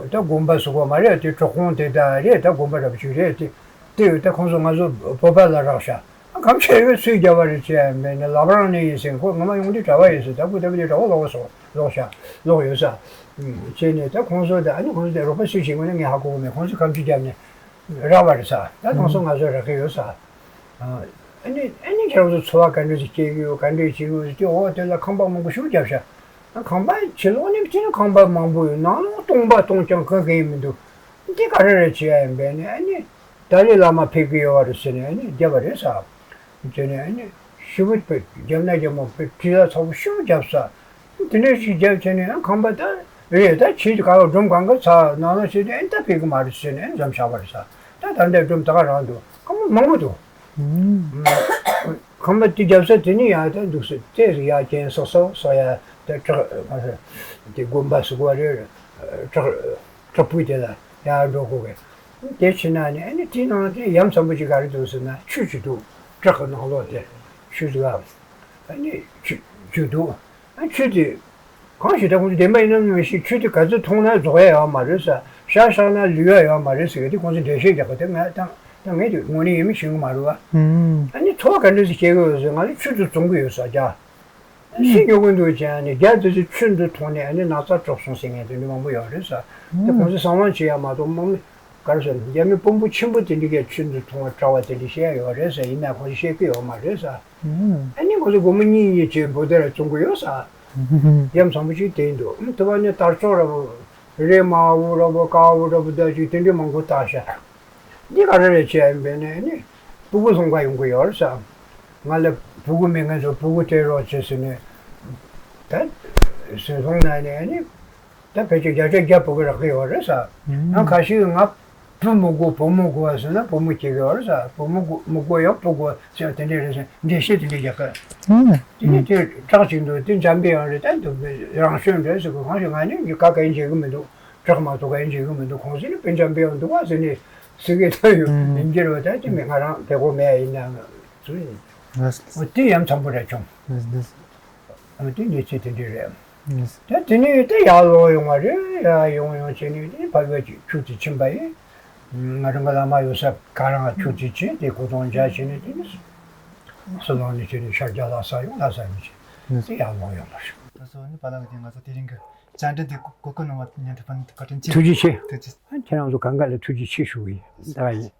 ད་དགོན་པ་ཟེར་གོ་མ་རེད། དེ་གྲོགས་ཁོང་དེ་ད་རེད། ད་དགོན་པ་འདྲ་པོ་ཅིག་རེད། དེ་དེ་ད་ཁོང་ཚོ་ང་ཚོ་བོད་པ་ལ་རག་ཤག་ཁ་མཆུ་ཡོད་སུས་བརྒྱབ་པ་རེད་ཅེས་མེད་ན། ལབ་རང་ནས་ཡིན་ཟེར། ཁོ་ངོ་མ་ཡོང་དུས་གྲྭ་པ་ཡིན་ཟེར། ད་ཁོ་ད་བུ་དེ་གྲྭ་པ་ལོག་སོང་། ལོག་ཤག་ལོག་ཡོད་ས། བྱས་ནས་ད་ཁོང་ཚོ་ད། ཨ་ནི་ཁོང་ཚོ་དེ་རོགས་པ་སུས་བྱེད་དགོས་ན་ངས་ཧ་གོ་གི་མེད། ཁོང་ཚོས་ཁ་མཆུ་བརྒྱབ་ནས་རག་པ་རེད་ས། ད་ཁོང་ཚོ་ང་ཚོ་རག་གི་ཡོད་ས། ཨ་ནི་ཨ་ནི་ཁྱེད་རང་ཚོ་འཚོ་བ་ག་འདྲ་ཞིག་སྐྱེལ་གི་ཡོད། ག་འདྲ་བྱེད་གི་ཡོད་ཟེར་དུས། འོ་དེ་ལ་ཁང་པ་མང་པོ་ཞིག་བརྒྱབ་ཤག་ཁང་པ་ཕྱི་ལོགས་ནས་བལྟས་ན་ཁང་པ་མང་པོ་ཡོད། ནང་ལོགས་སྟོང་པ་སྟོང་རྐྱང་གང་གང་ཡང་མི་འདུག་འདི་ག་རེ་རེད་བྱེད་ཡ་ཡིན་པས་ནས། ཨ་ནི་ཏཱ་ལའི་བླ་མ་ཕེབས་ཀྱི་ཡོད་པ་རེད་ཟེར་ནས། ཨ་ནི་བརྒྱབ་པ་རེད་ས། དེ་ནས་ཨ་ནི་ཞེ་པོ་བརྒྱབ་ན་རྒྱབ་མ་བརྒྱབ། དྲི་ལ་ཚ་པོ་ཞེ་པོ་བརྒྱབ་ས། དེ་འདྲ་ཞིག་བརྒྱབ་བྱས་ནས། ཨ། ཁང་པ་ད་རེད། ད་ཕྱི་ག་བ་སྒྲོམ་གང་ག་ཚ་ནང་ལ་བྱས་ཏེ། ཨ་ནི་ད་ཕེབས་ཀྱི་མ་རེད་ཟེར་ནས། ཨ་ནི་མཚམས་བཞག་པ་རེད་ས། ད་ད་ལྟ་སྒྲོམ་ད་ག་རང་འདུག་ཁང་པ་མང་པོ་འདུག་ཁང་པ་དེ་བརྒྱབ་ས་དེ་ནི་ཡང་ད་འདུག་སེ། དེ་ཡ་རྐྱེན་སོ་སོ་སོ་ཡ། དེ་བྲག་མ་ཟེར། དེ་དགོན་པ་ཟེར་གོ་རེད། བྲག་བྲག་ཕུག་དེ་ལ་ཡར་འགྲོ་དགོས་གི། དེ་ཕྱིན་ན་ནི། ཨ་ནི་དེའི་ནང་དེ་ཡ་མཚན་པོ་ཅིག་ག་རེ་འདུག་ཟེར་ན། ཆུ་ཅིག་འདུག་བྲག་གི་ནང་ལོགས་དེ་ཆུ་ཅིག་ཨ་ནི་ཆུ་ཆུ་འདུག་ཨ། ཆུ་དེ་གང་ཞིག་ད་ཁོང་ཚོ་བདེན་པ་ཡིན་ནམ་མི་ཤེས། ཆུ་དེ་ག་ཚོད་འཐུང་ན་རྫོགས་ཡ་ཡོད་མ་རེད་ས། ཤ་བཞག་ན་ལུས་ཡ་ཡོད་མ་རེད་ཟེར་གི། དེ་ཁོང་ཚོ་འགྲེལ་བཤད་རྒྱག་གི། དེ་ང་ད་ད་ངས་དེ་དངོས་གནས་ཡིན་མིན་ཤེས་གི་མ་རེད་བ། ཨ་ནི་འཚོ་བ་ག་འདྲ་ཞིག་སྐྱེལ་གི་ཡོད་ཟེར། ང་ཚོ་ཆུ་དེ་བཙོང་གི་ཡོད་ས་རྒྱ། ཤི་ཉོ་གི་འདུག་ཅེས་ནས། རྒྱ་དེ་ཚོས་ཆུ་འདི་འཐུང་ནས། ཨ་ནི་ན་ཚ་དྲག་སོང་ཟེར་མཁན་དེ་འདྲ་མང་པོ་ཡོད་རེད་ས། དེ་ཁོང་ཚོས་གསང་བ་བྱེད་ཡ་མ་གཏོགས། དམག་མི་ག་རེ་ཟེར། རྒྱ་མི་དཔོན་པོ་ཆེན་པོ་དེ་འདྲ་གིས་ཆུ་འདི་འཐུང་བ་དྲག་པ་དེ་འདྲ་བཤད་ཡ་ཡོད་རེད་ས། ཡིན་ན་ཁོང་ཚོས་བཤད་ཀྱི་ཡོད་མ་རེད་ས། ཨ་ནི་ཁོང་ཚོས་སྒོར་མོ་གཉིས་གཉིས་བྱས་འབོ་དེ་ར་བཙོང་གི་ཡོད་ས། ཡ་མཚན་པོ་ཅིག་དེ་འདུག་དེ་བ་ནི་དར་ལྕོག་འདྲ་པོ་རེད། མ་འུ་འདྲ་པོ། ཀ་འུ་འདྲ་པོ་ད་ཅིག་དེ་འདྲ་མང་པོ་བཏགས་ཤག་འདི་ག་རེ་རེད་བྱས་ཡིན་པས་ནས་ནི། ཕྲུ་གུ་སློང་ག་ཡོང་གི་ཡོད་རེད་ས། ང་ལ་ཕྲུ་གུ་མེད་མཁན་ཚོ་ཕྲུ་གུ་སྤྲད་རོགས་བྱེད་ཟེར་ནས། ད་ཟེར་སོང་ན་ནས་ནི། ད་ཕལ་ཆེར་བརྒྱ་ཆ་བརྒྱ་ཕྲུ་གུ་རག་གི་ཡོད་རེད་ས། ཡང་ཁ་ཤས་ང་བུ་མི་དགོས་བུ་མི་དགོས་ཟེར་ན་བུ་མི་སྐྱེ་གི་ཡོད་རེད་ས། བུ་མི་དགོས་མི་དགོས་ཡང་བུ་དགོས་ཟེར་དེ་འདྲས་རེད་ཟེར། འགྲེལ་བཤད་དེ་འདྲས་རྒྱག་གི། དེ་ནས་དེ་བྲག་ཅིག་འདུག་དེ་འཇམ་པའི་དབྱངས་རེད། ད་འདུག་རང་བྱོན་རེད་ཟེར་གི། གང་ཞིག་ང་ནི་ག་ག་ཡིན་བྱེད་གི་མི་འདུག་བྲག་མ་གཏོགས་ག་ཡིན་བྱེད་གི་མི་འདུག་ཁོང་ཚོ་ནི་དཔེ་འཇམ་པའི་དབྱངས་འདུག་བ་ཟེར་ནས་ཟེར་གི་ད་ཡོད། ཡིན་གྱི་རེད་བ། ད་དེ་མི་ང་རང་བལ་པོ་མེད་ཡིན་ན་ཚུལ་ཡིན། ལགས་སོ། འོ་དེ་ཡ་མཚན་པོ་རེད་བྱུང་། ལགས་སོ། འོ་དེ་གནས་ཚུལ་དེ་འདྲ་རེད། ལགས་སོ། ད་དེ་ནས་དེ་ཡར་ལོག་ཡོང་བ་རེད། ཡར་ཡོང་ཡོང་བྱས་ནས་དེ་ཕ་གིར་ཆུ་དེ་ཕྱིན་པ་ཡིན། ང་རང་གི་བླ་མ་ཡོད་ས་ག་རང་ཆུ་དེ་ཕྱིན། དེ་སྐུ་གདུང་མཇལ་བྱས་ནས། དེ་ནས་སུ་ལོང་ནས་བྱས་ནས་ཤར་རྒྱག་ལ་ས་ཡོང་ལ་ས་ཡོང་བྱས། དེ་ཡར་ལོག་ཡོང་བ་རེད། ད་སོ་ནི་པཱ་ལགས་ཀྱིས་ང་ཚོ་དེ་རིང་གི་བཅར་འདྲི་འདི་གོ་སྐབས་གནང་བར་སྙན་སྒྲོན་ཕུལ་བཀའ་དྲིན་ཆེ། ཐུགས་རྗེ་ཆེ། ཐུགས་རྗེ་ཆེ། ཁྱེད་རང་ཚོ་གང་ག་ལ་ཐུགས་རྗེ་ཆེ་ཞུ་གི་ཡིན། ད་ཡིན།